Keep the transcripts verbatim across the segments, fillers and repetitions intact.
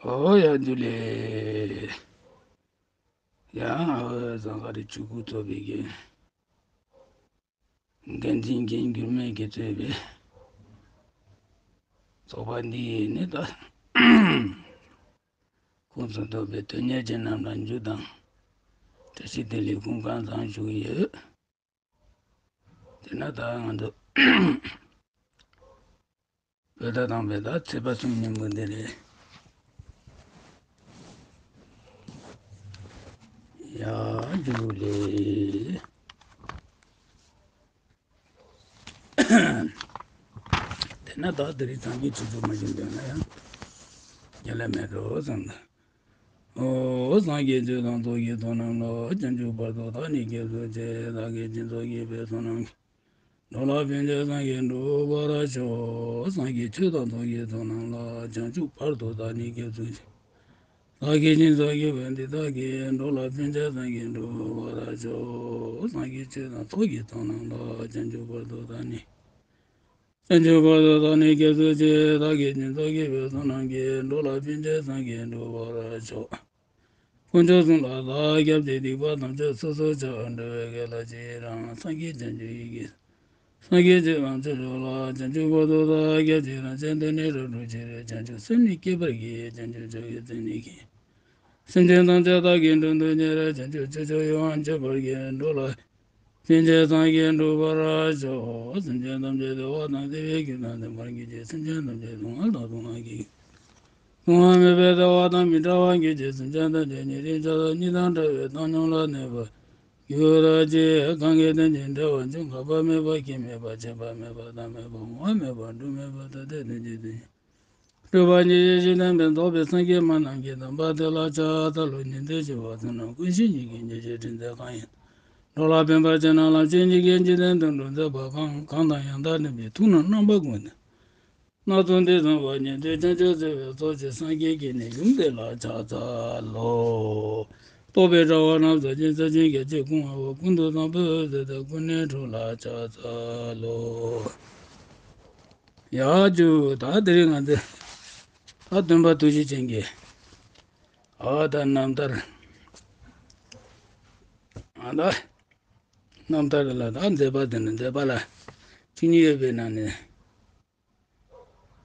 ཨོ་ཡ་འདུག་ལེ། ཡ་ཨོ་ཟངས་དཀར་རི་ཆུ་ཁུག་ཚོགས་པའི་གི་འགན་འཛིན་རྒན་འགྱུར་མེད་ཀྱིས་གཙོས་པའི་ཚོགས་པ་འདི་ཡིས་ནི་ད་ཁོངས་སུ་གཏོགས་པའི་དོན་གཉེར་ཅན་རྣམས་ལ་མཇུག་དང་བཀྲ་ཤིས་བདེ་ལེགས་སྐུ་ཁམས་བཟང་ཞུ་གི་ཡོད། དེ་ན་ད་ང་ཚོ་བོད་ཟླ་དང་པོའི་ཟླ་ཚེས་པ་གསུམ་ཉིན་མོ་འདི་རེད། ཡ་འཇུ་ལེ། དེ་ན་ད་དེ་རིང་ཚང་གི་ཆུ་ཚོད་མ་བྱུང་དོན་ན་ཡང་རྒྱལ་ལ་མེད་འགྲོ་བསམ་ད། ཨོ་སངས་རྒྱས་ཆོས་དང་ཚོགས་ཀྱི་ཚོགས་རྣམས་ལ། བྱང་ཆུབ་བར་དུ་བདག་ནི་སྐྱབས་སུ་མཆི། བདག་གིས་སྦྱིན་སོགས་བགྱིས་པའི་བསོད་ནམས་ཀྱིས། འགྲོ་ལ་ཕན་ཕྱིར་སངས་རྒྱས་འགྲུབ་པར་ཤོག། སངས་རྒྱས་ཆོས་དང་ཚོགས་ཀྱི་ཚོགས་རྣམས་ལ། བྱང་ཆུབ་བར་དུ་བདག་ནི་སྐྱབས་སུ་མཆི། བདག་གིས་སྦྱིན་སོགས་བགྱིས་པ་འདི་དག་གིས། འགྲོ་ལ་ཕན་ཕྱིར་སངས་རྒྱས་འགྲུབ་པར་ཤོག། སངས་རྒྱས་ཆོས་དང་ཚོགས་ཀྱི་ཚོགས་རྣམས་ལ། བྱང་ཆུབ་བར་དུ་བདག་ནི། བྱང་ཆུབ་བར་དུ་བདག་ནི་སྐྱབས་སུ་མཆི། བདག་གིས་སྦྱིན་སོགས་བགྱིས་པའི་བསོད་ནམས་ཀྱིས། འགྲོ་ལ་ཕན་ཕྱིར་སངས་རྒྱས་འགྲུབ་པར་ཤོག། དཀོན་མཆོག་གསུམ་ལ་བདག་སྐྱབས་མཆི། སྡིག་པ་ཐམས་ཅད་སོ་སོར་ཆ། འགྲོ་བའི་དགེ་ལ་ཇི་ཡིས་རངས། སངས་རྒྱས་བྱང་ཆུབ་ཡིད་ཀྱིས། སངས་རྒྱས་ཆོས་དང་ཆོས་མཆོག་ལ། བྱང་ཆུབ་བར་དུ་བདག་སྐྱབས་མཆི། རང་གཞན་དོན་ནི་རབ་བསྒྲུབ་ཕྱིར། བྱང་ཆུབ་སེམས་ནི་བསྐྱེད་པར་བགྱི། བྱང་ཆུབ་མཆོག་གི་སེམས་ནི་བསྐྱེད། སེམས་ཅན་ཐམས་ཅད་བདག་གིས་མགྲོན་དུ་གཉེར། བྱང་ཆུབ་སྤྱོད་མཆོག་ཡིད་དབང་འཕྱོག་པར་བགྱི། འགྲོ་ལ་ཕན་ཕྱིར་སངས་རྒྱས་འགྲུབ་པར་ཤོག། སེམས་ཅན་ཐམས་ཅད་བདེ་བ་དང་བདེ་བའི་རྒྱུ་དང་ལྡན་པར་གྱུར་ཅིག། སེམས་ཅན་ཐམས་ཅད་སྡུག་བསྔལ་དང་སྡུག་བསྔལ་གྱི་རྒྱུ། སྡུག་བསྔལ་མེད་པའི་བདེ་བ་དང་མི་འབྲལ་བར་གྱུར་ཅིག། སེམས་ཅན་ཐམས་ཅད་ཉེ་རིང་ཆགས་སྡང་གཉིས་དང་བྲལ་བའི་བཏང་སྙོམས་ལ་གནས་པར་གྱུར་ཅིག། གང་གིས་དོན་གྱི་འབྲེལ་བར་འབྱུང་། འགག་པ་མེད་པ་སྐྱེ་མེད་པ། ཆད་པ་མེད་པ་རྟག་མེད་པ། འོང་བ་མེད་པ་འགྲོ་མེད་པ། ཐ་དད་དོན་གྱི་དོན་སྤྲོས་པ་ཉེར་ཞི་ཞིང་བརྟན་པས་རྫོགས་པའི་སངས་རྒྱས་སྨྲ་རྣམས་ཀྱི། དམ་པ་དེ་ལ་ཕྱག་འཚལ་ལོ། ཉན་ཐོས་སྤྱོད་པ་ཚོགས་རྣམས་ཀུན་ཤེས་ཉིད་ཀྱི་རྗེ་བཅུད་དྲིན་ཚད་གང་ཡིན། འགྲོ་ལ་ཕན་པར་བྱེད་རྣམས་ལ། ཆོས་ཉིད་ཀྱི་འཇིག་རྟེན་དུ་འགྲོ་མཛད་པ། གང་གང་དང་ཡང་དག་མཐུན་པའི་ཐུགས་རྣམས་རྣམ་པ་ཀུན་ཏུ་སྣ་ཚོགས་འདི་བཟང་པོ་ཉན་ཐོས་བྱང་ཆུབ་སེམས་དཔའི་ཚོགས་ཀྱིས། སངས་རྒྱས་ཀྱི་ནི་ཡུམ་དེ་ལ་ཕྱག་འཚལ་ལོ། རྟོག་པའི་དྲ་བ་རྣམས་སུ་འགྱེལ། ས་ཆེན་རྒྱ་ཆེར་ཀུན་དབང་བ། ཀུན་ཏུ་བཟང་པོའི་ཚོགས་དང་། ཀུན་ནས་འགྲོ་ལ་ཕྱག་འཚལ་ལོ། ཡ་ཇུ། ད་དེ་རིང་ང་ཚོས་ད་སྟོན་པ་ཐུགས་རྗེ་ཅན་གྱི་ཨ་ད་རྣམ་ཐར། ཨ་ད་རྣམ་ཐར་ལ་ད་མཛད་པ་དེ་ནི་མཛད་པ་ལ་བཅུ་གཉིས་ཡོད་པའི་ནང་ནས།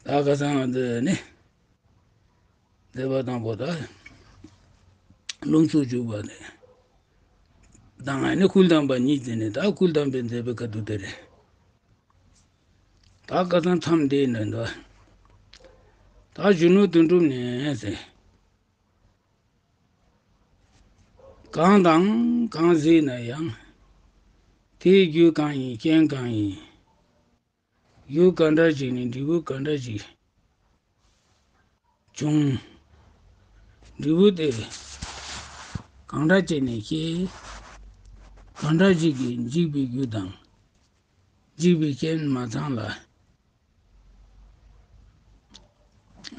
ད་ཁ་སང་ང་ཚོས་ནི་མཛད་པ་དང་པོ་ད་ལུང་སུ་བཅུག་པ་དེ་དང་ནི་སྐུ་བལྟམས་པ་གཉིས་དེ་ནི་ད་སྐུ་བལྟམས་པའི་མཛད་པའི་ཁ་ཐུག་དེ་རེད། ད་ཁ་སང་མཚམས་འདི་ནས་འདུག་ད་གཞོན་ནུ་དོན་གྲུབ་ནས་ཟེར། གང་དང་གང་གཟིགས་ན་ཡང་། དེའི་རྒྱུ་གང་ཡིན་རྐྱེན་གང་ཡིན། རྒྱུ་གང་འདྲ་ཞིག་ནས་འབྲས་བུ་གང་འདྲ་ཞིག་བྱུང་། འབྲས་བུ་དེ་གང་འདྲ་བྱས་ནས་སྐྱེས། གང་འདྲ་ཞིག་གིས་འཇིག་པའི་རྒྱུ་དང་། འཇིག་པའི་རྐྱེན་མ་ཚང་ལ།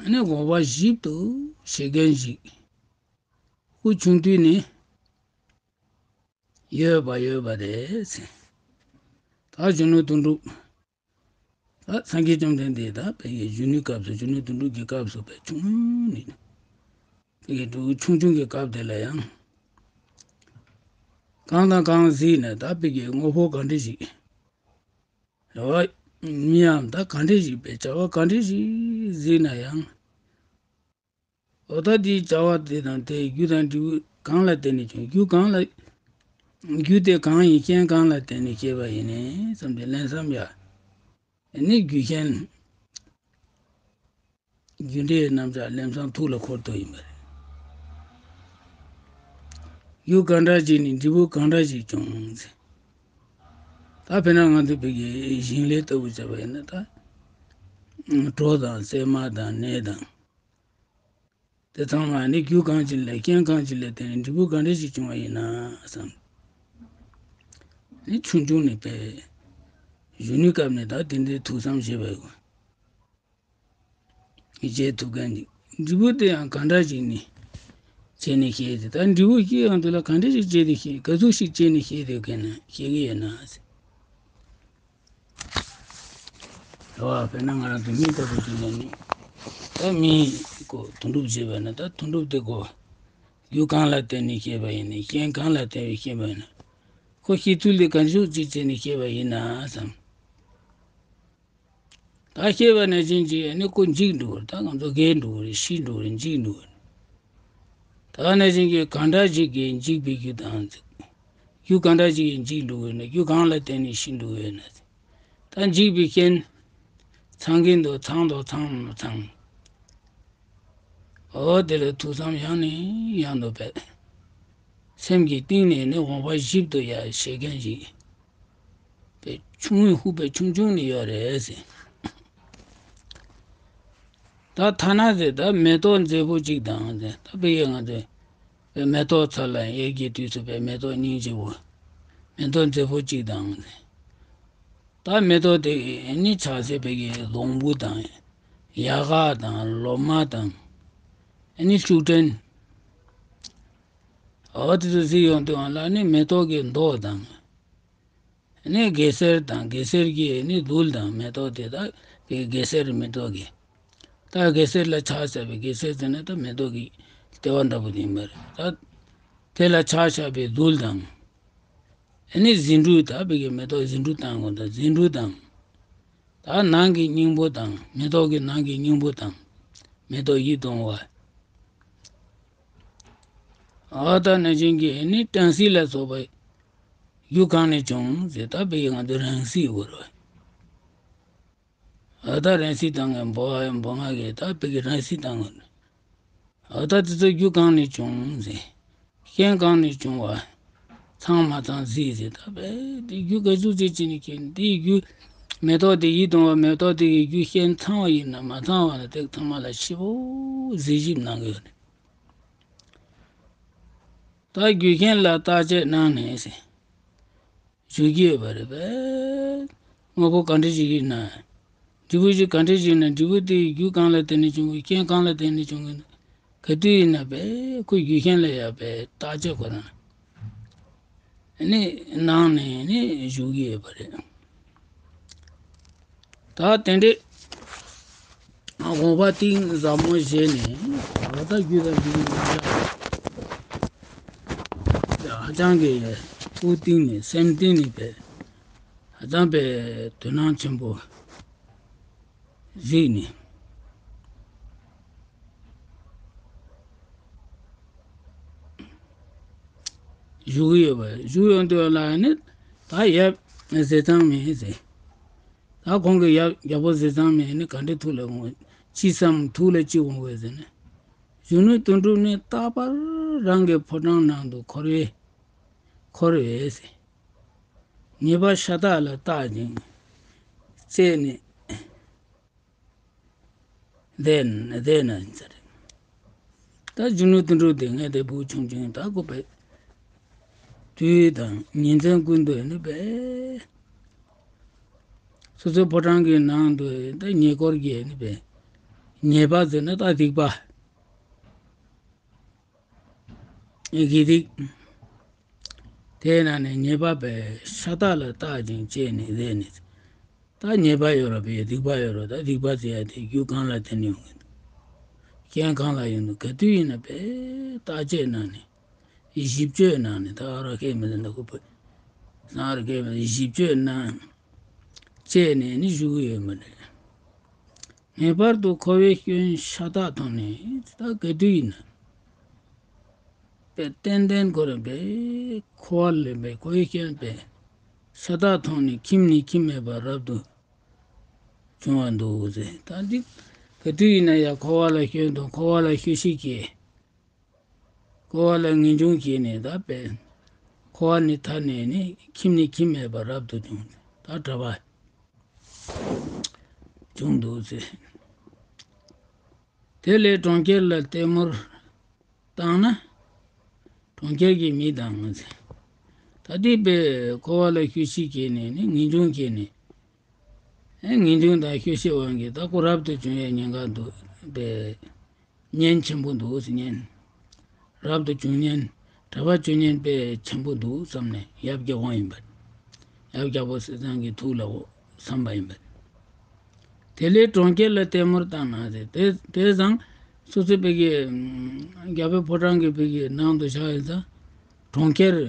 ཨ་ནི་དགོངས་པ་ཞིབ་ཏུ་བཞེས་མཁན་ཞིག་སྐུ་ཆུང་དུས་ནས་ཡོད་པ་ཡོད་པ་རེད། ད་གཞོན་ནུ་དོན་གྲུབ། ད་སངས་རྒྱས་བཅོམ་ལྡན་འདས་ད་བོད་ཀྱི་གཞོན་ནུའི་སྐབས་སུ། གཞོན་ནུ་དོན་གྲུབ་ཀྱི་སྐབས་སུ་བོད་ཆུང་ནས། བོད་ཀྱི་འབྲས་བུ་ཆུང་ཆུང་གི་སྐབས་དེ་ལ་ཡང་། གང་དང་གང་གཟིགས་ནས་ད་བོད་ཀྱི་དངོས་པོ་གང་འདྲ་ཞིག་རེད་བ། མིའམ་ད་གང་འདྲ་ཞིག་བྱ་བ་གང་འདྲ་ཞིག་གཟིགས་ན་ཡང་། འོ་ད་དེའི་བྱ་བ་དེ་དང་དེའི་རྒྱུ་དང་འབྲས་བུ་གང་ལ་བརྟེན་ནས་བྱུང་། རྒྱུ་གང་ལ། རྒྱུ་དེ་གང་ཡིན་རྐྱེན་གང་ལ་བརྟེན་ནས་སྐྱེས་པ་ཡིན་ནའི་བསམ་སྟེ་ལན་གསུམ་ཡ། ནི་རྒྱུ་རྐྱེན། རྒྱུ་འབྲས་རྣམ་གཞག་ལམ་སང་ཐུགས་ལ་འཁོར་ཐུབ་ཡིན་པ་རེད། རྒྱུ་གང་འདྲ་ཞིག་ནས་འབྲས་བུ་གང་འདྲ་ཞིག་བྱུང་ཟེར། ད་དཔེར་ན་ང་ཚོ་བོད་ཀྱི་ཞིང་ལས་ལྟ་བུ་བྱས་པ་ཡིན་ན། ད་གྲོ་དང་སྲན་མ་དང་ནས་དང་། དེ་ཚང་མ་ནི་རྒྱུ་གང་ཞིག་ལ་རྐྱེན་གང་ཞིག་ལ་བརྟེན་ནས་འབྲས་བུ་གང་འདྲ་ཞིག་བྱུང་བ་ཡིན་ན་བསམ། ནི་ཆུང་ཆུང་ནས་བས། གཞོན་ནུའི་སྐབས་ནས་ད་དེ་འདྲའི་ཐུགས་བསམ་བཞེས་པ་ཡོད། ཡིད་ཆེས་ཐུབ་མཁན་ཅིག། འབྲས་བུ་དེ་ཡང་གང་འདྲ་ཞིག་ནས་བྱས་ནས་སྐྱེས་ཏེ། ད་འབྲས་བུ་སྐྱེ་ཡོང་དུས་ལ་གང་འདྲ་ཞིག་བྱས་ཏེ་སྐྱེས། ག་ཚོད་ཞིག་བྱས་ནས་སྐྱེས་ཏེ་སྐྱེས་ན་སྐྱེ་གི་ཡོད་ན་ཟེར། རེད་བ། དཔེར་ན་ང་རང་ཚོ་མི་ལྟ་བུ་ཞིག་ཡིན་ན་ནི། ད་མིའི་ཁོ་དོན་གྲུབ་བྱས་པ་ན་ད་དོན་གྲུབ་དེ་ཁོ་རྒྱུ་གང་ལ་བརྟེན་ནས་སྐྱེས་པ་ཡིན་ནའི་རྐྱེན་གང་ལ་བརྟེན་ནས་སྐྱེས་པ་ཡིན་ན། ཁོ་སྐྱེ་ཚུལ་དེ་གང་ཕྱོགས་གཅིག་བྱས་ནས་སྐྱེས་པ་ཡིན་ན་བསམ། ད་སྐྱེས་པ་ནང་བཞིན་གྱིས་ནི་ཁོ་འཇིག་འགྲོ་གི་རེད། ད་ང་ཚོ་རྒས་འགྲོ་གི་རེད། ཤི་འགྲོ་གི་རེད། འཇིག་འགྲོ་གི་རེད། ད་ནང་བཞིན་གྱིས་གང་འདྲ་ཞིག་གིས་འཇིག་པའི་རྒྱུ་དང་། རྒྱུ་གང་འདྲ་ཞིག་གིས་འཇིག་འགྲོ་གི་ཡོད་ན། རྒྱུ་གང་ལ་བརྟེན་ནས་ཤི་འགྲོ་གི་ཡོད་ན། ད་འཇིག་པའི་རྐྱེན་ཚང་གི་འདུག་ཚང་དང་ཚང་མི་ཚང་། འོ་དེ་ལ་ཐུགས་བསམ་ཡང་ནས་ཡང་དུ་འབད། སེམས་ཀྱི་གཏིང་ནས་ནི་དབང་པོ་ཞིབ་ཏུ་ཡར་ཤེས་མཁན་ཞིག་པའི་ཆུང་ངུའི་ཧུད་པའི་ཆུང་ཆུང་ནས་ཡོད་རེད་ཟེར། ད་ཐ་ན་ཟེར་ད་མེ་ཏོག་མཛེས་པོ་གཅིག་དང་ཟེར། ད་ཕ་གི་ང་ཚོས་མེ་ཏོག་ཚལ་ལ་དབྱར་གྱི་དུས་སུ་པའི་མེ་ཏོག་སྙིང་རྗེ་པོ། མེ་ཏོག་མཛེས་པོ་གཅིག་དང་ཟེར། ད་མེ་ཏོག་དེ་ནི་ཆགས་ཚེ་ཕ་གི་སྡོང་བུ་དང་། ཡལ་ག་དང་ལོ་མ་དང་། ཨ་ནི་ཤུགས་དྲན། འོ་དེ་ཚོ་གཟིགས་ཡོང་དུས་ང་ལ་ནི་མེ་ཏོག་གི་མདོག་དང་། ནི་གེ་སར་དང་། གེ་སར་གྱི་ནི་རྡུལ་དང་མེ་ཏོག་དེ་དག་གི་གེ་སར་མེ་ཏོག་གི། ད་གེ་སར་ལ་ཆགས་ཟེར་བའི་གེ་སར་ཟེར་ན་ད་མེ་ཏོག་གི་ལྟེ་བ་འདྲ་པོ་དེ་ཡིན་པ་རེད། ད་དེ་ལ་ཆགས་བཞག་པའི་རྡུལ་དང་། ཨ་ནི་ཟེའུ་འབྲུ། ད་ཕ་གི་མེ་ཏོག་ཟེའུ་འབྲུ་བཏང་དགོས། ད་ཟེའུ་འབྲུ་དང་། ད་ནང་གི་སྙིང་པོ་དང་། མེ་ཏོག་གི་ནང་གི་སྙིང་པོ་དང་། མེ་ཏོག་ཡིད་དུ་འོང་བ། འོ་ད་ནང་བཞིན་གྱི་ནི་སྦྲང་རྩི་ལ་སོགས་པ་རྒྱུ་གང་ནས་བྱུང་ཟེར། ད་ཕ་གི་ང་ཚོ་རང་རྩི་ཡོད་རེད། འོ་ད་རང་རྩི་བཏང་ངས་འབོ་འབོ་ང་གིས་ད་ཕ་གི་རང་རྩི་བཏང་ངས། འོ་ད་དེ་ཚོ་རྒྱུ་གང་ནས་བྱུང་ཟེར། རྐྱེན་གང་ནས་བྱུང་བ། ཚང་མ་ཚང་གཟིགས་ཟེར། ད་བས་དེ་རྒྱུ་ག་ཚོད་ཅིག་ཅིག་ནས་སྐྱེས་ནས། དེའི་རྒྱུ་མེ་ཏོག་དེ་ཡིད་དུ་འོང་བ། མེ་ཏོག་དེ་གི་རྒྱུ་རྐྱེན་ཚང་བ་ཡིན་ན་མ་ཚང་བ་ན་དེ་ཚང་མ་ལ་ཞིབ་པོ་གཟིགས་ཞིབ་གནང་གི་ཡོད་རེད། ད་རྒྱུ་རྐྱེན་ལ་བརྟག་དཔྱད་གནང་ནས་ཟེར། ཞུ་གི་ཡོད་པ་རེད་པས། དངོས་པོ་ག་འདྲ་ཞིག་ཡིན་ན། འབྲས་བུ་ཞིག་ག་འདྲ་ཞིག་ཡིན་ན། འབྲས་བུ་དེའི་རྒྱུ་གང་ལ་བརྟེན་ནས་བྱུང་གི། རྐྱེན་གང་ལ་བརྟེན་ནས་བྱུང་གི། ག་དུས་ཡིན་ན་པས་ཁོ་རྒྱུ་རྐྱེན་ལ་ཡང་པས་བརྟག་དཔྱད་ཁོ་རང་ནི་གནང་ནས་ནི་ཞུ་གི་ཡོད་པ་རེད། ད་དེ་འདྲའི་དགོངས་པ་གཏིང་ཟབ་མོ་བཞེས་ནས། ད་ལྟ་རྒྱུད་དང་རྒྱུད་ཀྱི་རྣམ་གཞག་ཧ་ཅང་གི་ཐུགས་གཏིང་ནས་སེམས་གཏིང་ནས་པས་ཧ་ཅང་པས་དོ་སྣང་ཆེན་པོ་གཟིགས་ནས། བཞུགས་ཡོད་པ། བཞུགས་ཡོང་དུས་ལ་ནི་ད་ཡབ་ཟས་གཙང་མས་ཟེར། ད་ཁོང་གི་ཡབ་རྒྱལ་པོ་ཟས་གཙང་མས་ནི་ག་འདྲའི་ཐུགས་ལ་འོང་། ཅི་བསམ་ཐུགས་ལ་ཅི་འོང་བས་ཟེར་ན། གཞོན་ནུ་དོན་གྲུབ་ནི་རྟག་པར་རང་གི་ཕོ་བྲང་ནང་དུ་འཁོར་བའི་འཁོར་བས་ཟེར། ཉེས་པ་ཤ་སྟག་ལ་བརྟག་ཅིང་དཔྱད་ནས། བསྡད་ན་བསྡད་ན་ཡིན་ས་རེད། ད་གཞོན་ནུ་དོན་གྲུབ་དེ་ངས་དེ་བུ་ཆུང་ཆུང་ད་ཁོ་པའི་དུས་དང་ཉིན་མཚན་ཀུན་ཏུ་ནི་པས་སོ་སོའི་ཕོ་བྲང་གི་ནང་དུ་ད་ཉེ་འཁོར་གྱི་ནི་པས་ཉེས་པ་ཟེར་ན་ད་སྡིག་པ། དགེ་སྡིག་དེའི་ནང་ནས་ཉེས་པ་པས་ཤ་སྟག་ལ་བརྟག་ཅིང་དཔྱད་ནས་བསྡད་ནས། ད་ཉེས་པ་ཡོད་རེད་པས། སྡིག་པ་ཡོད་རེད། ད་སྡིག་པ་ཟེར་ཡ་དེ་རྒྱུ་གང་ལ་བརྟེན་ནས་ཡོང་གི་འདུག་རྐྱེན་གང་ལ་ཡོང་འདུག་ག་དུས་ཡིན་ན་པས་བརྟག་དཔྱད་གནང་ནས། ཞིབ་དཔྱོད་གནང་ནས། ད་ཨ་ར་སྐད་མི་འདུག་ན་ཁོ་པོས་སང་ར་སྐད་མི་འདུག་ཞིབ་དཔྱོད་གནང་། དཔྱད་ནས་ནི་བཞུགས་ཡོད་མ་རེད། ངེས་པར་དུ་འཁོར་བའི་སྐྱོན་ཤ་སྟག་མཐོང་ནས། ད་ག་དུས་ཡིན་ན། པས་ཏན་ཏན་ཁོ་རང་པས་འཁོར་བ་ལས་པས་འཁོར་བའི་སྐྱོན་པས་ཤ་སྟག་མཐོང་ནས་ཁྱིམ་ནས་ཁྱིམ་མེད་པར་རབ་ཏུ་བྱུང་བ་འདུག་ཟེར། ད་འདི་ག་དུས་ཡིན་ན་ཡང་འཁོར་བ་ལ་སྐྱོན་དང་འཁོར་བ་ལ་སྐྱོ་ཤས་སྐྱེས། འཁོར་བ་ལ་ངེས་འབྱུང་སྐྱེས་ནས། ད་པས་འཁོར་བ་ནས་ཐར་ནས་ནི་ཁྱིམ་ནས་ཁྱིམ་མེད་པར་རབ་ཏུ་བྱུང་། ད་གྲྭ་པ་བྱུང་འདུག་ཟེར། དེ་ལས་གྲོང་ཁྱེར་ལ་ལྟད་མོར་བཏང་ན། གྲོང་ཁྱེར་གྱི་མི་དང་ཟེར། ད་དེ་པས་འཁོར་བ་ལ་སྐྱོ་ཤས་སྐྱེས་ནས་ནི་ངེས་འབྱུང་སྐྱེས་ནས། ཨེ་ངེས་འབྱུང་དང་སྐྱོ་ཤས་དབང་གིས་ད་ཁོ་རབ་ཏུ་བྱུང་ཡ་ཉེན་ཁ་འདུག་པས། ཉེན་ཆེན་པོ་འདུག་ཟེར། ཉེན། རབ་ཏུ་བྱུང་ཉེན། གྲྭ་པ་བྱུང་ཉེན་དཔེ་ཆེན་པོ་འདུག་བསམ་ནས་ཡབ་རྒྱལ་དབང་ཡིན་པ། ཡབ་རྒྱལ་པོ་ཟས་གཙང་གི་ཐུགས་ལ་འོ་བསམ་པ་ཡིན་པ། དེ་ལས་གྲོང་ཁྱེར་ལ་ལྟད་མོར་བཏང་ན་ཟེར། དེ་དེ་ཙང་སོ་སོའི་བོད་ཀྱི་རྒྱལ་པོའི་ཕོ་བྲང་གི་བོད་ཀྱི་ནང་དུ་བཞག་ཡིན་ཙང་གྲོང་ཁྱེར། ད་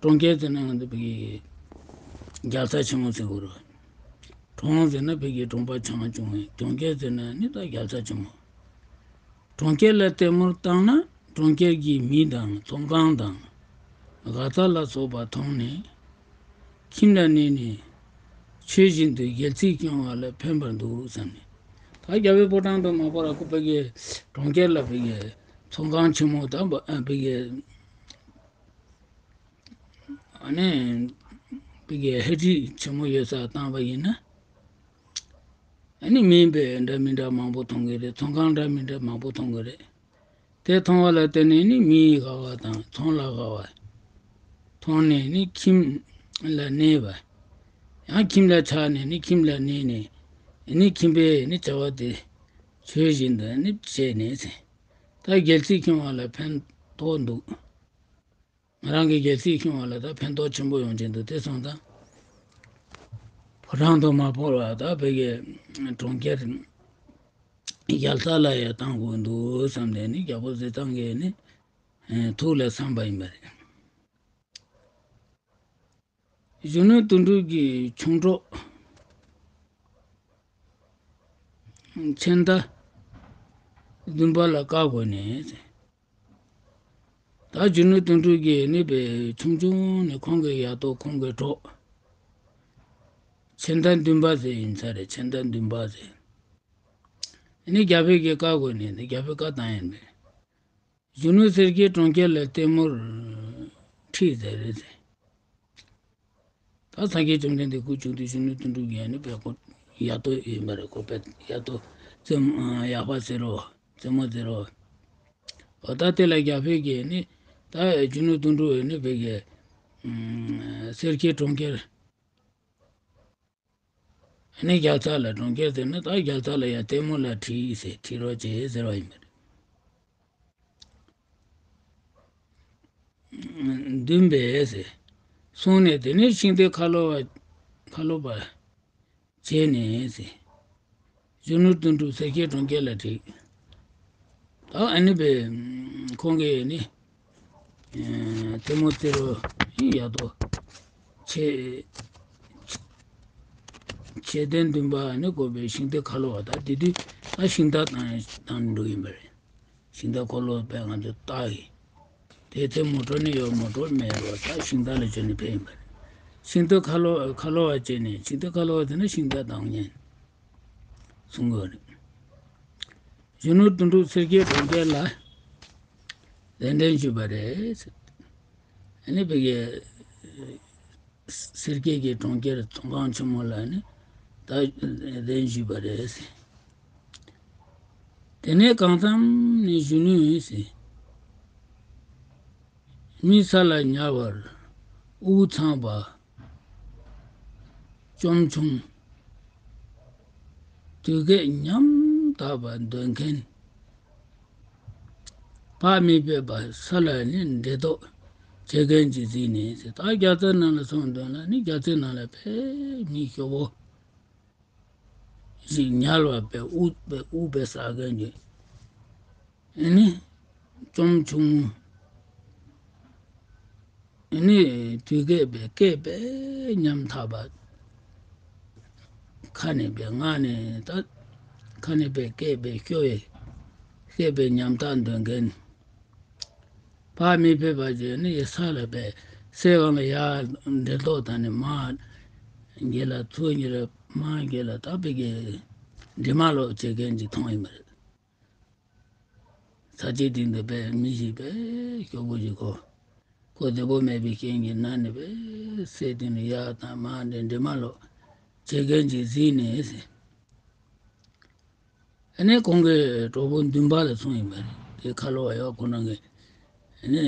གྲོང་ཁྱེར་ཟེར་ན་ང་ཚོ་བོད་ཀྱི་རྒྱལ་ས་ཆེན་མོ་ཟེར་དགོས་རེད། གྲོང་ཟེར་ན་བོད་ཀྱི་གྲོང་པ་ཆུང་ང་བྱུང་བས། གྲོང་ཁྱེར་ཟེར་ན་ནི་ད་རྒྱལ་ས་ཆེན་མོ། གྲོང་ཁྱེར་ལ་ལྟད་མོར་བཏང་ན་གྲོང་ཁྱེར་གྱི་མི་དང་ཚོང་ཁང་དང་། དགའ་རྟགས་ལ་སོགས་པ་མཐོང་ནས། ཁྱིམ་ལ་གནས་ནས་ཆོས་བཞིན་དུ་སྒལ་ཚིགས་འཁྱོངས་པ་ལ་ཕན་པར་འདུག་བསམ་ནས། ད་རྒྱལ་པོའི་ཕོ་བྲང་དུ་མ་བོར་བར་ཁོ་བོད་ཀྱི་གྲོང་ཁྱེར་ལ་བོད་ཀྱི་ཚོང་ཁང་ཆེན་མོ་དང་བོད་ཀྱི་ཨ་ནི་བོད་ཀྱི་ཧེ་ཊི་ཆེན་མོ་ཡོད་སར་བཏང་བ་ཡིན་ན། ཨ་ནི་མི་འདྲ་མི་འདྲ་མང་པོ་མཐོང་གི་རེད། ཚོང་ཁང་འདྲ་མི་འདྲ་མང་པོ་མཐོང་གི་རེད། དེ་མཐོང་བ་ལ་བརྟེན་ནས་ནི་མིའི་དགའ་བ་དང་ཚོང་ལ་དགའ་བ་མཐོང་ནས་ནི་ཁྱིམ་ལ་གནས་པ། ཡང་ཁྱིམ་ལ་ཆགས་ནས་ནི་ཁྱིམ་ལ་གནས་ནས་ནི་ཁྱིམ་པའི་ནི་བྱ་བ་དེ་ཆོས་བཞིན་དུ་ནི་བྱས་ནས་ཟེར། ད་སྒལ་ཚིགས་འཁྱོངས་པ་ལ་ཕན་ཐོགས་འདུག་ང་རང་གི་སྒལ་ཚིགས་འཁྱོངས་པ་ལ་ད་ཕན་ཐོགས་ཆེན་པོ་ཡོང་གི་འདུག་དེ་སོང་ཙང་ཕོ་བྲང་དུ་མ་བོར་བར་ད་བོད་ཀྱི་གྲོང་ཁྱེར་རྒྱལ་ས་ལ་ཡང་བཏང་དགོས་འདུག་བསམ་ནས་ནི་རྒྱལ་པོ་ཟས་གཙང་གིས་ནི་ཐུགས་ལ་བསམ་པ་ཡིན་པ་རེད། གཞོན་ནུ་དོན་གྲུབ་ཀྱིས་ཆུང་གྲོགས་ཆེན་ཟླ་བདུན་པ་ལ་བཀའ་བསྒོས་ནས། ད་གཞོན་ནུ་དོན་གྲུབ་ཀྱིས་ནི་བས་ཆུང་ཆུང་ནས་ཁོང་གི་ཡ་དོ་ཁོང་གི་གྲོགས་ཆེན་ཟླ་བདུན་པ་ཟེར་ཡིན་ས་རེད། ཆེན་ཟླ་བདུན་པ་ཟེར། ནི་རྒྱལ་པོས་ཀྱི་བཀའ་བསྒོས་ནས་ནི་རྒྱལ་པོས་བཀའ་བཏང་ཡིན་པས། གཞོན་ནུ་སེར་སྐྱའི་གྲོང་ཁྱེར་ལ་ལྟད་མོར་ཁྲིད་ཟེར་རེད་ཟེར། ད་སངས་རྒྱས་བཅོམ་ལྡན་འདས་སྐུ་བཅུག་དུས་གཞོན་ནུ་དོན་གྲུབ་ཀྱིས་ནི་བས་ཁོ་ཡ་དོ་ཡིན་པ་རེད། ཁོ་བས་ཡ་དོ་རྩེད་མོ་ཡག་པ་རྩེ་རོགས་རྩེད་མོ་རྩེ་རོགས། འོ་ད་དེ་ལ་རྒྱལ་པོས་ཀྱིས་ནི་ད་གཞོན་ནུ་དོན་གྲུབ་ནི་བས་ཀྱི་སེར་སྐྱའི་གྲོང་ཁྱེར། ནི་རྒྱལ་ས་ལ་གྲོང་ཁྱེར་ཟེར་ན་ད་རྒྱལ་ས་ལ་ཡ་ལྟད་མོ་ལ་ཁྲིད་ཟེར། ཁྲིད་རོགས་བྱེད་ཟེར་བ་ཡིན་པ་རེད། བདུན་པས་ཟེར། སོང་ནས་དེ་ནས་ཤིང་རྟའི་ཁ་ལོ་བ་ཁ་ལོ་བ་བྱས་ནས་ཟེར། གཞོན་ནུ་དོན་གྲུབ་སེར་སྐྱའི་གྲོང་ཁྱེར་ལ་ཁྲིད། ད་ཨ་ནི་བས་ཁོང་གིས་ནི་ལྟད་མོ་རྩེ་རོགས་ཡག་དོ་ཆེ། ཆེ་ལྡན་བདུན་པ་ནི་དགོས་པའི་ཤིང་རྟའི་ཁ་ལོ་བ། ད་དེ་དུས་ད་ཤིང་རྟ་དང་དང་འགྲོ་ཡིན་པ་རེད། ཤིང་རྟ་འཁོར་ལོ་བས་ང་ཚོ་བཏགས་ཡིན། དེ་ཚེ་མོ་ཊ་ནི་ཡོད། མོ་ཊ་མེད་རོགས་ད་ཤིང་རྟ་ལ་བཅོལ་ནས་ཕེབས་ཡིན་པ་རེད། ཤིང་རྟ་ཁ་ལོ་ཁ་ལོ་བ་བྱས་ནས། ཤིང་རྟ་ཁ་ལོ་བ་དེ་ན་ཤིང་རྟ་དང་ཉན་གསུང་གི་རེད། གཞོན་ནུ་དོན་གྲུབ་སེར་སྐྱའི་གྲོང་ཁྱེར་ལ་གདན་འདྲེན་ཞུས་པ་རེད། ཨ་ནི་བོད་ཀྱི་སེར་སྐྱའི་གི་གྲོང་ཁྱེར་ཚོང་ཁང་ཆེན་མོ་ལ་ནི་ད་གདན་ཞུས་པ་རེད། དེ་ནས་གང་འཚམ་ནས་གཞོན་ནུས་ཟེར། མི་ས་ལ་ཉལ་བར་དབུགས་འཚངས་པ། གཅོམ་ཆུང་། དུས་སྐད་ཉམ་ཐག་པ་འདོན་མཁན། བག་མི་ཕེབས་པ་ས་ལ་ནི་འགྲེ་ལྡོག་བྱེད་མཁན་གྱིས་གཟིགས་ནས་ཟེར། ད་རྒྱལ་རྩེ་ནང་ལ་སོང་དོན་ལ་ནི་རྒྱལ་རྩེ་ནང་ལ་ཕེབས་མི་སྐྱོ་བོ་ཞིག་ཉལ་བ་བས་དབུགས་བས་དབུགས་བས་ཟ་མཁན་གྱི། ཨ་ནི་གཅོམ་ཆུང་། ཨ་ནི་དུས་སྐད་བས་སྐད་བས་ཉམ་ཐག་པ། ཁ་ནས་བས་ངག་ནས་ད་ཁ་ནས་བས་སྐད་བས་སྐྱོ་བས་སྐད་བས་ཉམ་ཐག་འདོན་མཁན། བག་མི་ཕེབས་པ་བྱས་ནི་ཡི་ས་ལ་བས་སའི་སྒང་ལ་ཡར་འགྲེ་ལྡོག་བཏང་ནས་མར་འགྱེལ་ལ་ཚུར་འགྱེལ་ལ་མར་འགྱེལ་ལ་ད་བས་ཀྱི་འདྲེ་མ་ལོག་བྱེད་མཁན་གྱི་མཐོང་ཡིན་པ་རེད། ས་སྐྱའི་སྟེང་དུ་བས་མི་ཞིག་བས་སྐྱོ་པོ་ཞིག་གོ་ཁོ་བདེ་པོ་མེད་པའི་རྐྱེན་གྱིས་ན་ནི་བས་སའི་སྟེང་ནས་ཡར་དང་མར་འདྲེ་འདྲེ་མ་ལོག་བྱེད་མཁན་ཅིག་གཟིགས་ནས་ཟེར། ཨ་ནི་ཁོང་གི་གྲོགས་པོ་འདུན་པ་ལ་སོང་ཡིན་པ་རེད། དེ་ཁ་ལོ་བ་ཡོད་ཁོ་རང་གི་ཨ་ནི་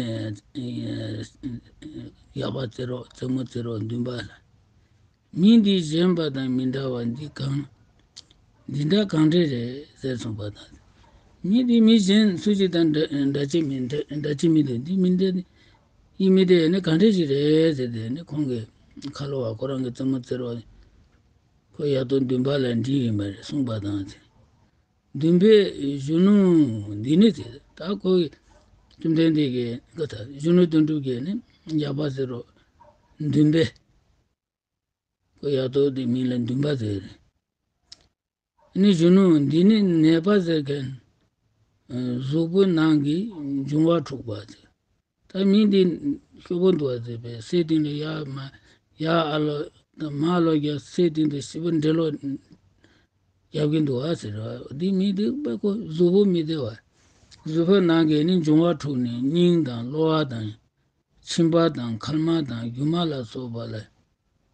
ཡག་པ་རྩེ་རོགས་རྩེད་མོ་རྩེ་རོགས་འདུན་པ་ལ། མི་འདི་གཞན་པ་དང་མི་འདྲ་བ་འདི་གང་། འདི་འདྲ་གང་འདྲ་རེད་ཟེར་སོང་པ་དང་། མི་འདི་མི་གཞན་སུ་ཞིག་དང་འདྲ་འདྲ་ཅི་མི་འདྲ་འདྲ་ཅི་མི་འདུག་འདི་མི་འདྲ་ཡིན་མི་འདྲ་ཡིན་ན་གང་འདྲ་ཞིག་རེད་ཟེར་ཏེ་ནི་ཁོང་གི་ཁ་ལོ་བ་ཁོ་རང་གི་རྩེད་མོ་རྩེ་རོགས་ ཁོ་ཡ་དོ་འདུན་པ་ལ་འདྲིས་ཡིན་པ་རེད་གསུངས་པ་དང་། འདུན་པའི་གཞོན་ནུ་འདི་ནི་ཟེར། ད་ཁོ་བཅོམ་ལྡན་འདས་ཀྱིས་ཁོ་ད་གཞོན་ནུ་དོན་གྲུབ་ཀྱིས་ནི་ཡག་པ་ཟེར་རོ། འདུན་པའི། ཁོ་ཡ་དོ་དེ་མིང་ལ་འདུན་པ་ཟེར། ནི་གཞོན་ནུ་འདི་ནི་ནད་པ་ཟེར་མཁན། གཟུགས་པོའི་ནང་གི་འབྱུང་བ་འཁྲུགས་པ་ཟེར། ད་མི་འདི་ཤོག་བུ་འདུག་བ་ཟེར་བས་སའི་སྟེང་ལ་ཡར་མར་ཡར་ཨ་ལོ་དང་མར་ལོ་རྒྱག་སའི་སྟེང་དུ་ཤི་བོ་འདྲེ་ལོ་རྒྱབ་ཀྱི་འདུག་བ་ཟེར་བ། འདི་མི་འདི་དཔེ་ཁོ་གཟུགས་པོ་མི་བདེ་བ། གཟུགས་པོའི་ནང་གི་ནི་འབྱུང་བ་འཁྲུགས་ནས་སྙིང་དང་གློ་བ་དང་མཆིན་པ་དང་མཁལ་མ་དང་རྒྱུ་མ་ལ་སོགས་པ་ལ་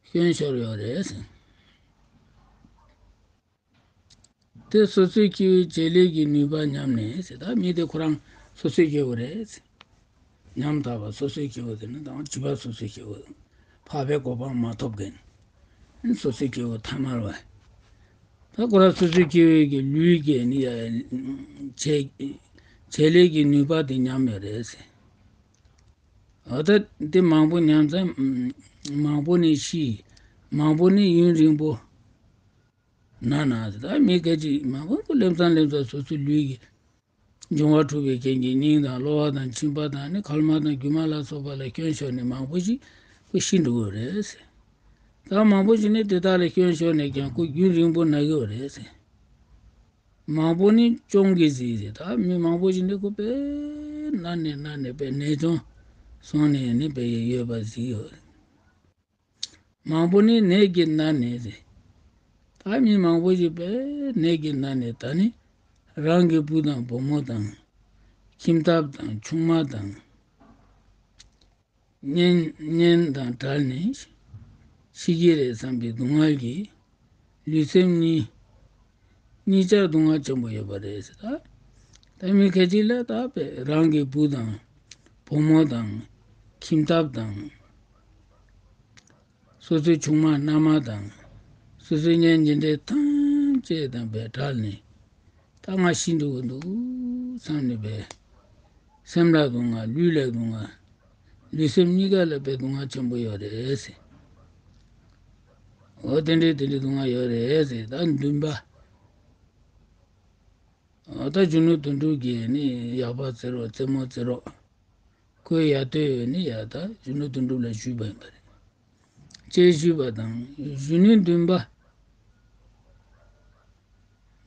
སྐྱོན་ཤོར་ཡོད་རེད་ཟེར། དེ་སོ་སོའི་སྐྱེ་བོའི་བྱེད་ལས་ཀྱི་ནུས་པ་ཉམས་ནས་ཟེར། ད་མི་དེ་ཁོ་རང་སོ་སོའི་སྐྱེ་བོ་རེད་ཟེར། ཉམ་ཐག་པ་སོ་སོའི་སྐྱེ་བོ་དེ་ནི་དང་བྱིས་པ་སོ་སོའི་སྐྱེ་བོ། འཕགས་པའི་གོ་འཕང་མ་ཐོབ་མཁན། སོ་སོའི་སྐྱེ་བོ་ཐ་མལ་བ། ད་ཁོ་རང་སོ་སོའི་སྐྱེ་བོའི་གི་ལུས་ཀྱི་ནི་ཡ་བྱེད་བྱེད་ལས་ཀྱི་ནུས་པ་དེ་ཉམས་ཡོད་རེད་ཟེར། འོ་ད་དེ་མང་པོ་ཉམས་ཙང་མང་པོ་ནི་ཤི། མང་པོ་ནི་ཡུན་རིང་པོ་ན་ན་ཟེར། ད་མི་སྐད་ཅིག་མང་པོ་ཁོ་ལེབ་ཙང་ལེབ་ཙང་སོ་སོའི་ལུས་ཀྱི་འབྱུང་བ་འཁྲུགས་པའི་རྐྱེན་གྱིས་སྙིང་དང་གློ་བ་དང་མཆིན་པ་དང་ནི་མཁལ་མ་དང་རྒྱུ་མ་ལ་སོགས་པ་ལ་སྐྱོན་ཤོར་ནས་མང་པོ་ཞིག་ཁོ་ཤི་འགྲོ་གི་རེད་ཟེར། ད་མང་པོ་ཞིག་ནི་དེ་དག་ལ་སྐྱོན་ཤོར་ནས་ཀྱང་ཁོ་རྒྱུན་རིང་པོ་ན་གི་རེད་ཟེར། མང་པོ་ནི་གཅོང་གིས་གཟིར་ཟེར། ད་མི་མང་པོ་ཞིག་ནི་ཁོ་དཔེ་ན་ནས་ན་ནས་དཔེ་ནད་གཅོང་སོང་ནས་ནི་དཔེ་ཡོད་པ་གཟིགས་ཡོད། མང་པོ་ནི་ནད་ཀྱིས་ན་ནས་ཟེར། ད་མི་མང་པོ་ཞིག་དཔེ་ནད་ཀྱིས་ན་ནས་ད་ནི་རང་གི་བུ་དང་བུ་མོ་དང་ཁྱིམ་ཐབ་དང་ཆུང་མ་དང་གཉེན་གཉེན་དང་བྲལ་ནས་ཤི་གི་རེད་བསམ་པའི་སྡུག་བསྔལ་གྱིས་ལུས་སེམས་གཉིས་གཉིས་ཆར་སྡུག་བསྔལ་ཆེན་པོ་ཡོད་པ་རེད་ཟེར། ད་ད་མི་ཁ་ཅིག་ལ་ད་དཔེ་རང་གི་བུ་དང་བུ་མོ་དང་ཁྱིམ་ཐབ་དང་། སོ་སོའི་ཆུང་མ་མནའ་མ་དང་། སོ་སོའི་གཉེན་ཉེ་འབྲེལ་ཐམས་ཅད་དང་བྲལ་ནས། ད་ང་ཤི་འགྲོ་གི་འདུག་བསམ་ནས་བས། སེམས་ལ་སྡུག་བསྔལ་ལུས་ལ་སྡུག་བསྔལ། ལུས་སེམས་གཉིས་ཀ་ལ་བས་སྡུག་བསྔལ་ཆེན་པོ་ཡོད་རེད་ཟེར། འོ་དེ་འདྲའི་དེ་འདྲའི་སྡུག་བསྔལ་ཡོད་རེད་ཟེར། ད་འདུན་པ། འོ་ད་གཞོན་ནུ་དོན་གྲུབ་ཀྱིས་ནི་ཡག་པ་བརྩི་རོགས་རྩེད་མོ་རྩེ་རོགས། ཁོའི་ཡ་ཏོས་ནི་ཡ་ད་གཞོན་ནུ་དོན་གྲུབ་ལ་ཞུས་པ་ཡིན་པ་རེད། ཅེས་ཞུས་པ་དང་གཞོན་ནུའི་འདུན་པ།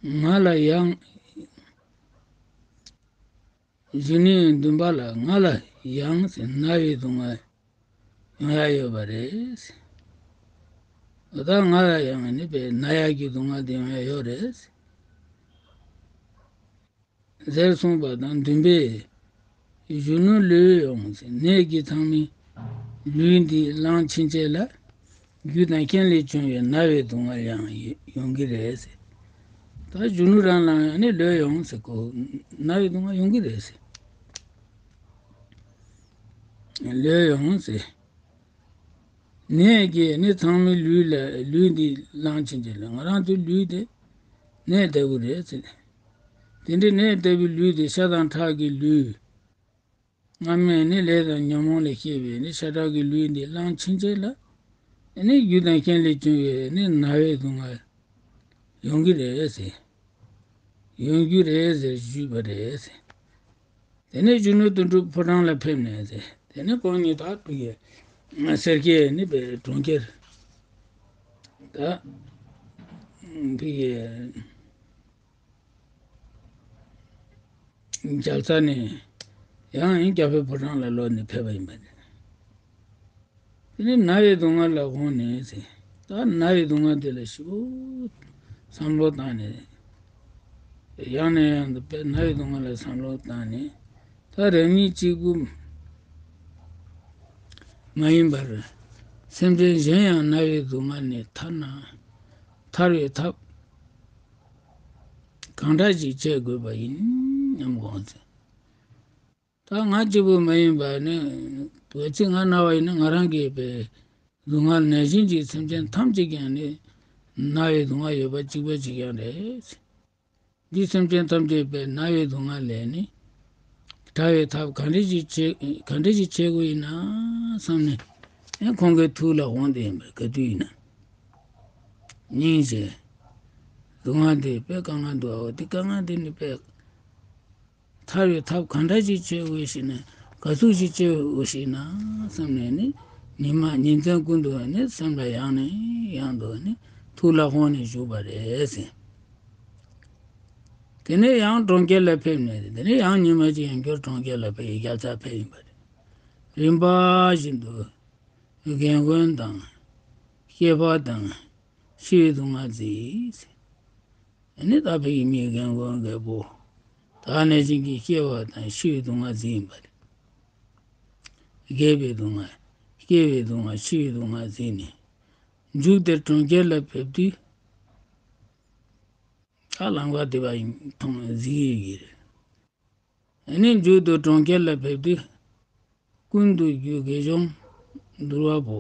ང་ལ་ཡང་། གཞོན་ནུའི་འདུན་པ་ལ་ང་ལ་ཡང་ཟེར་ན་བའི་སྡུག་བསྔལ་ཡོང་ཡ་ཡོད་པ་རེད། ད་ང་ལ་ཡང་ནི་བས་ན་ཡ་གི་སྡུག་བསྔལ་དེ་ཡོང་ཡ་ཡོད་རེད། ཟེར་གསུངས་པ་དང་འདུན་པས། གཞོན་ནུ་ལོས་ཡོང་ཟེར། ནད་ཀྱིས་ཚང་མའི་ལུས་འདི་བླངས་ཕྱིན་ཆད་ལ། རྒྱུ་དང་རྐྱེན་ལས་བྱུང་བའི་ན་བའི་སྡུག་བསྔལ་ཡང་ཡོང་གི་རེད་ཟེར། ད་གཞོན་ནུ་རང་ལ་ཡང་ནི་ལོས་ཡོང་ཟེར་གོ། ན་བའི་སྡུག་བསྔལ་ཡོང་གི་རེད་ཟེར། ལོས་ཡོང་ཟེར། ནད་ཀྱིས་ནི་ཚང་མའི་ལུས་ལ་ལུས་འདི་བླངས་ཕྱིན་ཆད་ལ་ང་རང་ཚོའི་ལུས་དེ་ནད་ལྟ་བུ་རེད་ཟེར། དེ་འདྲའི་ནད་ལྟ་བུའི་ལུས་དེ་ཤ་དང་ཁྲག་གི་ལུས། སྔ་མའི་ནི་ལས་དང་ཉོན་མོངས་ལས་སྐྱེས་པའི་ནི་ཤ་ཁྲག་གི་ལུས་འདི་བླངས་ཕྱིན་ཆད་ལ། ནི་རྒྱུ་དང་རྐྱེན་ལས་བྱུང་བའི་ནི་ན་བའི་སྡུག་བསྔལ་ཡོང་གི་རེད་ཟེར། ཡོང་རྒྱུ་རེད་ཟེར་ཞུས་པ་རེད་ཟེར། དེ་ནས་གཞོན་ནུ་དོན་གྲུབ་ཕོ་བྲང་ལ་ཕེབས་ནས་ཟེར། དེ་ནས་ཁོང་གཉིས་ད་ཕ་གི་སེར་སྐྱའི་ནི་པའི་གྲོང་ཁྱེར། ད་ཕ་གི་མཇལ་ས་ནས་ཡང་རྒྱལ་པོའི་ཕོ་བྲང་ལ་ལོག་ནས་ཕེབས་པ་ཡིན་པ་རེད། དེ་ནས་ན་བའི་སྡུག་བསྔལ་ལ་དགོངས་ནས་ཟེར། ད་ན་བའི་སྡུག་བསྔལ་དེ་ལ་ཞེ་པོ་བསམ་བློ་བཏང་ནས། ཡང་ནས་ཡང་དུ་དཔེ་ན་བའི་སྡུག་བསྔལ་ལ་བསམ་བློ་བཏང་ནས། ད་རང་ཉིད་གཅིག་པུ་མ་ཡིན་པར། སེམས་ཅན་གཞན་ཡང་ན་བའི་སྡུག་བསྔལ་ནས་ཐར་ན། ཐར་བའི་ཐབས་གང་འདྲ་ཞིག་བྱེད་དགོས་པ་ཡིན་སྙམ་དགོངས་ཏེ། ད་ང་གཅིག་པུ་མ་ཡིན་པར་ནི། འོ་ཚིག་ང་ན་བ་ཡིན་ན་ང་རང་གི་པའི་སྡུག་བསྔལ་ནད་གཞན་གྱི་སེམས་ཅན་ཐམས་ཅད་ཀྱང་ནི་ན་བའི་སྡུག་བསྔལ་ཡོད་པ་གཅིག་པ་གཅིག་ཀྱང་རེད། འདི་སེམས་ཅན་ཐམས་ཅད་པའི་ན་བའི་སྡུག་བསྔལ་ལས་ནི་དྲག་པའི་ཐབས་ག་འདྲ་ཞིག་བྱེད་ག་འདྲ་ཞིག་བྱེད་དགོས་ཡིན་ན་བསམ་ནས། ཨེ་ཁོང་གི་ཐུགས་ལ་འོང་དེ་ཡིན་པས་ག་དུས་ཡིན་ན། སྙིང་རྗེ། སྡུག་བསྔལ་དེ་དཔེ་དཀའ་ངལ་འདུག་ཨ། དེ་དཀའ་ངལ་དེ་ནི་དཔེ་ཐར་བའི་ཐབས་ག་འདྲ་ཞིག་བྱེད་དགོས་ཤེ་ན། ག་ཚོད་ཞིག་བྱེད་དགོས་ཤེ་ན་བསམ་ནས་ནི། ཉི་མ་ཉིན་མཚན་ཀུན་ཏུ་ནི་སེམས་ལ་ཡང་ནས་ཡང་དུ་ནི་ཐུགས་ལ་དགོངས་ནས་བཞུགས་པ་རེད་ཟེར། དེ་ནས་ཡང་གྲོང་ཁྱེར་ལ་ཕེབས་ནས། དེ་ནས་ཡང་ཉི་མ་གཅིག་ཡང་བསྐྱར་གྲོང་ཁྱེར་ལ་ཕེབས། ཡིག་བརྒྱ་རྩ་ཕེབས་ཡིན་པ་རེད། རིམ་པ་བཞིན་དུ་རྒན་རྒོན་དང་། སྐྱེས་པ་དང་། འཆི་བའི་སྡུག་བསྔལ་བརྩིས། ཨ་ནི་ད་ཕ་གི་མི་རྒན་རྒོན་རྒད་པོ། ད་ནས་ཅིག་གི་སྐྱེ་བ་དང་འཆི་བའི་སྡུག་བསྔལ་བརྩིས་ཡིན་པ་རེད། རྒས་པའི་སྡུག་བསྔལ། སྐྱེ་བའི་སྡུག་བསྔལ། འཆི་བའི་སྡུག་བསྔལ་བརྩིས་ནས། མཇུག་དེར་གྲོང་ཁྱེར་ལ་ཕེབས་དུས། ད་ལམ་ཁ་དེ་བ་ཡིན་མཐོང་གཟིགས་ཡོད་ཀྱི་རེད། ཨ་ནི་མཇུག་ཏུ་གྲོང་ཁྱེར་ལ་ཕེབས་དུས། ཀུན་ཏུ་རྒྱུ་དགེ་སྦྱོང་དུལ་བ་པོ།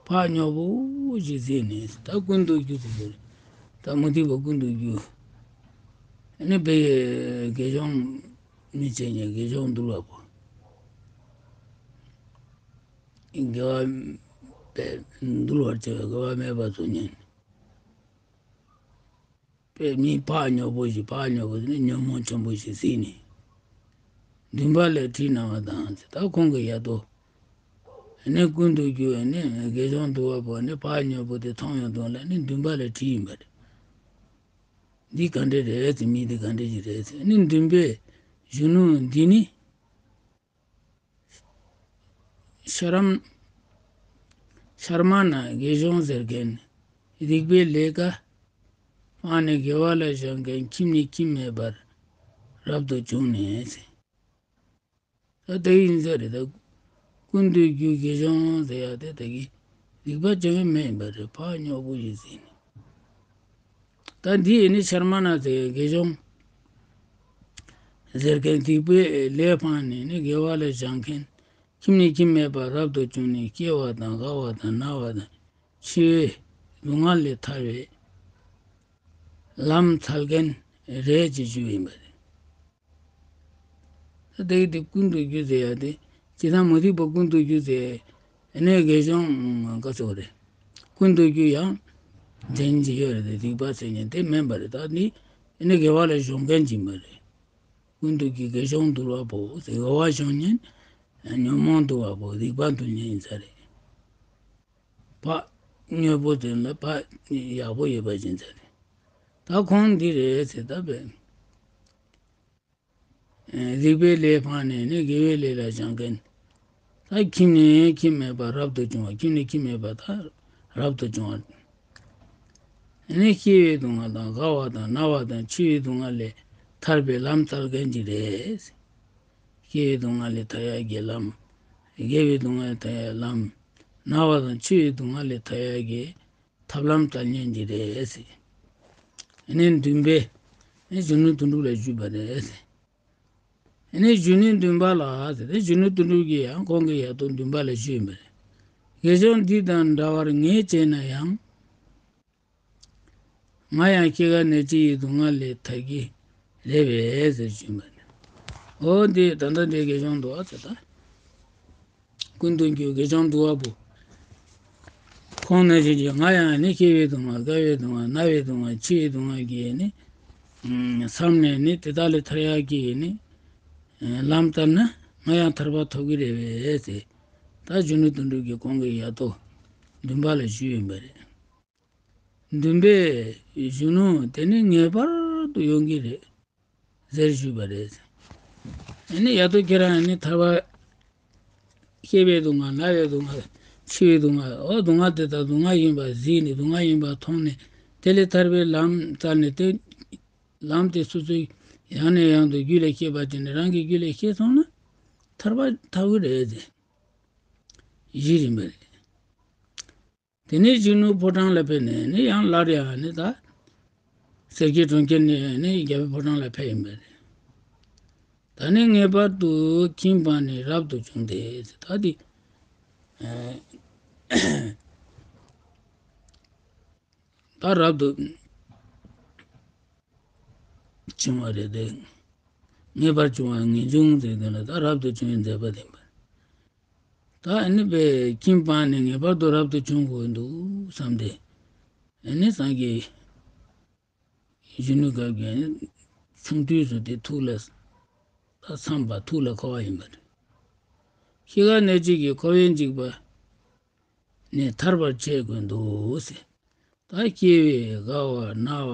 ཕག་རྙོག་པོ་ཞིག་གཟིགས་ནས། ད་ཀུན་ཏུ་རྒྱུ་དེ་ཟེར། ད་མུ་སྟེགས་པ་ཀུན་ཏུ་རྒྱུ། ཨ་ནི་དཔེ་དགེ་སྦྱོང་མི་བྱེད་མཁན་དགེ་སྦྱོང་དུལ་བ་པོ། དགེ་བ་དཔེ་འདུལ་བར་བྱ་བའི་དགེ་བ་མེད་པ་ཚོ་ཉན། དཔེ་མི་ཕག་རྙོག་པོ་ཞིག་ཕག་རྙོག་པོ་དེ་ནི་ཉོན་མོངས་ཆེན་པོ་ཞིག་གཟིགས་ནས། འདུན་པ་ལས་བྲིས་གནང་བ་དང་། ད་ཁོང་གི་ཡ་དོ། ནི་ཀུན་ཏུ་རྒྱུ་ནི་དགེ་སྦྱོང་དུལ་བ་པོ་ནི་ཕག་རྙོག་པོ་དེ་མཐོང་ཡོང་དོན་ལ་ནི་འདུན་པ་ལས་བྲིས་ཡིན་པ་རེད། འདི་ག་འདྲ་རེད་ཟེར། མི་འདི་ག་འདྲ་ཞིག་རེད་ཟེར། ནི་འདུན་པས་གཞོན་ནུ་འདི་ནི། ཤར་མ། ཤར་མ་ན་དགེ་སྦྱོང་ཟེར་མཁན། སྡིག་པའི་ལས་ཀ་སྤངས་ནས་དགེ་བ་ལ་སྦྱང་མཁན། ཁྱིམ་ནས་ཁྱིམ་མེད་པར་རབ་ཏུ་བྱུང་ནས་ཟེར། ད་དེ་ཡིན་ས་རེད། ད་ཀུན་ཏུ་རྒྱུ་དགེ་སྦྱོང་ཟེར་ཡ་དེ་དེ་གི་སྡིག་པ་བྱེད་མཁན་མེད་པ་རེད། ཕག་རྙོག་པོ་ཞིག་ཟེར་ནས། ད་འདི་ཡིན་ནི་ཤར་མ་ན་ཟེར་དགེ་སྦྱོང་ཟེར་མཁན། སྡིག་པའི་ལས་སྤངས་ནས་ནི་དགེ་བ་ལ་སྦྱང་མཁན། ཁྱིམ་ནས་ཁྱིམ་མེད་པར་རབ་ཏུ་བྱུང་ནས། སྐྱེ་བ་དང་རྒ་བ་དང་ན་བ་དང་འཆི་བའི་སྡུག་བསྔལ་ལས་ཐར་བའི་ལམ་འཚོལ་མཁན་རེད་ཅེས་ཞུས་ཡིན་པ་རེད། ད་དེ་དེ་ཀུན་ཏུ་རྒྱུ་ཟེར་ཡ་དེ། ཇི་ལྟར་མུ་སྟེགས་པ་ཀུན་ཏུ་རྒྱུ་ཟེར། ཨ་ནི་དགེ་སྦྱོང་ག་ཚོད་རེད། ཀུན་ཏུ་རྒྱུ་ཡང་འཛིན་གྱི་ཡོད་རེད་དེ། སྡིག་པ་བྱེད་མཁན་དེ་མིན་པ་རེད། ད་འདི་ཨ་ནི་དགེ་བ་ལ་སྦྱོང་མཁན་ཅིག་མ་རེད། ཀུན་ཏུ་རྒྱུ་དགེ་སྦྱོང་དུལ་བ་པོ་ཟེར། དགེ་བ་སྦྱོང་མཁན། ཉོན་མོངས་དུལ་བ་པོ། སྡིག་པ་འདུལ་མཁན་ཡིན་ས་རེད། ཕག་རྙོག་པོ་དེ་ལ་ཕག་ཡག་པོ་ཡོད་པ་ཅན་ཚ་རེད། ད་ཁོང་འདི་རེད་ཟེར། ད་བས་སྡིག་པའི་ལས་སྤངས་ནས་ནི་དགེ་བའི་ལས་ལ་སྦྱང་མཁན། ད་ཁྱིམ་ནས་ཁྱིམ་མེད་པར་རབ་ཏུ་བྱུང་བ། ཁྱིམ་ནས་ཁྱིམ་མེད་པར་ད་རབ་ཏུ་བྱུང་བ། ནི་སྐྱེ་བའི་སྡུག་བསྔལ་དང་རྒ་བ་དང་ན་བ་དང་འཆི་བའི་སྡུག་བསྔལ་ལས་ཐར་པའི་ལམ་འཚོལ་མཁན་ཅིག་རེད། སྐྱེ་བའི་སྡུག་བསྔལ་ལས་ཐར་ཡག་གི་ལམ། རྒས་པའི་སྡུག་བསྔལ་ལས་ཐར་ཡག་ལམ། ན་བ་དང་འཆི་བའི་སྡུག་བསྔལ་ལས་ཐར་ཡག་གི་ཐབས་ལམ་འཚོལ་མཁན་ཅིག་རེད་ཟེར། ཨ་ནི་འདུན་པས་ཨ་ནི་གཞོན་ནུ་དོན་གྲུབ་ལ་ཞུས་པ་རེད་ཟེར། ཨ་ནི་གཞོན་ནུ་འདུན་པ་ལ་ཟེར་ཏེ། གཞོན་ནུ་དོན་གྲུབ་ཀྱིས་ཡང་ཁོང་གི་ཡ་དོ་འདུན་པ་ལ་ཞུས་པ་རེད། དགེ་སྦྱོང་འདི་དང་འདྲ་བར་ངས་བྱས་ན་ཡང་། ང་ཡང་སྐྱེ་རྒ་ན་འཆི་ཡི་སྡུག་བསྔལ་ལས་ཐར་གྱི་རེད་པས་ཟེར་ཞུས་པ་རེད། འོ་འདི་ད་ལྟ་འདི་དགེ་སྦྱོང་འདུག་ཨ་ཟེར་ད། ཀུན་ཏུ་རྒྱུ་དགེ་སྦྱོང་དུལ་བ་པོ། ཁོང་ནང་བཞིན་གྱི་ང་ཡང་ནི་སྐྱེ་བའི་སྡུག་བསྔལ། རྒ་བའི་སྡུག་བསྔལ། ན་བའི་སྡུག་བསྔལ། འཆི་བའི་སྡུག་བསྔལ་གྱིས་ནི། ཨུམ། བསམ་ནས་ནི་དེ་དག་ལས་ཐར་ཡག་གི་ནི། ཨེ། ལམ་ལྟར་ན་ང་ཡང་ཐར་པ་ཐོབ་ཀྱི་རེད་པས་ཟེར། ད་གཞོན་ནུ་དོན་གྲུབ་ཀྱིས་ཁོང་གི་ཡ་དོ་འདུན་པ་ལ་ཞུས་ཡིན་པ་རེད། འདུན་པས་གཞོན་ནུ་དེ་ནི་ངེས་པར་དུ་ཡོང་གི་རེད། ཟེར་ཞུས་པ་རེད། ཨ་ནི་ཡ་དོ་ཁྱེད་རང་ནི་ཐར་པ། སྐྱེ་བའི་སྡུག་བསྔལ། ན་བའི་སྡུག་བསྔལ། འཆི་བའི་སྡུག་བསྔལ། འོ་སྡུག་བསྔལ་དེ་དག་སྡུག་བསྔལ་ཡིན་པ་གཟིགས་ནས། སྡུག་བསྔལ་ཡིན་པ་མཐོང་ནས། དེ་ལས་ཐར་པའི་ལམ་བཙལ་ནས། དེ་ལམ་དེ་སོ་སོའི་ཡང་ནས་ཡང་དུ་རྒྱུད་ལ་སྐྱེས་པ་དེ་ནི་རང་གི་རྒྱུད་ལ་སྐྱེས་སོང་ན་ཐར་པ་ཐོབ་ཀྱི་རེད་ཟེར། གཞི་རིམ་པ་རེད། དེ་ནས་གཞོན་ནུ་ཕོ་བྲང་ལ་ཕེབས་ནས་ནི་ཡང་སླར་ཡང་ནི་ད་སེར་སྐྱའི་གྲོང་ཁྱེར་ནས་ནི་རྒྱལ་པོའི་ཕོ་བྲང་ལ་ཕེབས་ཡིན་པ་རེད། ད་ནི་ངེས་པར་དུ་ཁྱིམ་སྤངས་ནས་རབ་ཏུ་བྱུང་སྟེ། ད་འདི་ད་རབ་ཏུ་བྱུང་བ་རེད་དེ། ངེས་པར་བྱུང་བ་ངེས་འབྱུང་ཟེར་དེ་ལ་ད་རབ་ཏུ་བྱུང་བའི་མཛད་པ་དེ་ཡིན་པ། ད་ཨ་ནི་པའི་ཁྱིམ་སྤངས་ནས་ངེས་པར་དུ་རབ་ཏུ་བྱུང་དགོས་འདུག་བསམ་སྟེ། ཨ་ནི་སངས་རྒྱས་གཞོན་ནུ་སྐབས་ཀྱི་ཨ་ནི་ཆུང་དུས་སུ་དེ་ཐུགས་ལ་ད་འཚམས་པ་ཐུགས་ལ་འཁོར་བ་ཡིན་པ་རེད། ཤི་ཁ་གནད་གཅོད་ཀྱི་འཁོར་བའི་འཇིགས་པ་ནས་ཐར་པར་བྱེད་དགོས་འདུག་ཟེར། ད་སྐྱེ་བའི་རྒ་བ་ན་བ་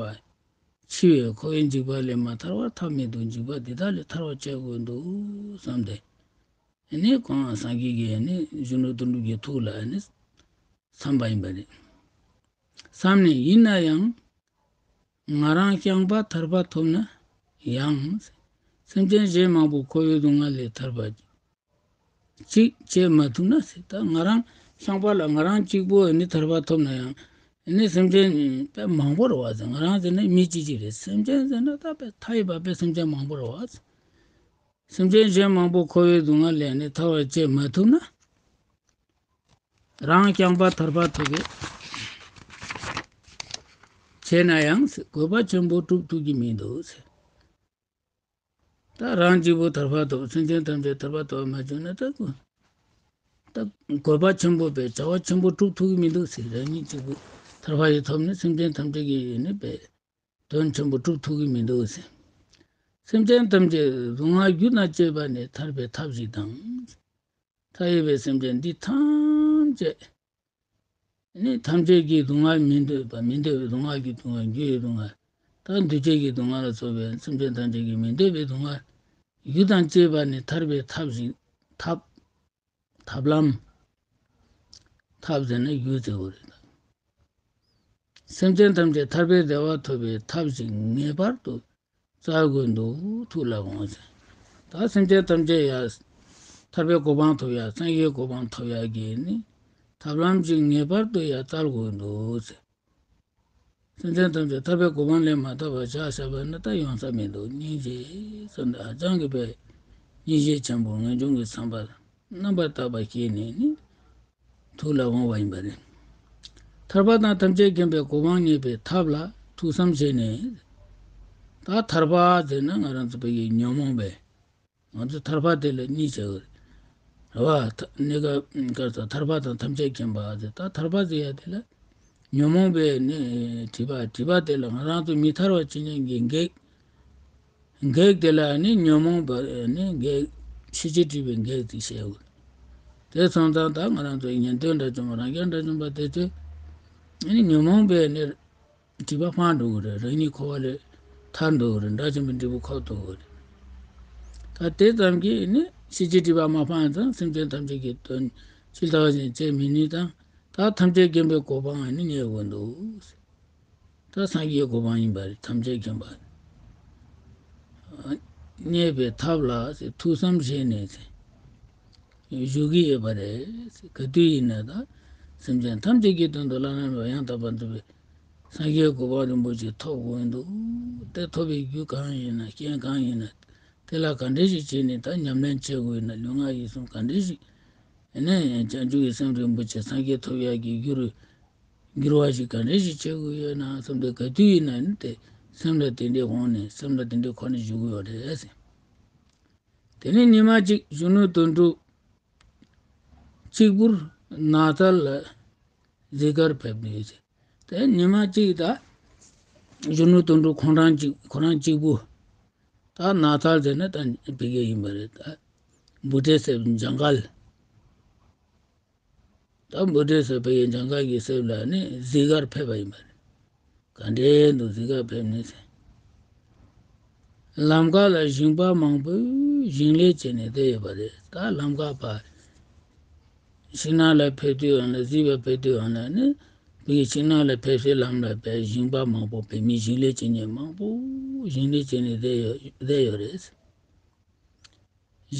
འཆི་བའི་འཁོར་བའི་འཇིགས་པ་ལས་མ་ཐར་བར་ཐབས་མེད་དུ་འཇིགས་པ་འདི་དག་ལས་ཐར་བར་བྱེད་དགོས་འདུག་བསམ་སྟེ། ཨ་ནི་ཁོང་སངས་རྒྱས་ཀྱི་ཨ་ནི་གཞོན་ནུ་དོན་གྲུབ་ཀྱི་ཐུགས་ལ་ཨ་ནི་འཚམས་པ་ཡིན་པ་རེད། བསམ་ནས་ཡིན་ན་ཡང་། ང་རང་ཤངས་པ་ཐར་པ་ཐོབ་ན་ཡང་། སེམས་ཅན་གཞན་མང་པོ་འཁོར་བའི་སྡུག་བསྔལ་ལས་ཐར་པ་གཅིག་བྱེད་མ་ཐུབ་ན་ཟེར། ད་ང་རང་ཤངས་པ་ལ་ང་རང་གཅིག་པོ་ཨ་ནི་ཐར་པ་ཐོབ་ན་ཡང་ཨ་ནི་སེམས་ཅན་དཔེ་མང་པོ་རེད་བ་ཟེར། ང་རང་ཟེར་ན་མི་གཅིག་གཅིག་རེད། སེམས་ཅན་ཟེར་ན་ད་དཔེ་མཐའ་ཡས་པ་དཔེ་སེམས་ཅན་མང་པོ་རེད་བ་ཟེར། སེམས་ཅན་གཞན་མང་པོ་འཁོར་བའི་སྡུག་བསྔལ་ལས་ནི་ཐར་བར་བྱེད་མ་ཐུབ་ན། རང་རྐྱང་པ་ཐར་པ་ཐོབ་པའི་བྱས་ན་ཡང་ཟེར། དགོས་པ་ཆེན་པོ་སྒྲུབ་ཐུབ་ཀྱི་མི་འདུག་ཟེར། ད་རང་གཅིག་པུ་ཐར་པ་ཐོབ། སེམས་ཅན་ཐམས་ཅད་ཐར་པ་ཐོབ་པར་མ་བྱུང་ན་ད་དགོས་ད་དགོས་པ་ཆེན་པོ་བས་བྱ་བ་ཆེན་པོ་སྒྲུབ་ཐུབ་ཀྱི་མི་འདུག་ཟེར། རང་ཉིད་གཅིག་པུ་ཐར་པ་ཡི་ཐོབ་ནས་སེམས་ཅན་ཐམས་ཅད་ཀྱི་ཡིན་ནི་བས། དོན་ཆེན་པོ་སྒྲུབ་ཐུབ་ཀྱི་མི་འདུག་ཟེར། སེམས་ཅན་ཐམས་ཅད་སྡུག་བསྔལ་རྒྱུ་དང་བཅས་པ་ནས་ཐར་པའི་ཐབས་ཤིག་དང་། མཐའ་ཡས་པའི་སེམས་ཅན་འདི་ཐམས་ཅད་ནི་ཐམས་ཅད་ཀྱི་སྡུག་བསྔལ་མི་འདོད་པ་མི་འདོད་པའི་སྡུག་བསྔལ་གྱི་སྡུག་བསྔལ་རྒྱུ་ཡི་སྡུག་བསྔལ་ད་འདུ་བྱེད་ཀྱི་སྡུག་བསྔལ་ལ་སོགས་པའི་སེམས་ཅན་ཐམས་ཅད་ཀྱི་མི་འདོད་པའི་སྡུག་བསྔལ་རྒྱུ་དང་བཅས་པ་ནས་ཐར་པའི་ཐབས་ཤིག་ཐབས། ཐབས་ལམ། ཐབས་ཟེར་ན་རྒྱུ་ཟེར་བ་རེད། སེམས་ཅན་ཐམས་ཅད་ཐར་པའི་བདེ་བ་ཐོབ་པའི་ཐབས་ཤིག་ངེས་པར་དུ་བཙལ་དགོས་འདུག་ཐུགས་ལ་འོང་ཟེར། ད་སེམས་ཅན་ཐམས་ཅད་ཡ་ཐར་པའི་གོ་འཕང་ཐོབ་ཡ་སངས་རྒྱས་གོ་འཕང་ཐོབ་ཡ་གི་ནི་ཐབས་ལམ་ཅིག་ངེས་པར་དུ་ཡ་བཙལ་དགོས་འདུག་ཟེར། སེམས་ཅན་ཐམས་ཅད་ཐར་པའི་གོ་འཕང་ལས་མ་ཐར་བར་བཞག་བཞག་པ་ནི་ད་ཡོང་ས་མི་འདུག་སྙིང་རྗེ་བསམ་དང་ཧ་ཅང་གི་པའི་སྙིང་རྗེ་ཆེན་པོ་ངེས་འབྱུང་གི་བསམ་པ་རྣམ་པར་དག་པ་སྐྱེས་ནས་ནི་ཐུགས་ལ་འོང་བ་ཡིན་པ་རེད། ཐར་པ་དང་ཐམས་ཅད་མཁྱེན་པའི་གོ་འཕང་བརྙེས་པའི་ཐབས་ལ་ཐུགས་བསམ་བཞེས་ནས། ད་ཐར་པ་ཟེར་ན་ང་རང་ཚོ་བོད་ཀྱི་ཉོན་མོངས་པའི། ང་ཚོ་ཐར་པ་དེ་ལ་གཉིས་བྱ་བ་རེད་བ། ཐ་གནས་སྐབས་སྐབས་སུ་ཐར་པ་དང་ཐམས་ཅད་མཁྱེན་པ་ཟེར། ད་ཐར་པ་ཟེར་ཡ་དེ་ལ་ཉོན་མོངས་པའི་ནི་སྒྲིབ་པ་སྒྲིབ་པ་དེ་ལ་ང་རང་ཚོ་མི་ཐར་བ་ཅི་ཉན་གྱི་གེགས། གེགས་དེ་ལ་ནི་ཉོན་མོངས་པ་ནི་གེགས་ཕྱིན་ཅི་སྒྲིབ་པའི་གེགས་དེ་བྱས་ཡོད། དེ་སོང་ཙང་ད་ང་རང་ཚོ་ཉན་ཐོས་དགྲ་བཅོམ་པ་རང་རྒྱལ་དགྲ་བཅོམ་པ་དེ་ཚོས་ནི་ཉོན་མོངས་པའི་ནི། སྒྲིབ་པ་སྤངས་འགྲོ་གི་རེད། རང་ཉིད་འཁོར་བ་ལས་ཐར་འགྲོ་གི་རེད། དགྲ་བཅོམ་པའི་འབྲས་བུ་འཁོར་ཐུབ་ཀྱི་རེད། ད་དེ་ཙམ་གྱིས་ནི་ཕྱིན་ཅི་སྒྲིབ་པ་མ་སྤངས་ཙང་སེམས་ཅན་ཐམས་ཅད་ཀྱི་དོན་ཇི་ལྟ་བ་བཞིན་བྱེད་མི་ནུས་དང་། ད་ཐམས་ཅད་མཁྱེན་པའི་གོ་འཕང་ནི་རྙེད་དགོས་འདུག་ད་སངས་རྒྱས་གོ་འཕང་ཡིན་པ་རེད། ཐམས་ཅད་མཁྱེན་པ་རྙེད་པའི་ཐབས་ལ་ཐུགས་བསམ་བཞེས་ནས་བཞུགས་ཀྱི་ཡོད་པ་རེད། ག་དུས་ཡིན་ན་ད་སེམས་ཅན་ཐམས་ཅད་ཀྱི་དོན་དུ་བླ་ན་མེད་པ་ཡང་དག་པར་རྫོགས་པའི་སངས་རྒྱས་གོ་འཕང་རིན་པོ་ཆེ་ཐོབ་དགོས་འདུག་དེ་ཐོབ་པའི་རྒྱུ་གང་ཡིན་ན་རྐྱེན་གང་ཡིན་ན་དེ་ལ་ག་འདྲ་ཞིག་བྱས་ནས་ད་ཉམས་ལེན་བྱེད་དགོས་ཡིན་ན་ལུས་ངག་ཡིད་གསུམ་ག་འདྲ་ཞིག་ནས་བྱང་ཆུབ་ཀྱི་སེམས་རིན་པོ་ཆེ་སངས་རྒྱས་ཐོབ་ཡག་གི་རྒྱུར་འགྱུར་བ་ཞིག་ག་འདྲ་ཞིག་བྱེད་དགོས་ཡོད་ན་བསམ་དུས་ག་དུས་ཡིན་ན་ནི་དེ་སེམས་ལ་དེ་འདྲའི་དབང་ནས་སེམས་ལ་དེ་འདྲའི་ཁོ་ནས་བཞུགས་ཡོད་རེད་ཟེར། དེ་ནས་ཉི་མ་གཅིག་གཞོན་ནུ་དོན་གྲུབ་གཅིག་པུར་ནགས་ཚལ་ལ་གཟིགས་སྐར་ཕེབས་ནས་ཟེར། དེ་ཉི་མ་གཅིག་ད་གཞོན་ནུ་དོན་གྲུབ་ཁོང་རང་གཅིག་ཁོ་རང་གཅིག་པུ་ད་ནགས་ཚལ་ཟེར་ན་ད་བི་གེ་ཡིན་པ་རེད། ད་འབུ་ཏྲའི་གསེབ་ཇང་གལ། ད་འབུ་ཏྲའི་གསེབ་བི་གེ་ཇང་གལ་གྱི་གསེབ་ལ་ནི་གཟིགས་སྐར་ཕེབས་པ་ཡིན་པ་རེད། ག་འདྲའི་འདུག་གཟིགས་སྐར་ཕེབས་ནས་ཟེར། ལམ་ཁ་ལ་ཞིང་པ་མང་པོས་ཞིང་ལས་བྱས་ནས་བསྡད་ཡོད་པ་རེད། ད་ལམ་ཁ་བར་ཤིང་ནགས་ལ་ཕེབས་དུས་ཡང་ན་གཟིགས་པར་ཕེབས་དུས་ཡང་ན་ནི་བོད་ཀྱི་ཤིང་ནགས་ལ་ཕེབས་སའི་ལམ་ལ་བས་ཞིང་པ་མང་པོ་བོད་མི་ཞིང་ལས་བྱེད་མཁན་མང་པོ་ཞིང་ལས་བྱས་ནས་བསྡད་ཡོད་བསྡད་ཡོད་རེད།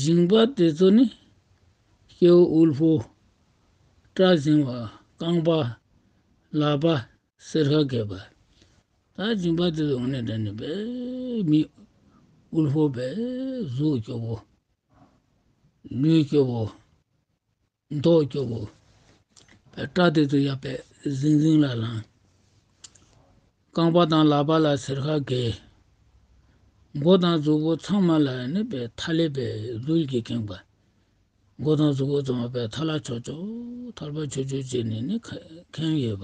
ཞིང་པ་དེ་ཚོ་ནི་སྐྱེ་བོ་དབུལ་པོ། སྐྲ་འཛིང་བ། རྐང་པ། ལག་པ། སེར་ཁ་གས་པ། ད་ཞིང་པ་དེ་ཚོ་དངོས་གནས་དྲང་གནས་དཔེ་མི་དབུལ་པོ་དཔེ་གཟུགས་སྐྱོ་པོ། ལུས་སྐྱོ་པོ། མདོག་སྐྱོ་པོ། དཔེ་སྐྲ་དེ་ཚོ་ཡ་དཔེ་འཛིང་འཛིང་ལ་ལངས། རྐང་པ་དང་ལག་པ་ལ་སེར་ཁ་གས། མགོ་དང་གཟུགས་པོ་ཚང་མ་ལ་ནི་དཔེ་ཐལ་བའི་དཔེ་རྡུལ་གྱིས་ཁེངས་པ། མགོ་དང་གཟུགས་པོ་ཚང་མ་དཔེ་ཐལ་བ་ཆོག་ཆོག་ཐལ་བ་ཆོག་ཆོག་བྱས་ནས་ནི་ཁེངས་ཡོད་པ།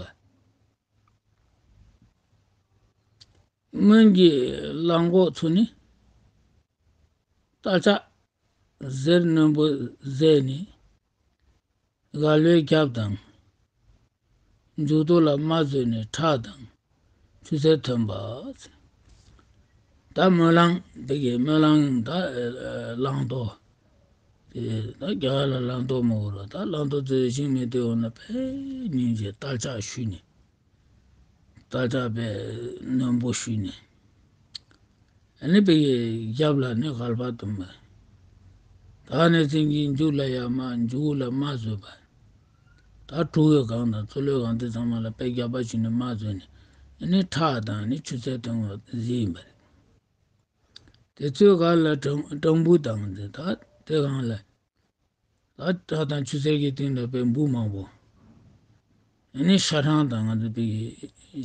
སྔོན་གྱི་གླང་གོག་ཚོ་ནི། རྟ་ལྕག་གཟེར་རྣོན་པོ་བཟས་ནས། རྒ་ལོའི་རྒྱབ་དང་། མཇུག་ཏོ་ལ་རྨ་བཟོས་ནས་ཁྲག་དང་ཆུ་སེར་ཐོན་པ། ད་སྨོན་གླང་འདི་གི་སྨོན་གླང་ད་གླང་ཏོག་དེ་ད་རྒྱ་གར་ལ་གླང་ཏོག་མི་འོ་ར། ད་གླང་ཏོག་ཚོས་ཞིང་མི་སྡོད་འོ་ན་དཔེ་སྙིང་རྗེ། རྟ་ལྕག་བཤུས་ནས། རྟ་ལྕག་དཔེ་རྣོན་པོ་བཤུས་ནས། ཨ་ནི་དཔེ་རྒྱབ་ལ་ནི་རྒལ་པ་བཏུམས་པ། ད་ནི་ཚིག་གི་མཇུག་ལ་ཡ་རྨ། མཇུག་ལ་རྨ་བཟོས་པ། ད་གྲོ་གི་སྒང་དང་ཚོ་ལོའི་སྒང་དེ་ཚང་མ་ལ་དཔེ་རྒྱབ་པ་བྱས་ནས་རྨ་བཟོས་ནས། ཨ་ནི་ཁྲག་དང་ནི་ཆུ་སེར་ཐོན་པ་བཟས་ཡིན་པ་རེད། དེ་ཚོའི་སྒང་ལ་སྦྲང་སྦྲང་བུ་དང་དེ་ད་དེ་སྒང་ལ། ད་ཁྲག་དང་ཆུ་སེར་གྱི་སྟེང་དུ་དཔེ་འབུ་མང་པོ། ཨ་ནི་ཤ་སྦྲང་དང་ང་ཚོ་དཔེ་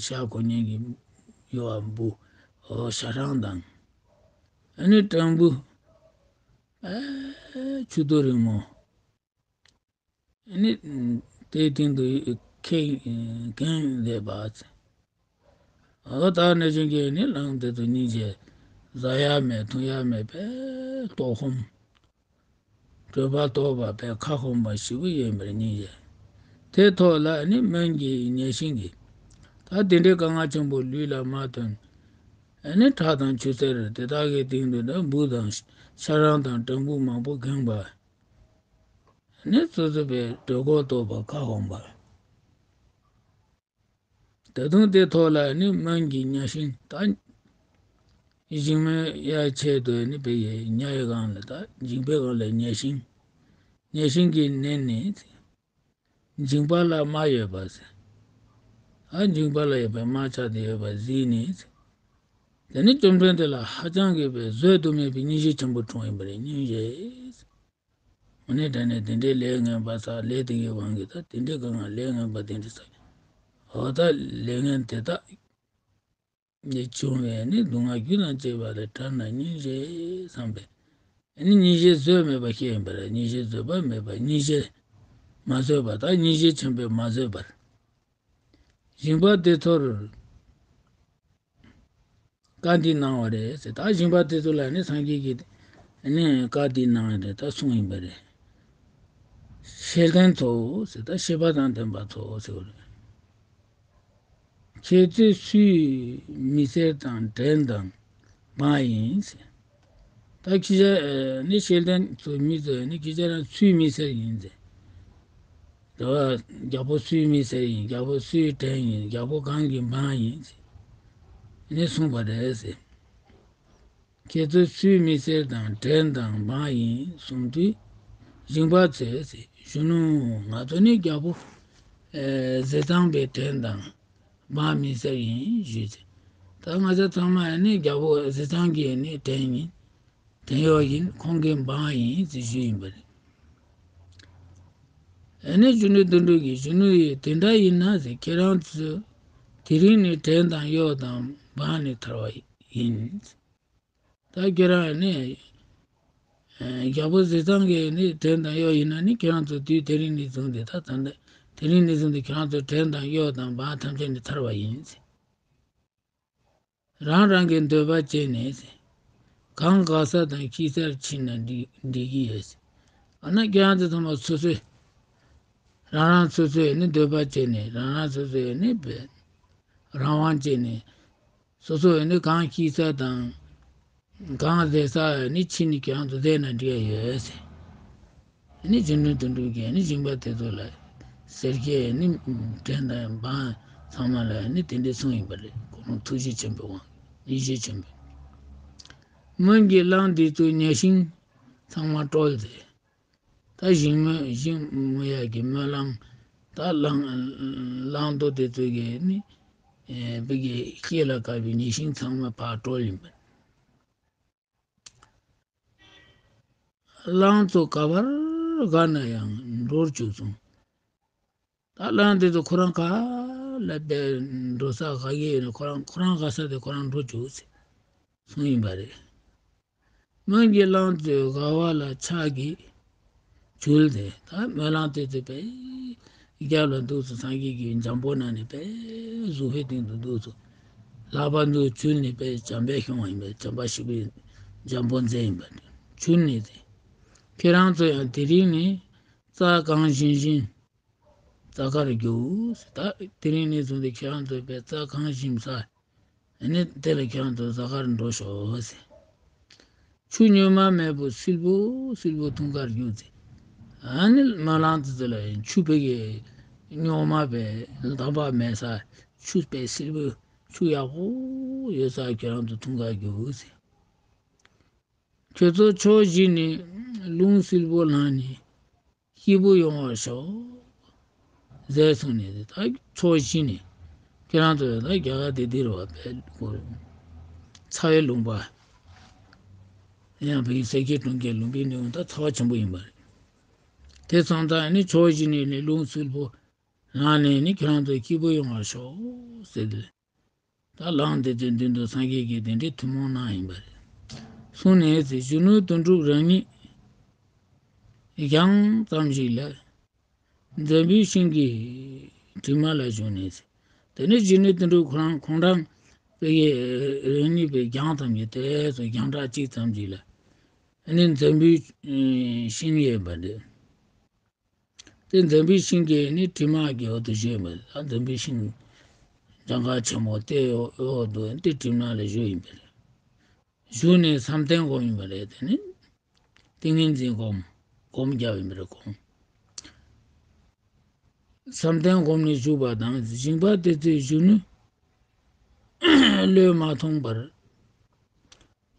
ཤ་གོ་ཉན་གྱི་ཡོད་པ་འབུ། འོ་ཤ་སྦྲང་དང་། ཨ་ནི་སྦྲང་བུ། ཨེ་མཆུ་ཏོ་རིང་མོ། ཨ་ནི་དེའི་སྟེང་དུ་ཁེངས་ཁེངས་བསྡད་པ། འོ་ད་ནི་ཅན་གྱི་ནི་གླང་དེ་ཚོ་སྙིང་རྗེ། བཟའ་ཡ་མེད་འཐུང་ཡ་མེད་པའི་ལྟོགས་སྐོམ། གྲོད་པ་ལྟོགས་པ་པའི་ཁ་སྐོམ་པ་ཞེ་པོ་ཡོད་པར་སྙིང་རྗེ། དེ་ཐོག་ལ་ནི་སྨན་གྱི་གཉའ་ཤིང་གིས། ད་དེ་འདྲའི་དཀའ་ངལ་ཆེན་པོ་ལུས་ལ་མ་ཐོན། ཨ་ནི་ཁྲག་དང་ཆུ་སེར་དེ་དག་གི་སྟེང་དུ་ནི་འབུ་དང་ཤ་སྦྲང་དང་སྦྲང་བུ་མང་པོ་ཁེངས་པ། ཨ་ནི་སོ་སོ་པའི་གྲོད་ཁོག་ལྟོགས་པ་ཁ་སྐོམ་པ། ད་དུང་དེ་ཐོག་ལ་ནི་སྨན་གྱི་གཉའ་ཤིང་ད། ཞིང་སྨན་ཡ་ཆེད་དུ་ནི་དཔེ་ཡི་གཉའ་ཡི་སྒང་ལ་ད་མཇིང་པའི་སྒང་ལ་གཉའ་ཤིང་། གཉའ་ཤིང་གིས་མནན་ནས། མཇིང་པ་ལ་རྨ་ཡོད་པ་ཟེར། ཨ་མཇིང་པ་ལ་ཡོད་པའི་རྨ་ཆགས་ཏེ་ཡོད་པ་གཟིགས་ནས། དེ་ནི་བཅོམ་ལྡན་འདས་ལ་ཧ་ཅང་གི་བཟོད་དུ་མེད་པའི་སྙིང་རྗེ་ཆེན་པོ་འཁྲུངས་ཡིན་པ་རེད། སྙིང་རྗེ། འོ་ནི་དྲན་ནས་དེ་འདྲའི་ལས་ངན་པ་བསགས། ལས་དེ་གའི་དབང་གིས་ད་དེ་འདྲའི་དཀའ་ངལ་ལས་ངན་པ་དེ་འདྲ་བསགས། འོ་ད་ལས་ངན་དེ་དག་ནས་བྱུང་བའི་ནི་སྡུག་བསྔལ་རྒྱུ་དང་བཅས་པ་ལ་དྲན་ན་སྙིང་རྗེ་བསམ་པས། ཨ་ནི་སྙིང་རྗེ་བཟོད་མེད་པ་ཞིག་ཡིན་པ་རེད། སྙིང་རྗེ་བཟོད་པ་མེད་པ། སྙིང་རྗེ་མ་བཟོད་པ་དང་། སྙིང་རྗེ་ཆེན་པོས་མ་བཟོད་པར། ཞིང་པ་དེ་ཚོར་བཀའ་འདི་གནང་བ་རེད་ཟེར། ད་ཞིང་པ་དེ་ཚོ་ལ་ནི་སངས་རྒྱས་ཀྱིས་ནི་བཀའ་འདི་གནང་བ་རེད། ད་གསུངས་ཡིན་པ་རེད། ཤེས་ལྡན་ཚོ་ཟེར། ད་ཤེས་པ་དང་ལྡན་པ་ཚོ་ཟེར་བ་རེད། ཁྱེད་ཚོས་སུའི་མི་སེར་དང་བྲན་དང་འབངས་ཡིན་ཟེར། ད་ཁྱེད་ཅག་ནི་ཤེས་ལྡན་ཚོའི་མི་ཚོས་ནི་ཁྱེད་ཅག་རང་སུའི་མི་སེར་ཡིན་ཟེར། དེ་བ་རྒྱལ་པོ་སུའི་མི་སེར་ཡིན། རྒྱལ་པོ་སུའི་བྲན་ཡིན། རྒྱལ་པོ་གང་གི་འབངས་ཡིན་ཟེར་ནི་གསུངས་པ་རེད་ཟེར། ཁྱེད་ཚོ་སུའི་མི་སེར་དང་བྲན་དང་འབངས་ཡིན་གསུངས་དུས། ཞིང་པ་ཚོས་ཟེར། གཞོན་ནུ། ང་ཚོ་ནི་རྒྱལ་པོ་ཨེ་ཟས་གཙང་པའི་བྲན་དང་འབངས་མི་སེར་ཡིན་ཞུས་ཚེ། ད་ང་ཚོ་ཚང་མ་ནི་རྒྱལ་པོ་ཟས་གཙང་གི་ནི་བྲན་ཡིན། བྲན་གཡོག་ཡིན། ཁོང་གི་འབངས་ཡིན་ཟེར་ཞུས་ཡིན་པ་རེད། ཨ་ནི་གཞོན་ནུ་དོན་གྲུབ་ཀྱིས། གཞོན་ནུ་ཡིས། དེ་འདྲ་ཡིན་ན་ཟེར། ཁྱེད་རང་ཚོ་དེ་རིང་ནས་བྲན་དང་གཡོག་དང་འབངས་ནས་ཐར་བ་ཡིན། ད་ཁྱེད་རང་ནི་ཨ་རྒྱལ་པོ་ཟས་གཙང་གི་ནི་བྲན་དང་གཡོག་ཡིན་ན་ནི། ཁྱེད་རང་ཚོ་དུས་དེ་རིང་ནས་བཟུང་སྟེ། ད་ད་ལྟ་དེ་རིང་ནས་བཟུང་སྟེ་ཁྱེད་རང་ཚོ་བྲན་དང་གཡོག་དང་འབངས་ཐམས་ཅད་ནས་ཐར་བ་ཡིན། རང་རང་གི་འདོད་པ་བྱས་ནས་གང་དགའ་ས་དང་སྐྱིད་སར་ཕྱིན་ན་འགྲིག་འགྲིག་གི་ཡོད། འོ་ན་ཁྱེད་རང་ཚོ་ཚང་མ་སོ་སོས་རང་རང་སོ་སོས་ནི་འདོད་པ་བྱས་ནས། རང་རང་སོ་སོས་ནི་བས་རང་དབང་བྱས་ནས། སོ་སོ་ནི་གང་སྐྱིད་ས་དང་གང་བསྡད་ས་ནི་ཕྱིན་ནས་ཁྱེད་རང་ཚོ་བསྡད་ན་འགྲིག་ཡ་ཡོད་ཟེར། ནི་གཞོན་ནུ་དོན་གྲུབ་ཀྱིས་ནི་ཞིང་པ་དེ་ཚོ་ལ་ཟེར་གྱི་ནི། བྲན་དང་འབངས་ཚང་མ་ལ་ནི་དེ་འདྲ་གསུངས་ཡིན་པ་རེད། ཁོང་ཐུགས་རྗེ་ཆེན་པོའི་དབང་། ཡིད་ཆེས་ཆེན་པོས། སྔོན་གྱི་གླང་འདི་ཚོའི་གཉའ་ཤིང་ཚང་མ་བཀྲོལ་ཏེ། ད་ཞིང་རྨོ་ཞིང་རྨོ་ཡག་གི་རྨོ་གླང་། ད་གླང་གླང་རྡོ་དེ་ཚོ་གི་ནི་ཨེ་བི་གི་སྐེ་ལ་བཀབ་པའི་གཉའ་ཤིང་ཚང་མ་ཕར་བཀྲོལ་ཡིན་པ། གླང་ཚོ་ག་བར་དགའ་ན་ཡང་འགྲོར་བཅུག་སོང་། ད་གླང་དེ་ཚོ་ཁོ་རང་ག་ལ་བསྡད། འགྲོ་ས་ག་གི་ཡོད་ན་ཁོ་རང་ཁོ་རང་དགའ་ས་དེ་ཁོ་རང་འགྲོ་བཅུག་ཟེར་གསུངས་ཡིན་པ་རེད། སྔོན་གྱི་གླང་ཚོའི་དགའ་བ་ལ་ཕྱག་གིས་འཇུས་ཏེ། ད་སྨོན་གླང་དེ་ཚོ་དཔེ་རྒྱབ་ལ་འདུག་སེ་སངས་རྒྱས་ཀྱི་འཇམ་པོ་ན་ནས་དཔེ་གཟུགས་པོའི་སྟེང་དུ་འདུག་སེ་ ལྷག་པ་ཚོ་བྱོན་ནས་པའི་བྱམས་པའི་ཤོང་བ་ཡིན་པས། བྱམས་པ་ཞིག་པའི་འཇམ་པོ་མཛད་ཡིན་པ་བྱོན་ནས་ཏེ། ཁྱེད་རང་ཚོ་ཡང་དེ་རིང་ནས་རྩྭ་གང་བཞིན་བཞིན་རྩྭ་ཁར་རྒྱུགས་ཟེར། ད་དེ་རིང་ནས་བཟུང་སྟེ་ཁྱེད་རང་ཚོ་པའི་རྩྭ་གང་བཞིན་ས། ཨ་ནི་དེ་ལ་ཁྱེད་རང་ཚོ་རྩྭ་ཁར་འགྲོ་ཤོག་ཟེར། ཆུ་གཉུག་མ་མེད་པོ་བསིལ་པོ་བསིལ་པོ་འཐུང་གར་རྒྱུགས་ཟེར། ཨ་ནི་རྨ་ལམ་དེ་ཚོ་ལ་ཆུ་བེ་གི་གཉུག་མ་བེ་དམ་པ་མེད་ས། ཆུ་བེ་བསིལ་པོ་ཆུ་ཡག་པོ་ཡོད་ས་ཁྱེད་རང་ཚོ་འཐུང་གར་རྒྱུགས་ཟེར། ཁྱོད་ཚོ་ཕྱོགས་བཞི་ནས་རླུང་བསིལ་པོ་ལངས་ནས་སྐྱིད་པོ་ཡོང་བར་ཤོག་ཟེར་གསུངས་ནས། ད་ཕྱོགས་བཞི་ནས་ཁྱེད་རང་ཚོ་ད་རྒྱ་གར་དེ་འདིར་བ་བས་ཚ་བའི་ལུང་པ། ཡང་བོད་ཀྱི་ས་སྐྱའི་གྲོང་ཁྱེར་ལུམ་བི་ནི་ཡང་ད་ཚ་བ་ཆེན་པོ་ཡིན་པ་རེད། དེ་སོང་ཙང་ནི་ཕྱོགས་བཞི་ནས་ནི་རླུང་བསིལ་པོ་ལངས་ནས་ནི་ཁྱེད་རང་ཚོ་སྐྱིད་པོ་ཡོང་བར་ཤོག་ཟེར་ཏེ། ད་ལངས་ཏེ་དེ་མདུན་དུ་སངས་རྒྱས་ཀྱིས་དེ་འདྲའི་ཐུན་མོང་གནང་ཡིན་པ་རེད། གསུངས་ནས་ཟེར། གཞོན་ནུ་དོན་གྲུབ་རང་ཉིད་བཞེངས་ཙམ་ཞིག་ལ། འཛམ་བུའི་ཤིང་གི་གྲིབ་མ་ལ་བཞུགས་ནས་ཟེར། དེ་ནས་གཞོན་ནུ་དོན་གྲུབ་ཁོ་རང་ཁོང་རང་པའི་རང་ཉིད་པའི་བཞེངས་ཙམ་གྱི་དེ་ཚོ་རྒྱང་གྲགས་གཅིག་ཙམ་ཞིག་ལ། ཨ་ནི་འཛམ་བུའི་ཤིང་ཡོད་པ་རེད། དེ་འཛམ་བུའི་ཤིང་གི་ནི་གྲིབ་མ་གི་འོག་ཏུ་བཞུགས་མ། ཨ་འཛམ་བུའི་ཤིང་གྱང་ཁ་ཆེན་མོ་དེ་འོག་ཏུ་དེ་གྲིབ་མ་ལ་བཞུགས་ཡིན་པ་རེད། བཞུགས་ནས་བསམ་གཏན་སྒོམ་ཡིན་པ་རེད། དེ་ནི་ཏིང་ངེ་འཛིན་སྒོམ་སྒོམ་རྒྱབ་ཡིན་པ་རེད། སྒོམ། བསམ་གཏན་སྒོམ་ནས་བཞུགས་པ་དང་། ཞིང་པ་དེ་ཚོས་གཞོན་ནུ་བློས་མ་ཐོངས་པར།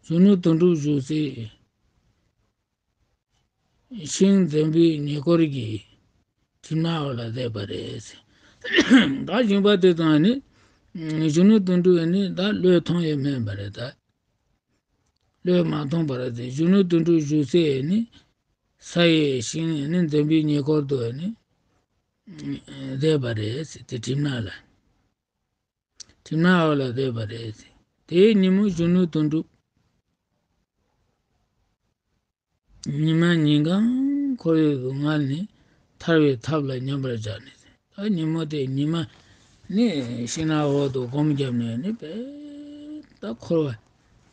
གཞོན་ནུ་དོན་གྲུབ་བཞུགས་སའི་ཤིང་འཛམ་བུའི་ཉེ་འཁོར་གྱི་གྲིབ་ནག་འོག་ལ་བསྡད་པ་རེད། ད་ཞིང་པ་དེ་དང་ནི་གཞོན་ནུ་དོན་གྲུབ་ནི་ད་བློས་ཐོངས་ཡོད་མེད་པ་རེད། ད་བློས་མ་ཐོངས་པར་དེ་གཞོན་ནུ་དོན་གྲུབ་བཞུགས་སའི་ནི་ས་ཡི་ཤིང་ནི་འཛམ་བུའི་ཉེ་འཁོར་དུ་ནི་བསྡད་པ་རེད། དེ་གྲིབ་ནག་ལ། གྲིབ་ནག་འོག་ལ་བསྡད་པ་རེད། དེའི་ཉིན་མོ་གཞོན་ནུ་དོན་གྲུབ་ཉི་མ་ཉིན་གང་འཁོར་བའི་སྡུག་བསྔལ་ནས་ཐར་བའི་ཐབས་ལ་མཉམ་པར་སྦྱར་ནས། ད་ཉིན་མོ་དེ་ཉི་མ་ནི་ཤིང་ནགས་འོག་ཏུ་སྒོམ་བརྒྱབ་ནས་ནི་བས་ད་འཁོར་བ་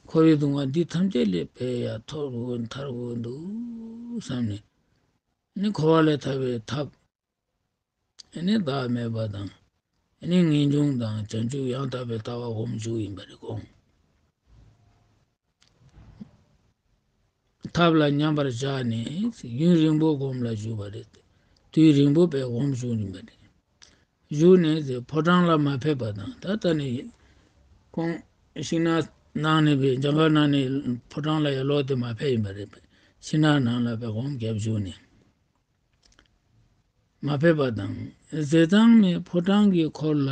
འཁོར་བའི་སྡུག་བསྔལ་འདི་ཐམས་ཅད་ལས་བས་ཡ་ཐར་དགོས་ཐར་དགོས་འདུག་བསམ་ནས་ནི་འཁོར་བ་ལས་ཐར་བའི་ཐབས། ཨ་ནི་བདག་མེད་པ་དང་། ཨ་ནི་ངེས་འབྱུང་དང་བྱང་ཆུབ་ཡང་དག་པའི་ལྟ་བ་སྒོམ་བཅུག་ཡིན་པ་རེད། སྒོམ། ཐབས་ལ་མཉམ་པར་བཞག་ནས་ཡུན་རིང་པོ་སྒོམ་ལ་བཞུགས་པ་རེད། དུས་རིང་པོ་བས་སྒོམ་བཞུགས་ཡིན་པ་རེད། བཞུགས་ནས་ཕོ་བྲང་ལ་མ་ཕེབས་པ་དང་། ད་ལྟ་ནས་ཁོང་ཤིང་ནགས་ནང་ནས་བས་གྱང་ཁ་ནང་ནས་ཕོ་བྲང་ལ་ཡར་ལོག་སྟེ་མ་ཕེབས་ཡིན་པ་རེད། ཤིང་ནགས་ནང་ལ་བས་སྒོམ་བརྒྱབ་བཞུགས་ནས། མ་ཕེབས་པ་དང་། ཟས་གཙང་མས་ཕོ་བྲང་གི་འཁོར་ལ་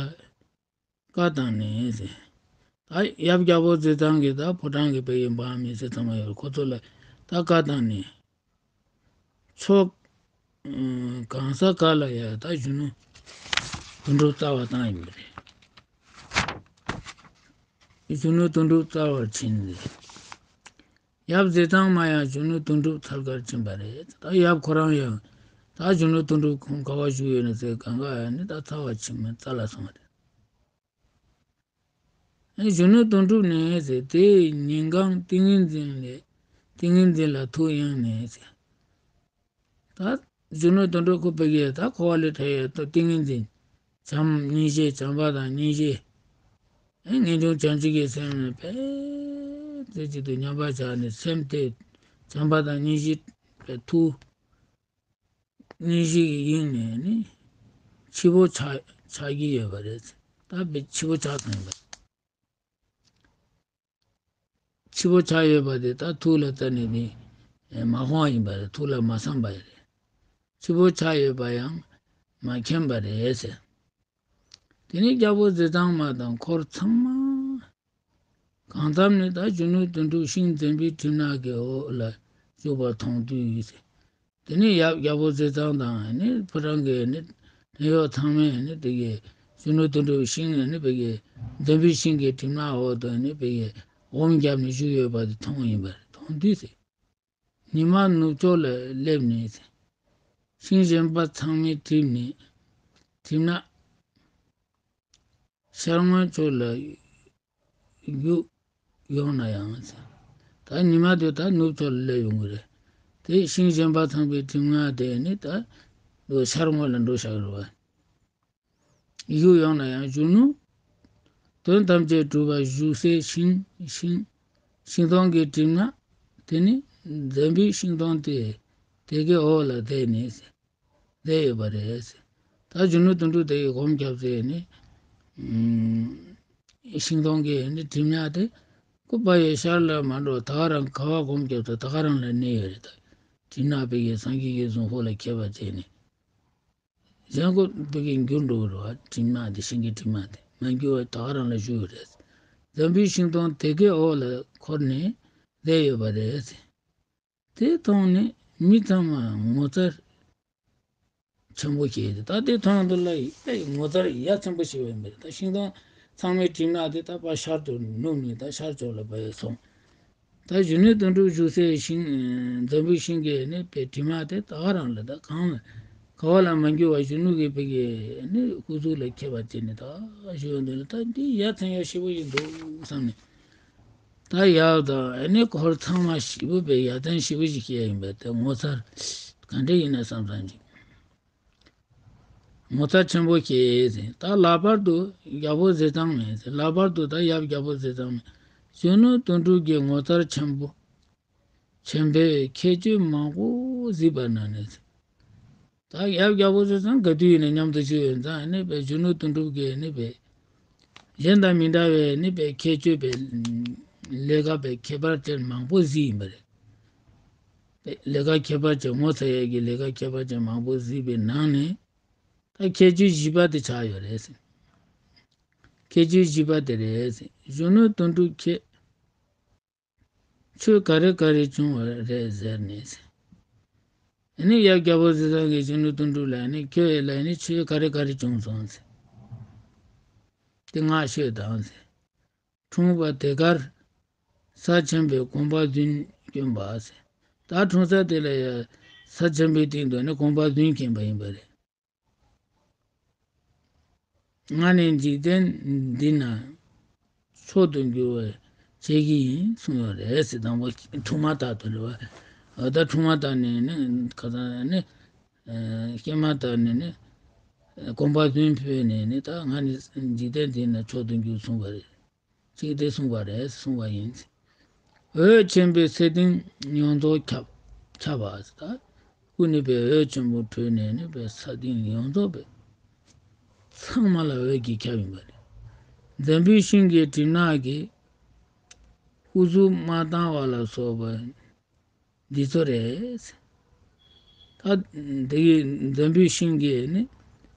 བཀའ་བཏང་ནས་ཟེར། ད་ཡབ་རྒྱལ་པོ་ཟས་གཙང་གིས་ད་ཕོ་བྲང་གི་བའི་འབངས་མི་སེར་ཚང་མ་ཡོད་ཁོ་ཚོ་ལ་ད་བཀའ་བཏང་ནས། ཕྱོགས་གང་ས་ག་ལ་ཡ་ད་གཞོན་ནུ་དོན་གྲུབ་རྩ་བར་བཏང་ཡིན་པ་རེད། གཞོན་ནུ་དོན་གྲུབ་རྩ་བར་ཕྱིན་ཟེར། ཡབ་ཟས་གཙང་མ་ཡང་གཞོན་ནུ་དོན་གྲུབ་འཚོལ་གར་ཕྱིན་པ་རེད། ད་ཡབ་ཁོ་རང་ཡང་ད་གཞོན་ནུ་དོན་གྲུབ་ཁོང་ག་བ་བཞུགས་ཡོད་ན་ཟེར་གང་ག་ཡང་ནི་ད་འཚོལ་བར་ཕྱིན་མ་རྩ་ལ་སོང་བ་རེད། གཞོན་ནུ་དོན་གྲུབ་ནས་ཟེར་དེའི་ཉིན་གང་ཏིང་ངེ་འཛིན་ལས་ཏིང་ངེ་འཛིན་ལ་ཐུགས་གཡེངས་ནས་ཟེར། ད་གཞོན་ནུ་དོན་གྲུབ་ཁོ་པའི་གི་ད་འཁོར་བ་ལས་ཐར་ཡས་ད་ཏིང་ངེ་འཛིན་བྱམས་སྙིང་རྗེ་བྱམས་པ་དང་སྙིང་རྗེ། ངེས་འབྱུང་བྱང་ཆུབ་ཀྱི་སེམས་ནི་དཔེ་རྩེ་གཅིག་ཏུ་མཉམ་པར་བཞག་ནས་སེམས་དེ་བྱམས་པ་དང་སྙིང་རྗེ་དཔེ་ཐུགས་སྙིང་རྗེ་གི་དབྱིངས་ནས་ནི་འཆི་བོ་ཆགས་ཆགས་ཀྱི་ཡོད་པ་རེད། ད་དཔེ་འཆི་བོ་ཆགས་སོང་ཡོད་པ་རེད། འཆི་བོ་ཆགས་ཡོད་པ་དེ་ད་ཐུགས་ལ་བཙལ་ནས་ནི་མ་ཤོང་བ་ཡིན་པ་རེད། ཐུགས་ལ་མ་བསམ་པ་རེད། འཆི་བོ་ཆགས་ཡོད་པ་ཡང་མ་མཁྱེན་པ་རེད་ཟེར། དེ་ནས་རྒྱལ་པོ་ཟས་གཙང་མ་དང་འཁོར་ཚང་མ་གང་འཚམ་ནས་ད་གཞོན་ནུ་དོན་གྲུབ་ཤིང་འཛམ་བུའི་གྲིབ་ནག་གི་འོག་ལ་བཞུགས་པ་མཐོང་དུས། དེ་ནས་ཡབ་རྒྱལ་པོ་ཟས་གཙང་དང་ནི་ཕོ་བྲང་གི་ནི་བྲན་གཡོག་ཚང་མས་ནི་དེ་གའི་གཞོན་ནུ་དོན་གྲུབ་ཤིང་ནི་དེ་གའི་འཛམ་བུའི་ཤིང་གི་གྲིབ་ནག་འོག་ཏུ་ནི་དེ་གའི་སྒོམ་བརྒྱབ་ནས་བཞུགས་ཡོད་པ་དེ་མཐོང་ཡིན་པ་རེད། མཐོང་དུས་ཟེར། ཉི་མ་ནུབ་ཕྱོགས་ལ་སླེབས་ནས་ཟེར། ཤིང་གཞན་པ་ཚང་མས་གྲིབ་ནས་གྲིབ་ནག་ཤར་ངོས་ཕྱོགས་ལ་ བཞུགས་ཡོང་ན་ཡང་ཟེར། ད་ཉི་མ་དེ་ད་ནུབ་ཕྱོགས་ལ་སླེབས་ཡོང་གི་རེད། དེ་ཤིང་གཞན་པ་ཚང་པའི་གྲིབ་ནག་དེ་ནི་ད་ལོ་ཤར་ངོས་ལ་འགྲོ་བཞག་རེད་བ། བཞུགས་ཡོང་ན་ཡང་གཞོན་ནུ་དོན་ཐམས་ཅད་གྲུབ་པ་བཞུགས་སའི་ཤིང་ཤིང་ཤིང་སྡོང་གི་གྲིབ་ནག་དེ་ནི་འཛམ་བུའི་ཤིང་སྡོང་དེ་དེ་གའི་འོག་ལ་བསྡད་ནས་བསྡད་ཡོད་པ་རེད། ད་གཞོན་ནུ་དོན་གྲུབ་དེ་ཡི་སྒོམ་རྒྱབ་ཚེ་ནི་ཤིང་སྡོང་གི་ནི་གྲིབ་ནག་དེ་ཀོ་པ་ཡི་ཤར་ལ་མ་འགྲོ། ད་ག་རང་ག་བ་སྒོམ་རྒྱབ་ཚེ་ད་ག་རང་ལ་གནས་ཡོད་རེད། ད་གྲིབ་ནག་པའི་གི་སངས་རྒྱས་ཀྱི་གཟུགས་འོག་ལ་ཁྱབ་པ་བྱས་ནས། གཞན་ཀོ་པའི་གི་འགྱུར་འགྲོ་གི་རེད་བ། གྲིབ་ནག་དེ་ཤིང་གི་གྲིབ་ནག་དེ་མ་འགྱུར་བ་ད་ག་རང་ལ་བཞུགས་ཡོད་རེད། འཛམ་བུའི་ཤིང་སྡོང་དེ་གའི་འོག་ལ་འཁོར་ནས་བསྡད་ཡོད་པ་རེད། དེ་མཐོང་ནས་མི་ཚང་མ་ངོ་མཚར་ཆེན་པོ་སྐྱེས་ཏེ། ད་དེ་མཐོང་དུས་ལ་ཡི་ངོ་མཚར་ཡ་ཆེན་པོ་ཞིག་ཡོད་པ་རེད། ད་ཤིང་སྡོང་ཚང་མའི་གྲིབ་ནག་དེ་ད་ཕར་ཤར་དུ་ནུབ་ནས་ད་ཤར་ཕྱོགས་ལ་བབས་སོང་། ད་གཞོན་ནུ་དོན་གྲུབ་བཞུགས་སའི་ཤིང་འཛམ་བུའི་ཤིང་གི་ནི་པའི་གྲིབ་ནག་དེ་ད་ག་རང་ལ་ད་གང་ལ་ག་བ་ལ་མ་འགྱུར་བ་གཞོན་ནུ་གི་པའི་གི་ནི་སྐུ་གཟུགས་ལ་ཁྱབ་པ་བྱས་ནས་ད་བཞུགས་ཡོང་དུས་ལ་ད་འདི་ཡ་མཚན་ཡ་ཞེ་པོ་ཞིག་འདུག་བསམ་ནས། ད་ཡབ་དང་ཨ་ནི་འཁོར་ཚང་མ་ཞེ་པོ་པའི་ཡ་མཚན་ཞེ་པོ་ཞིག་སྐྱེས་ཡིན་པས། དེ་ངོ་མཚར་ག་འདྲ་ཡིན་ན་བསམ་བསམ་ཅིག་ངོ་མཚར་ཆེན་པོ་སྐྱེས་ཟེར། ད་ལྷག་པར་དུ་རྒྱལ་པོ་ཟས་གཙང་མས་ཟེར། ལྷག་པར་དུ་ད་ཡབ་རྒྱལ་པོ་ཟས་གཙང་མས་གཞོན་ནུ་དོན་གྲུབ་ཀྱི་ངོ་མཚར་ཆེན་པོ་ཆེན་པོའི་ཁྱད་ཆོས་མང་པོ་གཟིགས་པ་ན་ནི་ཟེར། ད་ཡབ་རྒྱལ་པོ་ཟས་གཙང་ག་དུས་ཡིན་ན་མཉམ་དུ་བཞུགས་ཡོད་ཙང་ནི་པའི་གཞོན་ནུ་དོན་གྲུབ་ཀྱི་ནི་པའི་གཞན་དང་མི་འདྲ་བའི་ནི་པའི་ཁྱད་ཆོས་པའི་ལས་ཀ་པའི་ཁྱད་པར་ཅན་མང་པོ་གཟིགས་ཡིན་པ་རེད། པའི་ལས་ཀ་ཁྱད་པར་ཅན་ངོ་ཚ་ཡས་ཀྱི་ལས་ཀ་ཁྱད་པར་ཅན་མང་པོ་གཟིགས་པའི་ནང་ནས་ད་ཁྱད་ཆོས་བཞི་པ་དེ་ཆགས་ཡོད་རེད་ཟེར། ཁྱད་ཆོས་བཞི་པ་དེ་རེད་ཟེར། གཞོན་ནུ་དོན་གྲུབ་ཁྱེད། ཆོས་ག་རེ་ག་རེ་བྱུང་བ་རེད་ཟེར་ནས། ཨ་ནི་ཡབ་རྒྱལ་པོ་ཟས་གཙང་གིས་གཞོན་ནུ་དོན་གྲུབ་ལ་ཨ་ནི་ཁྱོད་ལ་ཨ་ནི་ཆོས་ག་རེ་ག་རེ་བྱུང་སོང་ཟེར། དེ་སྔགས་ཤོད་དང་ཟེར། འཁྲུངས་པ་དེ་གར་ས་ཆེན་པོའི་དགོན་པ་བདུན་བསྐྱོན་པ་ཟེར། ད་འཁྲུངས་ས་དེ་ལ་ཡ་ས་ཆེན་པོའི་སྟེང་དུ་ཨ་ནི་དགོན་པ་བདུན་བསྐྱོན་པ་ཡིན་པ་རེད། ང་ནི་འཇིག་རྟེན་འདི་ན་མཆོག་ཏུ་གྱུར་པར་བྱེད་ཀྱི་ཡིན་གསུངས་ཡོད་རེད་ཟེར། དང་པོ་འཁྲུངས་མ་ཐག་ཏུ་རེད་བ། འོ་ད་འཁྲུངས་མ་ཐག་ནས་ནི་ཁ་སང་ནི་སྐྱེས་མ་ཐག་ནས་ནི་དགོངས་པ་བདུན་ཕུལ་ནས་ནི་ད་ང་ནི་འཇིག་རྟེན་འདི་ན་མཆོག་ཏུ་གྱུར་གསུངས་པ་རེད། ཅིག་དེ་གསུངས་པ་རེད་གསུངས་པ་ཡིན། འོད་ཆེན་པོའི་ཚེ་གདིང་ཡོངས་རྫོགས་ཁྱབ་ཁྱབ་པ་ཟེར། ད་སྐུ་ནི་པའི་འོད་ཆེན་པོ་འཕྲོས་ནས་ནི་པའི་ས་སྟེང་ཡོངས་རྫོགས་པའི་ཚང་མ་ལ་འོད་ཀྱིས་ཁྱབ་ཡིན་པ་རེད། འཛམ་བུའི་ཤིང་གི་གྲིབ་ནག་གིས་སྐུ་གཟུགས་མ་བཏང་བ་ལ་སོགས་པ་འདི་ཚོ་རེད། ད་འདི་གི་འཛམ་བུའི་ཤིང་གི་ནི་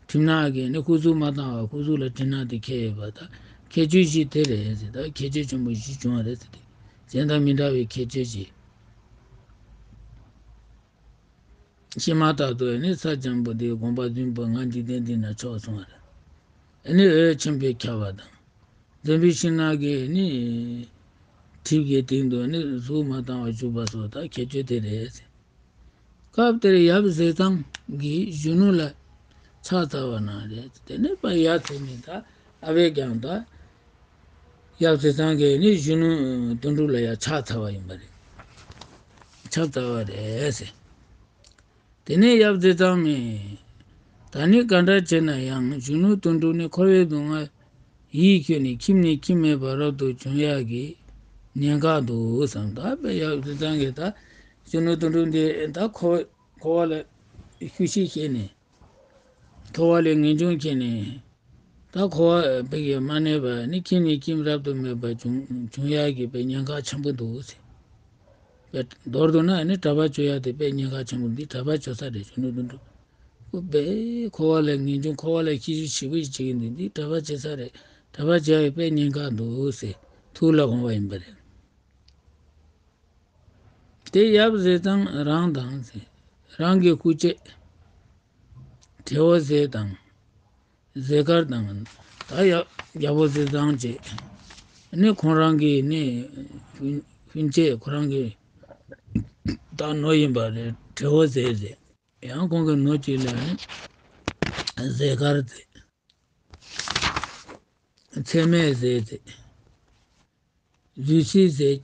གྲིབ་ནག་གི་ནི་སྐུ་གཟུགས་མ་བཏང་བར་སྐུ་གཟུགས་ལ་གྲིབ་ནག་དེ་ཁྱེར་ཡོད་པ་དང་ཁྱད་ཆོས་བཞི་དེ་རེད་ཟེར། ད་ཁྱད་ཆོས་ཆེན་པོ་བཞི་བྱུང་བ་རེད་ཟེར་ཏེ། གཞན་དང་མི་འདྲ་བའི་ཁྱད་ཆོས་བཞི། ཤི་མ་ཐག་ཏུ་ནི་ས་ཆེན་པོ་དེའི་དགོངས་པ་བདུན་པོ་ང་འཇིག་རྟེན་འདི་ན་མཆོག་གསུངས་པ་རེད། ཨ་ནི་འོད་ཆེན་པོས་ཁྱབ་པ་དང་། འཛམ་བུའི་ཤིང་ནག་གི་ནི་གྲིབ་ཀྱི་སྟེང་དུ་ནི་གཟུགས་མ་བཏང་བར་བཞུགས་པ་སོགས་དག་ཁྱད་ཆོས་དེ་རེད། སྐབས་དེར་ཡབ་ཟས་གཙང་གིས་གཞོན་ནུ་ལ་ཕྱག་འཚལ་བ་ན་རེད། དེ་ནས་པ་ཡ་ཚེ་ནི་ད་ཨ་བས་ཀྱང་ད་ཡབ་ཟས་གཙང་གིས་ནི་གཞོན་ནུ་དོན་གྲུབ་ལ་ཡ་ཕྱག་འཚལ་བ་ཡིན་པ་རེད། ཕྱག་འཚལ་བ་རེད་ཟེར། དེ་ནས་ཡབ་ཟས་གཙང་མས། ད་ནི་ག་འདྲ་བྱས་ན་ཡང་གཞོན་ནུ་དོན་གྲུབ་ནི་འཁོར་བའི་སྡུག་བསྔལ་ཡིད་ཁྱོད་ནི་ཁྱིམ་ནས་ཁྱིམ་མེད་པར་རབ་ཏུ་བྱུང་ཡག་གི་ཉེན་ཁ་འདུག་བསམ། ད་དཔེ་ཡབ་ཟས་གཙང་གིས་ད་གཞོན་ནུ་དོན་གྲུབ་འདི་ད་འཁོར་འཁོར་བ་ལ་ཤུགས་ཤིག་བྱས་ནས། འཁོར་བ་ལས་ངེས་འབྱུང་སྐྱེས་ནས། ད་འཁོར་བ་བེག་ཡང་མ་གནས་པ་ནི་ཁྱིམ་ནས་ཁྱིམ་རབ་ཏུ་མེད་པ་བྱུང་བྱུང་ཡག་གི་དཔེ་ཉེན་ཁ་ཆེན་པོ་འདུག་ཟེར། དཔེ་མདོར་བསྡུ་ན་ནི་གྲྭ་པ་བཅོ་ཡག་དེ་དཔེ་ཉེན་ཁ་ཆེན་པོ་འདི་གྲྭ་པ་བཅོ་ས་རེད་གཞོན་ནུ་དོན་གྲུབ། ཁོ་དཔེ་འཁོར་བ་ལས་ངེས་འབྱུང་འཁོར་བ་ལ་ཤི་ཤི་ཞེ་པོ་ཞིག་བྱེད་ཀྱི་འདུག་འདི་གྲྭ་པ་བྱེད་ས་རེད། གྲྭ་པ་བྱེད་ཡག་གི་དཔེ་ཉེན་ཁ་འདུག་ཟེར་ཐུགས་ལ་དགོངས་པ་ཡིན་པ་རེད། དེ་ཡབ་ཟས་གཙང་རང་དང་ཟེར། རང་གི་སྐུ་མཆེད་དྲེའུ་ཟས་དང་ཟས་དཀར་དང་། ད་ཡབ་རྒྱལ་པོ་ཟས་གཙང་བཅས་ནི་ཁོང་རང་གི་ནི་སྤུན་སྤུན་མཆེད་ཁོ་རང་གི་ད་ནོ་ཡིན་པ་རེད། དྲེའུ་ཟས་ཟེར། ཡང་ཁོང་གི་ནོ་གཅིག་ལ་ནི་ཟས་དཀར་ཟེར། ཚེར་མའི་ཟས་ཟེར། བདུད་རྩི་ཟེར་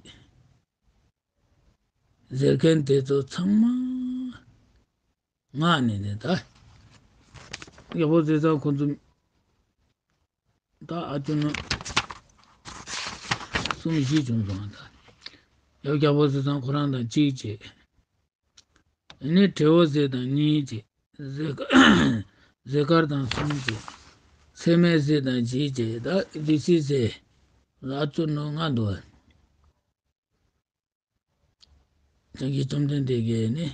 ཟེར་མཁན་དེ་ཚོ་ཚང་མ་མངགས་ནས་ནི་ད། རྒྱལ་པོ་ཟས་གཙང་ཁོ་ཚོ་ད་ཨ་ཅོ་ནོ་གསུམ་བཞི་བྱུང་སོང་ད། ཡབ་རྒྱལ་པོ་ཟས་གཙང་ཁོ་རང་དང་གཅིག་བྱས། ནི་དྲེའུ་ཟས་དང་གཉིས་བྱས། ཟས་ཟས་དཀར་དང་གསུམ་བྱས། ཚེར་མའི་ཟས་དང་བཞི་བྱས། ད་བདུད་རྩི་ཟས་ལ་ཨ་ཅོ་ནོ་ལྔ་འདུག། སངས་རྒྱས་བཅོམ་ལྡན་འདས་ཀྱིས་ནི།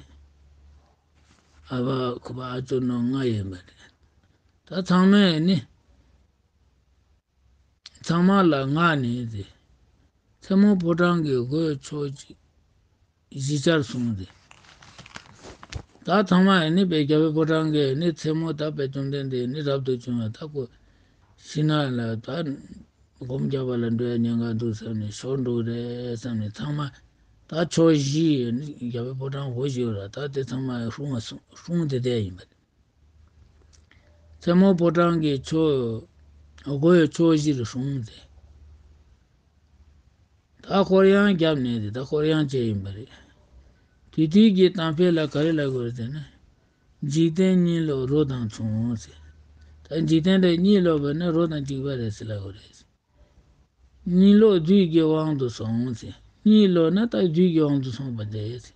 ཨ་ཕ་ཁོ་པ་ཨ་ཅོ་ནོ་ལྔ་ཡིན་པ་རེད། ད་ཚང་མས་ནི། ཚང་མ་ལ་མངགས་ནས་ཏེ། མཚན་མོ་ཕོ་བྲང་གི་སྒོའི་ཕྱོགས་གཅིག་བཞི་ཆར་སོང་སྟེ། ད་ཚང་མ་ནི་དཔེ་རྒྱལ་པོའི་ཕོ་བྲང་གི་ནི་མཚན་མོ་ད་དཔེ་བཅོམ་ལྡན་འདས་ནི་རབ་ཏུ་བྱུང་བ་ད་ཁོ། ཤི་ན་ལ་ད། སྒོམ་རྒྱག་པ་ལ་འགྲོ་ཡ་ཉེན་ཁ་འདུག་བསམ་ནས་ཤོར་འགྲོ་རེད་བསམ་ནས་ཚང་མ། ད་ཕྱོགས་བཞི་ཡོད་ནི་རྒྱལ་པོའི་ཕོ་བྲང་སྒོ་བཞི་ཡོད་ར་ད་དེ་ཚང་མ་སྲུང་བ་སྲུང་སྲུང་དེ་བསྡད་ཡིན་པ་རེད། མཚན་མོ་ཕོ་བྲང་གི་ཕྱོགས། སྒོའི་ཕྱོགས་བཞིར་སྲུང་སྟེ། ད་ཁོར་ཡང་བརྒྱབ་ནས་དེ་ད་ཁོར་ཡང་བྱས་ཡིན་པ་རེད། དེ་དུས་ཀྱི་གཏམ་དཔེ་ལ་ག་རེ་ལབ་དགོས་རེད་ཟེར་ན། འཇིག་རྟེན་གཉིད་ལོག་རོ་དང་མཚུངས་ཟེར། ད་འཇིག་རྟེན་འདི་གཉིད་ལོག་པ་ནི་རོ་དང་གཅིག་པ་རེད་ཟེར་ལབ་དགོས་རེད། གཉིད་ལོག་བདུད་ཀྱི་དབང་དུ་སོང་ཟེར། གཉིད་ལོག་ན་ད་བདུད་ཀྱི་དབང་དུ་སོང་བ་རེད་ཟེར།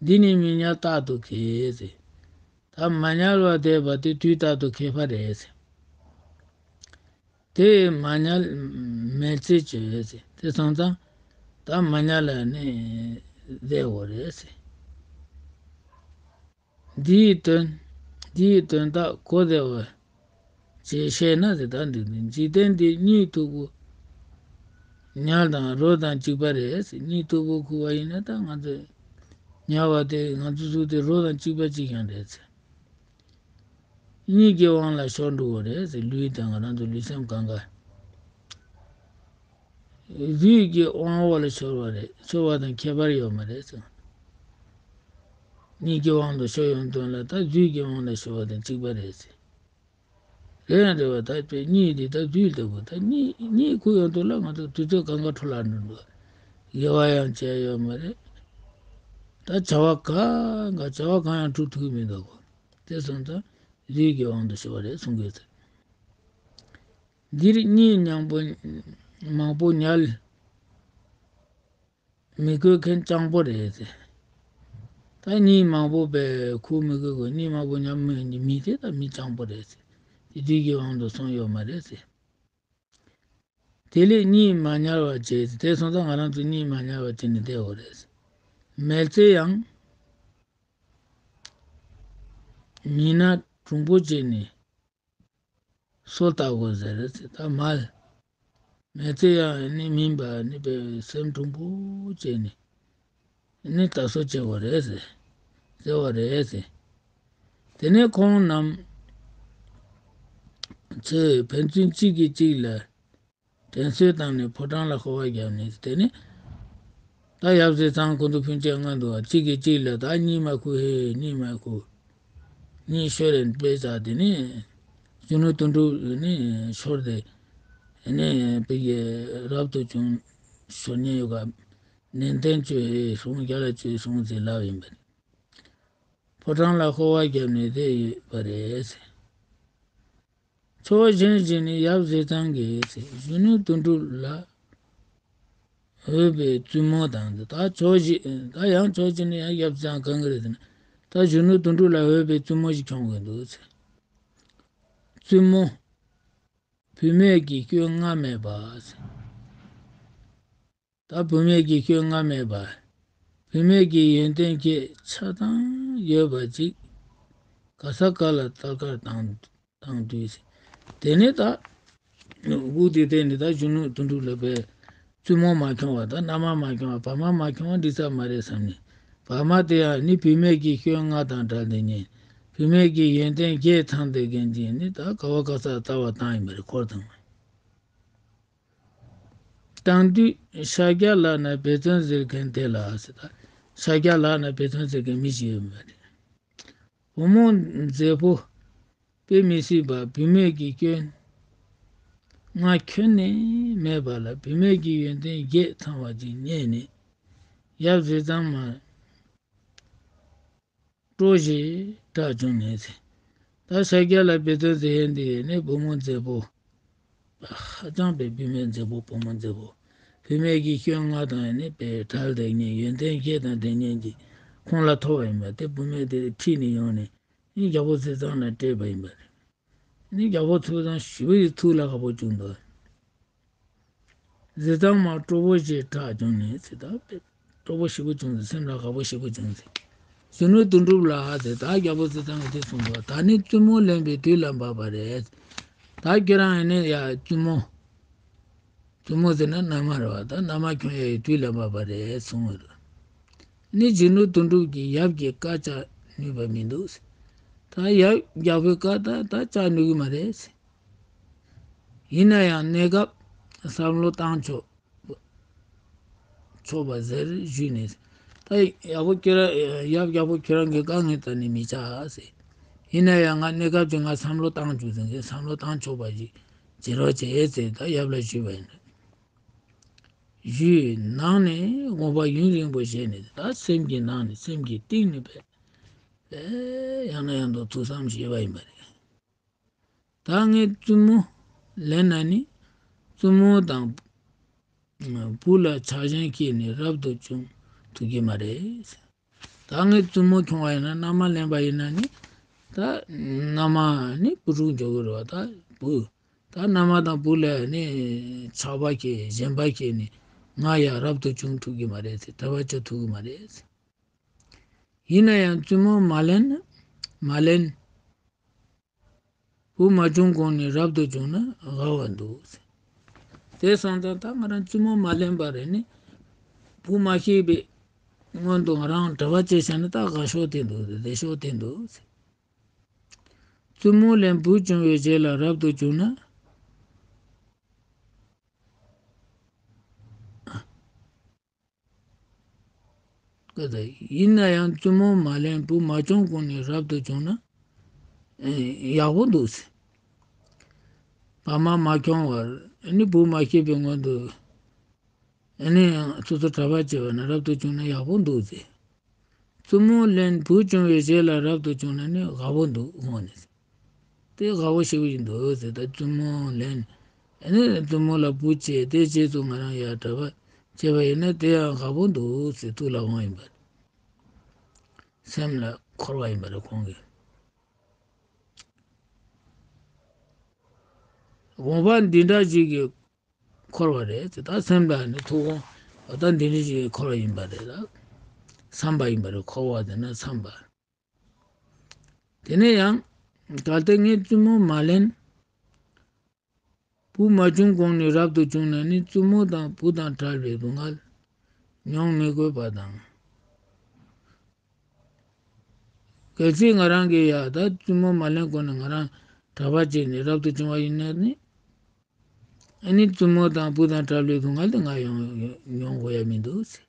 འདི་ནི་མི་ཉལ་རྟག་ཏུ་ཁེལ་ཟེར། ད་མ་ཉལ་བར་བསྡད་པ་དེ་དུས་རྟག་ཏུ་ཁེལ་བ་རེད་ཟེར། དེ་མ་ཉལ་མེལ་ཙེ་བྱོས་ཟེར། དེ་སོང་ཙང་ད་མ་ཉལ་ལ་ནི་བསྡད་དགོས་རེད་ཟེར། འདིའི་དོན། འདིའི་དོན་དག་གོ་བདེ་བ་ཅེས་བཤད་ན་ཟེར། ད་འདི་འཇིག་རྟེན་འདི་གཉིད་མཐུག་པོ། ཉལ་དང་རོ་དང་གཅིག་པ་རེད་ཟེར། གཉིད་མཐུག་པོ་ཁུག་པ་ཡིན་ན་ད་ང་ཚོས་ཉལ་བ་དེ་ང་ཚོ་གཟུགས་དེ་རོ་དང་གཅིག་པ་གཅིག་རྐྱང་རེད་ཟེར། གཉིད་ཀྱི་དབང་ལ་ཤོར་འགྲོ་གི་རེད་ཟེར། ལུས་དང་ང་རང་ཚོ་ལུས་སེམས་གང་ག་བདུད་ཀྱི་དབང་འོག་ལ་ཤོར་བ་རེད། ཤོར་བ་དང་ཁྱད་པར་ཡོད་མ་རེད་ཟེར། གཉིད་ཀྱི་དབང་དུ་ཤོར་ཡོང་དོན་ལ་ད་བདུད་ཀྱི་དབང་ལ་ཤོར་བ་དང་གཅིག་པ་རེད་ཟེར། རེད་ཡང་རེད་བ། ད་དཔེ་གཉིད་འདི་ད་བདུད་ལྟ་བུ། ད་གཉིད་གཉིད་ཁུག་ཡོང་དུས་ལ་ང་ཚོ་དུས་ཚོད་གང་ག་འཕྲོ་བརླག་འགྲོ་འདུག་དགེ་བ་ཡང་བྱས་ཡོད་མ་རེད། ད་བྱ་བ་གང་ག་བྱ་བ་གང་ཡང་སྒྲུབ་ཐུབ་མི་འདུག་གོ་དེ་སོང་ཙང་བདུད་ཀྱི་དབང་དུ་ཤོར་བ་རེད་གསུང་གི་ཡོད་ཚེ། འདིར་གཉིད་མང་པོ་མང་པོ་ཉལ། མི་དགོས་མཁན་སྤྱང་པོ་རེད་ཟེར། ད་གཉིད་མང་པོ་བས་ཁུག་མི་དགོས་གོ་གཉིད་མང་པོ་ཉལ་མི་མི་དེ་ད་མི་སྤྱང་པོ་རེད་ཟེར། དེ་དུས་ཀྱི་དབང་དུ་སོང་ཡོད་མ་རེད་ཟེར། དེ་ལས་གཉིད་མ་ཉལ་བར་བྱས་ཟེར། དེ་སོང་ཙང་ང་རང་ཚོ་གཉིད་མ་ཉལ་བར་བྱས་ནས་བསྡད་ཡོད་རེད་ཟེར། མེལ་ཙེ་ཡང་མིན་ན་གྲུང་པོ་བྱས་ནས། སོ་བཏབ་དགོས་ཟེར་ཟེར། ད་མལ། མེལ་ཙེ་ཡང་ནི་མིན་པ་ནི་པའི་སེམས་གྲུང་པོ་བྱས་ནས་ནི་ད་སོ་བྱེད་དགོས་རེད་ཟེར། ཟེར་བ་རེད་ཟེར། དེ་ནས་ཁོང་རྣམས་ཚོས་ཕན་ཚུན་གཅིག་གིས་གཅིག་ལ་དྲན་གསོ་བཏང་ནས་ཕོ་བྲང་ལ་ཤོར་བ་བརྒྱབ་ནས། དེ་ནས་ད་ཡབ་ཟས་གཙང་ཁོང་ཚོ་ཕན་ཆད་ལྔ་འདུག་བ། གཅིག་གིས་གཅིག་ལ་ད་གཉིད་མ་ཁུག་ཧེ་གཉིད་མ་ཁུག་གཉིད་ཤོར་རན་པས་ཙང་དེ་ནས་གཞོན་ནུ་དོན་གྲུབ་ནི་ཤོར་ཏེ་ནི་བོད་ཀྱི་རབ་ཏུ་བྱུང་ཤོར་ཉེན་ཡོད་ག་ནན་ཏན་བྱོས་ཧེ་སོང་རྒྱ་ལ་བྱོས་སོང་ཟེར་ལབ་ཡིན་པ་རེད། ཕོ་བྲང་ལ་ཤོར་བ་བརྒྱབ་ནས་བསྡད་ཡོད་པ་རེད་ཟེར། ཕྱོགས་གཞན་ཞིག་ནས་ཡབ་ཟས་གཙང་གིས་ཟེར་གཞོན་ནུ་དོན་གྲུབ་ལ་འོས་པའི་བཙུན་མོ་དང་། ད་ཕྱོགས་གཞན་ད་ཡང་ཕྱོགས་གཞན་ནས་ཡང་ཡབ་ཟས་གཙང་གང་གི་རེད་ཟེར་ན། ད་གཞོན་ནུ་དོན་གྲུབ་ལ་འོས་པའི་བཙུན་མོ་ཞིག་ཁྱོང་གི་འདུག་ཟེར། བཙུན་མོ། བུད་མེད་ཀྱི་སྐྱོན་ལྔ་མེད་པ་ཟེར། ད་བུད་མེད་ཀྱི་སྐྱོན་ལྔ་མེད་པ། བུད་མེད་ཀྱི་ཡོན་ཏན་བརྒྱད་ཆ་ཚང་ཡོད་པ་ཅིག་ག་ས་ག་ལ་ལྟ་སྐོར་བཏང་བཏང་དུས། དེ་ནས་ད་དབུགས་དེ་བསྟན་ནས་ད་གཞོན་ནུ་དོན་གྲུབ་ལ་བས་བཙུན་མོ་མ་ཁྱོང་བ་ད་མནའ་མ་མ་ཁྱོང་བ་བག་མ་མ་ཁྱོང་བ་འགྲིག་ས་མ་རེད་བསམ་ནས། བག་མ་དེ་ཡང་ནི་བུད་མེད་ཀྱི་སྐྱོན་ལྔ་དང་བྲལ་ཏེ་ཉན། བུད་མེད་ཀྱི་ཡོན་ཏན་བརྒྱད་ཚང་སྟེ་རྒན་གྱིས་ནི་ད་ག་བ་ག་ས་ལྟ་བ་བཏང་ཡིན་པ་རེད་འཁོར་དང་། བཏང་དུས་ཤཱཀྱ་ལག་ན་འབད་བརྩོན་ཟེར་མཁན་དེ་ལ་ཟེར། ད་ཤཱཀྱ་ལག་ན་འབད་བརྩོན་ཟེར་མཁན་མི་ཞིག་ཡོད་མ་རེད། བུ་མོ་མཛེས་པོ་དཔེ་མི་སྲིད་པ་བུད་མེད་ཀྱི་སྐྱོན། ང་ཁྱོན་ནས་མེད་པ་ལ། བུད་མེད་ཀྱི་ཡོན་ཏན་བརྒྱད་ཚང་བ་ཅིག་རྙེད་ནས། ཡབ་ཟས་གཙང་མ་སྤྲོ་ཞེས་གྲགས་བྱུང་ནས་ཟེར། ད་ཤཱཀྱ་ལ་བེ་ཏོ་ཟེར་ཡས་འདི་ནི་བུ་མོ་མཛེས་པོ། ཧ་ཅང་པའི་བུད་མེད་མཛེས་པོ། བུ་མོ་མཛེས་པོ། བུད་མེད་ཀྱི་སྐྱོན་ལྔ་དང་ནི་པའི་བྲལ་བསྡད་མཁན། ཡོན་ཏན་བརྒྱད་དང་ལྡན་མཁན་གྱི་ཁོང་ལ་ཐོབ་པ་ཡིན་པ་དེ། བུད་མེད་དེ་ཁྲིད་ནས་ཡོང་ནས་ནི་རྒྱལ་པོ་ཟས་གཙང་ལ་སྤྲད་པ་ཡིན་པ་རེད། ནི་རྒྱལ་པོ་ཐུགས་བཟང་ཞེ་པོ་ཡི་ཐུགས་ལ་དགའ་པོ་བྱུང་འདུག། ཟས་གཙང་མ་སྤྲོ་པོ་ཞེས་གྲགས་བྱུང་ནས་ཟེར། ད་སྤྲོ་པོ་ཞེ་པོ་བྱུང་ཟེར། སེམས་ལ་དགའ་པོ་ཞེ་པོ་བྱུང་ཟེར། གཞོན་ནུ་དོན་གྲུབ་ལ་ཟེར། ད་རྒྱལ་པོ་ཟས་གཙང་གིས་དེ་གསུངས་པ། ད་ནི་བཙུན་མོ་ལེན་པའི་དུས་ལ་བབ་པ་རེད། ད་ཁྱེད་རང་ཡིན་ན་ཡ་བཙུན་མོ། བཙུན་མོ་ཟེར་ན་མནའ་མ་རེད་བ། ད་མནའ་མ་ཁྱོང་ཡ་ཡི་དུས་ལ་བབ་པ་རེད་གསུངས་པ་རེད། ནི་གཞོན་ནུ་དོན་གྲུབ་ཀྱིས་ཡབ་ཀྱི་བཀའ་བཅག་ནུས་པ་མི་འདུག་ཟེར། ད་ཡབ་རྒྱལ་པོའི་བཀའ་ད་ད་བཅག་ནུས་ཀྱི་མ་རེད་ཟེར། ཡིན་ན་ཡང་གནས་སྐབས་བསམ་བློ་བཏང་ཆོག་ཆོག་པ་ཟེར་ཞུས་ནས། ད་ཡག་པོ་ཁྱོད་རང་ཡབ་རྒྱལ་པོ་ཁྱོད་རང་གི་བཀའ་ངའི་ལྟར་ནི་མི་བྱ་ཟེར། ཡིན་ན་ཡང་ང་གནས་སྐབས་ཀྱི་ང་བསམ་བློ་བཏང་བཅུག་ཟེར་གྱི། བསམ་བློ་བཏང་ཆོག་པ་ཞིག་བྱེད་རོགས་བྱེད་ཟེར་ད་ཡབ་ལ་ཞུས་པ་ཡིན། ཞུས་ནང་ནས་དགོངས་པ་ཡུན་རིང་པོ་བཞེས་ནས། ད་སེམས་ཀྱི་ནང་ནས་སེམས་ཀྱི་གཏིང་ནས་པས་པས་ཡང་ནས་ཡང་དུ་ཐུགས་བསམ་བཞེས་པ་ཡིན་པ་རེད། ད་ངས་བཙུན་མོ་ལེན་ན་ནི་བཙུན་མོ་དང་བུ་ལ་ཆགས་ཞེན་སྐྱེས་ནས་རབ་ཏུ་བྱུང་ཐུབ་ཀྱི་མ་རེད། ད་ངས་བཙུན་མོ་ཁྱོང་བ་ཡིན་ན། མནའ་མ་ལེན་པ་ཡིན་ན་ནི། ད་མནའ་མ་ནི་བུ་ཕྲུག་འཇོག་གི་རེད་བ། ད་བུ། ད་མནའ་མ་དང་བུ་ལ་ནི་ཆགས་པ་སྐྱེས་ཞེན་པ་སྐྱེས་ནས་ང་ཡང་རབ་ཏུ་བྱུང་ཐུབ་ཀྱི་མ་རེད་ཟེར། གྲྭ་པ་བྱེད་ཐུབ་ཀྱི་མ་རེད་ཟེར། ཡིན་ན་ཡང་བཙུན་མོ་མ་ལེན་ན། མ་ལེན། བུ་མ་བྱུང་གོང་ནས་རབ་ཏུ་བྱུང་ན་དགའ་བ་འདུག་ཟེར། དེ་སོང་ཙང་ད་ང་རང་བཙུན་མོ་མ་ལེན་པ་རེད་ནི། བུ་མ་སྐྱེས་པའི་སྔོན་དུ་ང་རང་གྲྭ་པ་བྱས་བཞག་ན་ད་དགའ་ཤོས་དེ་འདུག་ཟེར། བདེ་ཤོས་དེ་འདུག་ཟེར། བཙུན་མོ་ལེན་བུ་བྱུང་བའི་རྗེས་ལ་རབ་ཏུ་བྱུང་ན། ཡིན་ན་ཡང་བཙུན་མོ་མ་ལེན་བུ་མ་བྱུང་གོང་ནས་རབ་ཏུ་བྱུང་ན་ཡག་པོ་འདུག་ཟེར། ཕ་མ་མ་ཁྱོང་བར་ནི་བུ་མ་སྐྱེས་པའི་སྔོན་དུ་ནི་སོ་སོ་གྲྭ་པ་བྱས་པ་ན་རབ་ཏུ་བྱུང་ན་ཡག་པོ་འདུག་ཟེར། བཙུན་མོ་ལེན་བུ་བྱུང་བའི་རྗེས་ལ་རབ་ཏུ་བྱུང་ན་ནི་དགའ་པོ་འདུག་དགོངས་ནས། དེ་དགའ་པོ་ཞེ་པོ་ཞིག་འདུག་ཟེར། ད་བཙུན་མོ་ལེན། ཨ་ནི་བཙུན་མོ་ལ་བུ་སྐྱེས། དེ་རྗེས་སུ་ང་རང་ཡང་གྲྭ་པ་བྱས་པ་ཡིན་ན་དེ་ཡང་དགའ་པོ་འདུག་ཟེར་ཐུགས་ལ་དགོངས་ཡིན་པ་རེད། སེམས་ལ་འཁོར་བ་ཡིན་པ་རེད་ཁོང་གིས། དགོངས་པ་འདི་འདྲ་ཞིག་གིས་འཁོར་བ་རེད་ཟེར། ད་སེམས་ལ་ནི་ཐུགས་དགོངས་ད་འདི་འདྲ་ཞིག་གིས་འཁོར་བ་ཡིན་པ་རེད་ལ། བསམ་པ་ཡིན་པ་རེད། འཁོར་བ་དེ་ན་བསམ་པ། དེ་ནས་ཡང་གལ་ཏེ་ངས་བཙུན་མོ་མ་ལེན། བུ་མ་བྱུང་གོང་ནས་རབ་ཏུ་བྱུང་ན་ནི་བཙུན་མོ་དང་བུ་དང་བྲལ་བའི་སྡུག་བསྔལ་མྱོང་མི་དགོས་པ་དང་། གལ་སྲིད་ང་རང་གིས་ཡ་ད་བཙུན་མོ་མ་ལེན་གོང་ནས་ང་རང་གྲྭ་པ་བྱས་ནས་རབ་ཏུ་བྱུང་བ་ཡིན་ན་ནི། ཨ་ནི་བཙུན་མོ་དང་བུ་དང་བྲལ་བའི་སྡུག་བསྔལ་དེ་ང་ཡོང་མྱོང་དགོས་ཡ་མི་འདུག་ཟེར།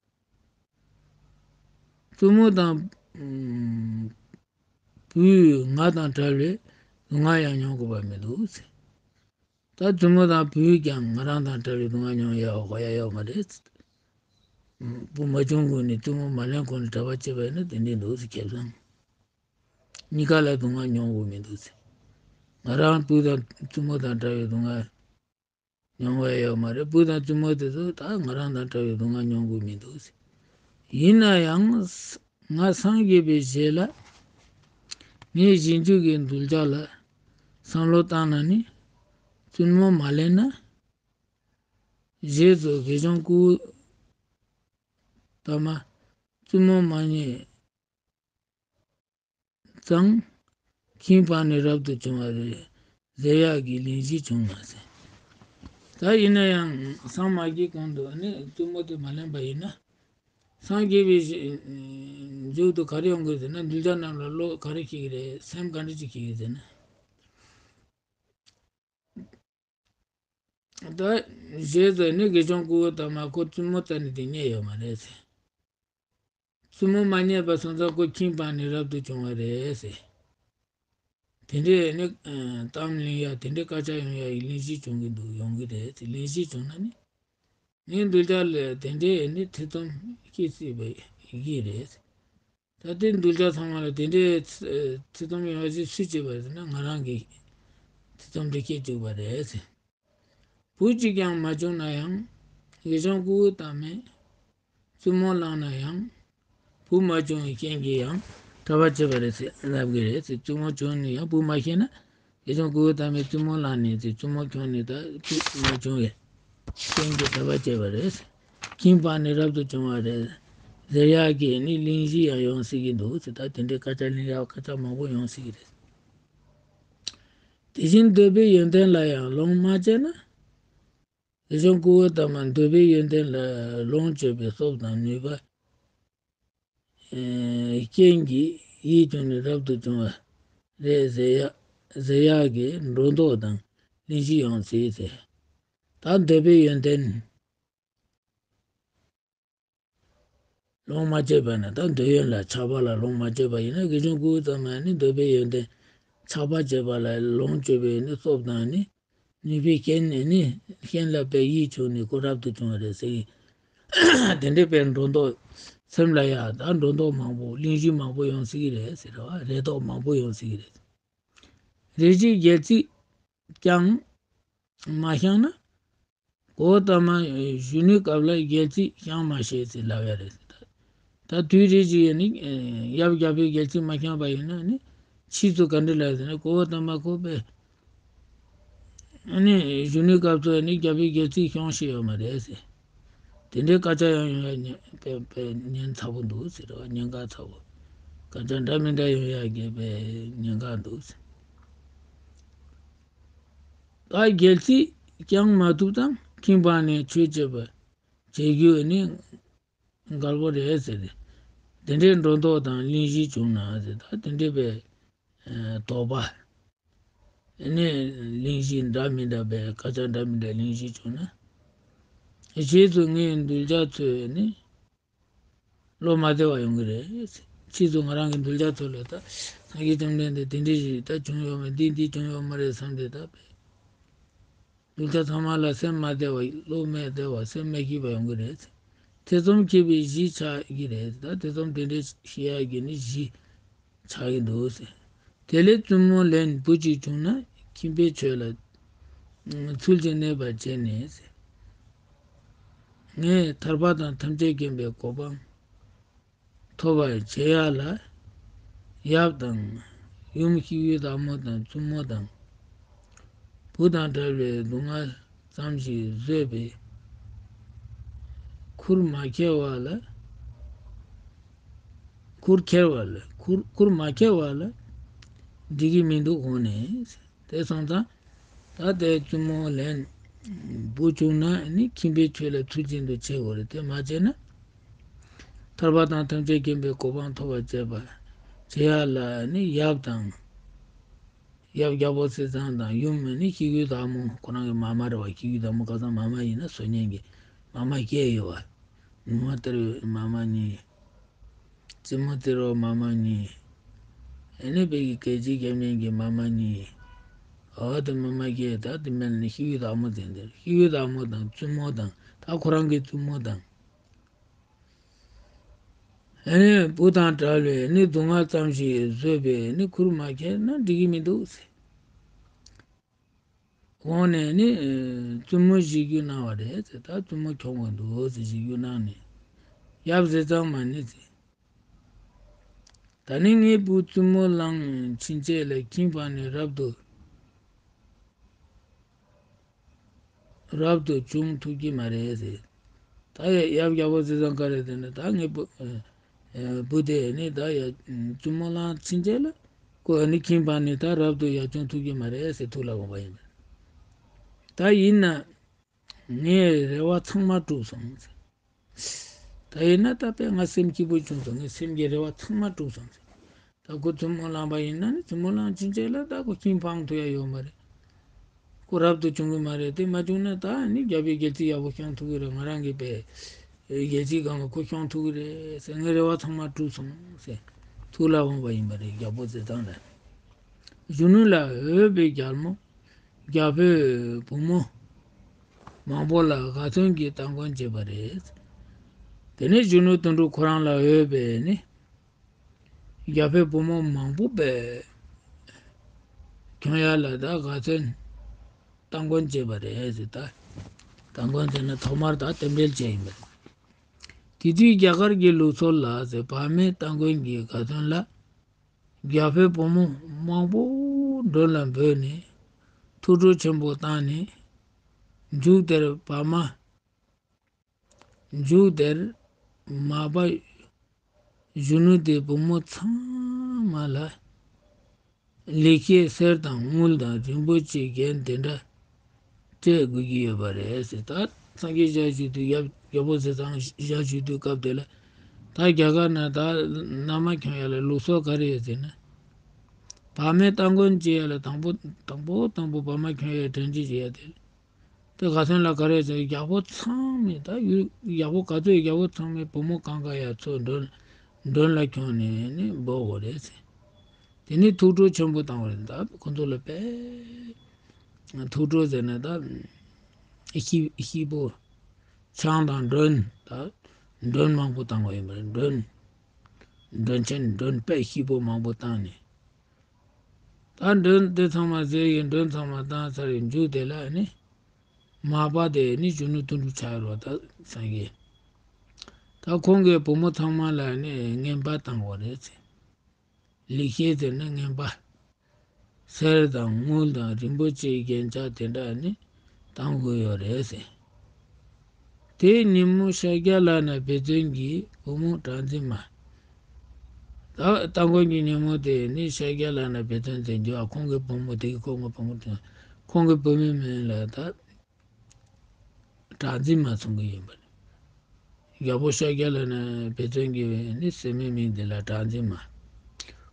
བཙུན་མོ་དང་ཨམ་བུས་ང་དང་བྲལ་བའི་སྡུག་བསྔལ་ཡང་མྱོང་དགོས་པ་མི་འདུག་ཟེར། ད་བཙུན་མོ་དང་བུས་ཀྱང་ང་རང་དང་བྲལ་བའི་སྡུག་བསྔལ་མྱོང་ཡ་དགོས་ཡ་ཡོད་མ་རེད། བུ་མ་བྱུང་གོང་ནས་བཙུན་མོ་མ་ལེན་གོང་ནས་གྲྭ་པ་བྱས་པ་ཡིན་ན་དེ་འདྲས་འདུག་ཟེར། ཁེ་བཟང་གཉིས་ཀ་ལ་སྡུག་བསྔལ་མྱོང་དགོས་མི་འདུག་ཟེར། ང་རང་བུ་དང་བཙུན་མོ་དང་བྲལ་བའི་སྡུག་བསྔལ་མྱོང་བ་ཡོད་མ་རེད། བུ་དང་བཙུན་མོ་དེ་ཚོ་ད་ང་རང་དང་འདྲ་བའི་སྡུག་བསྔལ་མྱོང་དགོས་མི་འདུག་ཟེར། ཡིན་ན་ཡང་ང་སངས་རྒྱས་པའི་རྗེས་ལ་ངས་རྗེས་འཇུག་གི་གདུལ་བྱ་ལ་བསམ་བློ་བཏང་ན་ནི། བཙུན་མོ་མ་ལེན་ན་རྗེས་སུ་དགེ་སྦྱོང་སྐུ་དམ་མ་བཙུན་མོ་མ་རྙེད་ཙང་ཁྱིམ་སྤངས་ནས་རབ་ཏུ་བྱུང་བ་རེད། ཟེར་ཡག་གི་གླེང་གཞི་བྱུང་མ་ཟིན། ད་ཡིན་ན་ཡང་སངས་མ་རྒྱས་གོང་དུ་ནི་བཙུན་མོ་དེ་མ་ལེན་པ་ཡིན་ན། སངས་རྒྱས་པའི་མཇུག་ཏུ་ག་རེ་ཡོང་དགོས་ཟེར་ན། གདུལ་བྱ་རྣམས་ལ་བློ་ག་རེ་སྐྱེ་གི་རེད། སེམས་ག་འདྲ་ཅིག་སྐྱེ་གི་ཟེར་ན། ད་རྗེས་སུ་ནི་དགེ་སྦྱོང་སྐུ་དམ་མ་ཁོ་བཙུན་མོ་རྩ་ནས་དེ་རྙེད་ཡོད་མ་རེད་ཟེར། བཙུན་མོ་མ་རྙེད་པ་སོང་ཙང་ཁོ་ཁྱིམ་སྤངས་ནས་རབ་ཏུ་བྱུང་བ་རེད་ཟེར། དེ་འདྲའི་ནི་གཏམ་གླེང་ཡ་དེ་འདྲའི་སྐད་ཆ་ཡོང་ཡ་ཡི་གླེང་གཞི་བྱུང་གི་འདུག་ཡོང་གི་རེད། གླེང་གཞི་བྱུང་ན་ནི་ངའི་གདུལ་བྱ་ལ་དེ་འདྲའི་ནི་ཐེ་ཚོམ་སྐྱེ་སྲིད་པའི་གི་རེད། ད་ལྟའི་གདུལ་བྱ་ཚང་མ་ལ་དེ་འདྲའི་ཐེ་ཚོམ་ཡོང་བ་ཞིག་སུས་བྱས་པ་ཟེར་ན་ང་རང་གིས་ཐེ་ཚོམ་དེ་སྐྱེ་བཅུག་པ་རེད། བུ་གཅིག་ཀྱང་མ་བྱུང་ན་ཡང་། དགེ་སྦྱོང་ཀུ་ཝུ་ཏ་མས་བཙུན་མོ་བླངས་ན་ཡང་། བུ་མ་བྱུང་བའི་རྐྱེན་གྱིས་ཡང་གྲྭ་པ་བྱས་པ་རེད་ཟེར་ལབ་ཀྱི་རེད་ཟེར། བཙུན་མོ་བྱུང་ནས་ཡང་བུ་མ་ཤེས་ན། དགེ་སྦྱོང་ཀུ་ཝུ་ཏ་མས་བཙུན་མོ་བླངས་ནས་ཟེར། བཙུན་མོ་ཁྱོངས་ནས་ད་བུ་མ་བྱུང་བའི་རྐྱེན་གྱིས་གྲྭ་པ་བྱས་པ་རེད་ཟེར། ཁྱིམ་སྤངས་ནས་རབ་ཏུ་བྱུང་བ་རེད་ཟེར་ཡག་གི་ནི་གླེང་གཞི་ཡང་ཡོང་སྲིད་ཀྱི་འདུག་ཟེར། ད་དེ་འདྲའི་སྐད་ཆ་གླེང་ཡག་སྐད་ཆ་མང་པོ་ཡོང་སྲིད་ཀྱི་རེད། དེ་བཞིན་འདོད་པའི་ཡོན་ཏན་ལ་ཡང་ལོངས་མ་སྤྱད་ན། དགེ་སྦྱོང་ཀུ་ཝུ་ཏ་མ་འདོད་པའི་ཡོན་ཏན་ལ་ལོངས་སྤྱོད་པའི་སྟོབས་དང་ནུས་པ་རྐྱེན་གྱིས་ཡིད་བྱུང་ནས་རབ་ཏུ་བྱུང་བ་རེད་ཟེར་ཡ་ཟེར་ཡག་གི་སྒྲོ་འདོགས་དང་གླེང་གཞི་ཡོང་སྲིད་ཟེར། ད་འདོད་པའི་ཡོན་ཏན་ལོངས་མ་སྤྱད་པ་ན། ད་འདོད་ཡོན་ལ་ཆགས་པ་ལ་ལོངས་མ་སྤྱད་པ་ཡིན་ན། དགེ་སྦྱོང་ཀུ་ཝུ་ཏ་མ་ནི་འདོད་པའི་ཡོན་ཏན་ཆགས་པ་སྤྱད་པ་ལ་ལོངས་སྤྱོད་པའི་ནི་སྟོབས་དང་ནི་ནུས་པའི་རྐྱེན་ནི་ནི་རྐྱེན་ལ་དཔེ་ཡིད་བྱུང་ནས་ཁོ་རབ་ཏུ་བྱུང་བ་རེད་ཟེར། དེ་འདྲའི་དཔེ་སྒྲོ་འདོགས་སེམས་ལ་ཡ་ད་སྒྲོ་འདོགས་མང་པོ་གླེང་གཞི་མང་པོ་ཡོང་སྲིད་ཀྱི་རེད་ཟེར་བ། རེ་དོགས་མང་པོ་ཡོང་སྲིད་ཀྱི་རེད། རེ་ཞིག་སྒལ་ཚིགས་ཀྱང་མ་བཤངས་ན། ཀུ་ཝུ་ཏ་མ་གཞོན་ནུའི་སྐབས་ལ་སྒལ་ཚིགས་བཤང་མ་ཤེས་ཟེར་ལབ་ཡ་རེད། ད་དུས་རེ་ཞིག་ནི་ཡབ་རྒྱལ་པོའི་སྒལ་ཚིགས་མ་བཤངས་པ་ཡིན་ན་ནི་ཕྱིས་སུ་ག་འདྲ་ལབ་ཟེར་ན། ཀུ་ཝུ་ཏ་མ་ཁོ་པས་ནི་གཞོན་ནུའི་སྐབས་སུ་ནི་རྒྱལ་པོའི་སྒལ་ཚིགས་བཤང་ཤེས་ཡོད་མ་རེད་ཟེར། དེ་འདྲའི་སྐད་ཆ་ཡང་ཡོང་ཡ་ཉེན་དཔེ་དཔེ་ཉེན་ཚ་པོ་འདུག་ཟེར་བ། ཉེན་ཁ་ཚ་པོ། སྐད་ཆ་འདྲ་མི་འདྲ་ཡོང་ཡ་གི་དཔེ་ཉེན་ཁ་འདུག་ཟེར། ད་སྒལ་ཚིགས་བཤང་མ་ཐུབ་དང་ཁྱིམ་སྤངས་ནས་ཆོས་བྱེད་པ་བྱེད་རྒྱུ་ནི་འགལ་པོ་རེད་ཟེར་ཏེ། དེ་འདྲའི་སྒྲོ་འདོགས་དང་གླེང་གཞི་བྱུང་ན་ཟེར། ད་དེ་འདྲའི་པའི་དོགས་པ་ནི་གླེང་གཞི་འདྲ་མི་འདྲ་པའི་སྐད་ཆ་འདྲ་མི་འདྲ་གླེང་གཞི་བྱུང་ན། རྗེས་སུ་ངའི་གདུལ་བྱ་ཚོས་ནི་བློ་མ་བདེ་བ་ཡོང་གི་རེད། ཕྱིས་སུ་ང་རང་གི་གདུལ་བྱ་ཚོ་ལ་ད་སངས་རྒྱས་བཅོམ་ལྡན་འདས་དེ་འདྲ་ཞིག་ད་བྱུང་ཡོད་མ། འདི་འདི་བྱུང་ཡོད་མ་རེད་བསམ་སྟེ། ད་པས་གདུལ་བྱ་ཚང་མ་ལ་སེམས་མ་བདེ་བ། བློ་མ་བདེ་བ། སེམས་མ་སྐྱིད་པ་ཡོང་གི་རེད། ཐེ་ཚོམ་སྐྱེས་པའི་གཞི་ཆགས་ཀྱི་རེད། ད་ཐེ་ཚོམ་དེ་འདྲ་སྐྱེ་ཡག་གི་ནི་གཞི་ཆགས་ཀྱི་འདུག་ཟེར། དེ་ལས་བཙུན་མོ་ལན་བུ་གཅིག་བྱུང་ན་ཁྱིམ་པའི་ཆོས་ལ་ཚུལ་བཞིན་གནས་པར་བྱས་ནས་ཟེར། ངས་ཐར་པ་དང་ཐམས་ཅད་མཁྱེན་པའི་གོ་འཕང་ཐོབ་པར་བྱེད་ཡ་ལ། ཡབ་དང་ཡུམ་ཤི་བོའི་བདག་མོ་དང་བཙུན་མོ་དང་། བུ་དང་བྲལ་བའི་སྡུག་བསྔལ་ཙམ་ཞིག་བཟོད་པའི་ཁུར་མ་ཁྱེར་བ་ལ། ཁུར་ཁྱེར་བ་ལ། ཁུར་ཁུར་མ་ཁྱེར་བ་ལ་འགྲིག་གི་མི་འདུག་འོང་ནས། དེ་སོང་ཙང་། ད་ལྟའི་བཙུན་མོ་ལན་བུ་བྱུང་ན་ནི་ཁྱིམ་པའི་ཆོས་ལ་ཚུལ་བཞིན་དུ་བྱེད་དགོས་རེད། དེ་མ་བྱས་ན། ཐར་པ་དང་ཐམས་ཅད་མཁྱེན་པའི་གོ་འཕང་ཐོབ་པར་བྱེད་པ་བྱེད་ཡ་ལ་ནི་ཡབ་དང་། ཡབ་རྒྱལ་པོ་ཟས་གཙང་དང་ཡུམ་ནི་ཤི་བོའི་བདག་མོ། ཁོ་རང་གི་མ་མ་རེད་བ། ཤི་བོའི་བདག་མོ་ཁ་སང་མ་མ་ཡིན་ན་བཟོ་མཁན་གྱི་མ་མ་བརྒྱད་ཡོད་བ། ནུ་མ་གཏེར་ཡོད་མ་མ་གཉིས། རྩེ་མོ་གཏེར་བ་མ་མ་གཉིས། ཨ་ནི་བོད་ཀྱི་སྐད་ཅིག་རྒྱབ་མཁན་གྱི་མ་མ་གཉིས། འོ་དེ་མ་མ་བརྒྱད། ད་དེ་མིན་ནི་ཤི་བོའི་བདག་མོ་དེ་འདིར། ཤི་བོའི་བདག་མོ་དང་བཙུན་མོ་དང་། ད་ཁོ་རང་གི་བཙུན་མོ་དང་། ཨ་ནི་བུ་དང་བྲལ་བའི་ནི་སྡུག་བསྔལ་ཙམ་ཞིག་བཟོད་པའི་ནི་ཁུར་མ་ཁྱེར་ན་འགྲིག་གི་མི་འདུག་ཟེར། འོང་ནས་ནི་བཙུན་མོ་བཞེས་རྒྱུ་གནང་བ་རེད་ཟེར། ད་བཙུན་མོ་ཁྱོངས་དགོས་འདུག་ཟེར། བཞེས་རྒྱུ་གནང་ནས། ཡབ་ཟས་གཙང་མ་ནི་ཟེར། ད་ནི་ངའི་བུ་བཙུན་མོ་བླངས་ཕྱིན་ཆད་ལ་ཁྱིམ་སྤངས་ནས་རབ་ཏུ་རབ་ཏུ་བྱུང་ཐུབ་ཀྱི་མ་རེད་ཟེར། ད་ཡ་ཡབ་རྒྱལ་པོ་ཟས་གཙང་ག་རེ་ཟེར་ན། ད་ངའི་བུ་ཨ་བུ་དེ་ནི་ད་ཡ་བཙུན་མོ་བླངས་ཕྱིན་ཆད་ལ་ཁོ་ནི་ཁྱིམ་སྤངས་ནས་ད་རབ་ཏུ་ཡར་བྱུང་ཐུབ་ཀྱི་མ་རེད་ཟེར་ཐུགས་ལ་འོངས་པ་ཡིན་པས། ད་ཡིན་ན་ངའི་རེ་བ་ཚང་མ་གྲུབ་སོང་ཟེར། ད་ཡིན་ན་ད་དཔེ་ང་སེམས་སྐྱིད་པོ་བྱུང་སོང་། ངའི་སེམས་ཀྱི་རེ་བ་ཚང་མ་གྲུབ་སོང་ཟེར། ད་ཁོ་བཙུན་མོ་བླངས་པ་ཡིན་ན་ནི། བཙུན་མོ་བླངས་ཕྱིན་ཆད་ལ་ད་ཁོ་ཁྱིམ་སྤང་ཐུབ་ཡ་ཡོད་མ་རེད། ཁོ་རབ་ཏུ་བྱུང་གི་མ་རེད། དེ་མ་བྱུང་ན་ད་ནི་རྒྱལ་པོའི་སྒལ་ཚིགས་ཡག་པོ་བཤང་ཐུབ་ཀྱི་རེད། ང་རང་གི་པའི་སྒལ་ཚིགས་སྒང་ག་ཁོ་བཤང་ཐུབ་ཀྱི་རེད་ཟེར། ངའི་རེ་བ་ཚང་མ་གྲུབ་སོང་ཟེར་ཐུགས་ལ་འོངས་པ་ཡིན་པ་རེད། རྒྱལ་པོ་ཟས་གཙང་ལ། གཞོན་ནུ་ལ་འོས་པའི་རྒྱལ་མོ། རྒྱལ་པོའི་བུ་མོ་མང་པོ་ལ་དགའ་སྟོན་གྱི་སྟ་གོན་བྱས་པ་རེད། དེ་ནས་གཞོན་ནུ་དོན་གྲུབ་ཁོ་རང་ལ་འོས་པའི་ནི། རྒྱལ་པོའི་བུ་མོ་མང་པོ་བས་ཁྱོང་ཡ་ལ་ད་དགའ་སྟོན་སྟ་གོན་བྱས་པ་རེད་ཟེར། ད་སྟ་གོན་ཟེར་ན་ཐོག་མར་ད་རྟེན་འབྲེལ་བྱས་ཡིན་པ་རེད། དེ་དུས་རྒྱ་གར་གྱི་ལུགས་སྲོལ་ལ་ཟེར། བག་མེད་སྟ་གོན་གྱི་དགའ་སྟོན་ལ་རྒྱལ་པོའི་བུ་མོ་མང་པོ་མགྲོན་ལ་འབོད་ནས་ཐུགས་སྤྲོ་ཆེན་པོ་བཏང་ནས། མཇུག་དེར་བག་མ། མཇུག་དེར་མ་པ་གཞོན་ནུ་དེའི་བུ་མོ་ཚང་མ་ལ་ལེགས་སྐྱེས་གསེར་དང་དངུལ་དང་རིན་པོ་ཆེའི་རྒྱན་དེ་འདྲ་སྤྲད་དགོས་ཀྱི་ཡོད་པ་རེད་ཟེར། ད་སངས་རྒྱས་ཞལ་བཞུགས་དུས་རྒྱལ་རྒྱལ་པོ་ཟས་གཙང་ཞལ་བཞུགས་དུས་སྐབས་དེ་ལ། ད་རྒྱ་གར་ན་ད་མནའ་མ་ཁྱོང་ཡ་ལ་ལུགས་སྲོལ་ག་རེ་ཡོད་ཟེར་ན། བག་མེད་སྟ་གོན་བྱེད་ཡ་ལ་དང་པོ་དང་པོ་དང་པོ་བག་མ་ཁྱོང་ཡ་དྲན་རྒྱུ་བྱེད་ཡ་དེ། དེ་ག་ཚོད་ལ་ག་རེ་ཟེར། རྒྱལ་པོ་ཚང་མས་ད་ཡུལ་རྒྱལ་པོ་ག་ཚོད་རྒྱལ་པོ་ཚང་མས་བུ་མོ་གང་ག་ཡ་ཚོ་མགྲོན་མགྲོན་ལ་ཁྱོང་ནས་ནི་འབོད་དགོས་རེད་ཟེར། དེ་ནི་ཐུགས་སྤྲོ་ཆེན་པོ་བཏང་བ་རེད། ད་ཁོ་ཚོ་ལ་དཔེ་ཐུགས་སྤྲོ་ཟེར་ན་ད་ཤི་ཤི་པོ་ཆང་དང་མགྲོན། ད་མགྲོན་མང་པོ་བཏང་བ་ཡིན་པ་རེད། མགྲོན་མགྲོན་ཆེན་མགྲོན་དཔེ་ཤི་པོ་མང་པོ་བཏང་ནས། ད་མགྲོན་དེ་ཚང་མ་ཟས་ཀྱི་མགྲོན་ཚང་མ་བཏང་ཚར་བའི་མཇུག་དེ་ལ་ནི། མ་པ་དེ་ནི་གཞོན་ནུ་དོན་གྲུབ་ཆགས་རོགས་ད་སངས་རྒྱས། ད་ཁོང་གི་བུ་མོ་ཚང་མ་ལ་ནི་རྔན་པ་བཏང་བ་རེད་ཟེར། ལེགས་སྐྱེས་དེ་ནི་རྔན་པ། གསེར་དང་དངུལ་དང་རིན་པོ་ཆེའི་རྒྱན་ཆ་དེ་འདྲ་ནི་བཏང་དགོས་ཡོད་རེད་ཟེར། དེའི་ཉིན་མོ་ཤཱཀྱ་ལ་ན་བེ་ཙོན་གྱི་བུ་མོ་གྲངས་འཛིན་མ། ད་སྟ་གོན་གྱི་ཉིན་མོ་དེ་ནི་ཤཱཀྱ་ལ་ན་བེ་ཙོན་ཟེར་རྒྱུ་བ། ཁོང་གི་བུ་མོ་དེ་གི་ཁོང་གི་བུ་མོ་དེ། ཁོང་གི་བུ་མོའི་མིང་ལ་ད་གྲངས་འཛིན་མ་གསུང་གི་ཡིན་པ་རེད། རྒྱལ་པོ་ཤཱཀྱ་ལ་ན་བེ་ཙོན་གྱི་ནི་སྲས་མོའི་མིང་དེ་ལ་གྲངས་འཛིན་མ།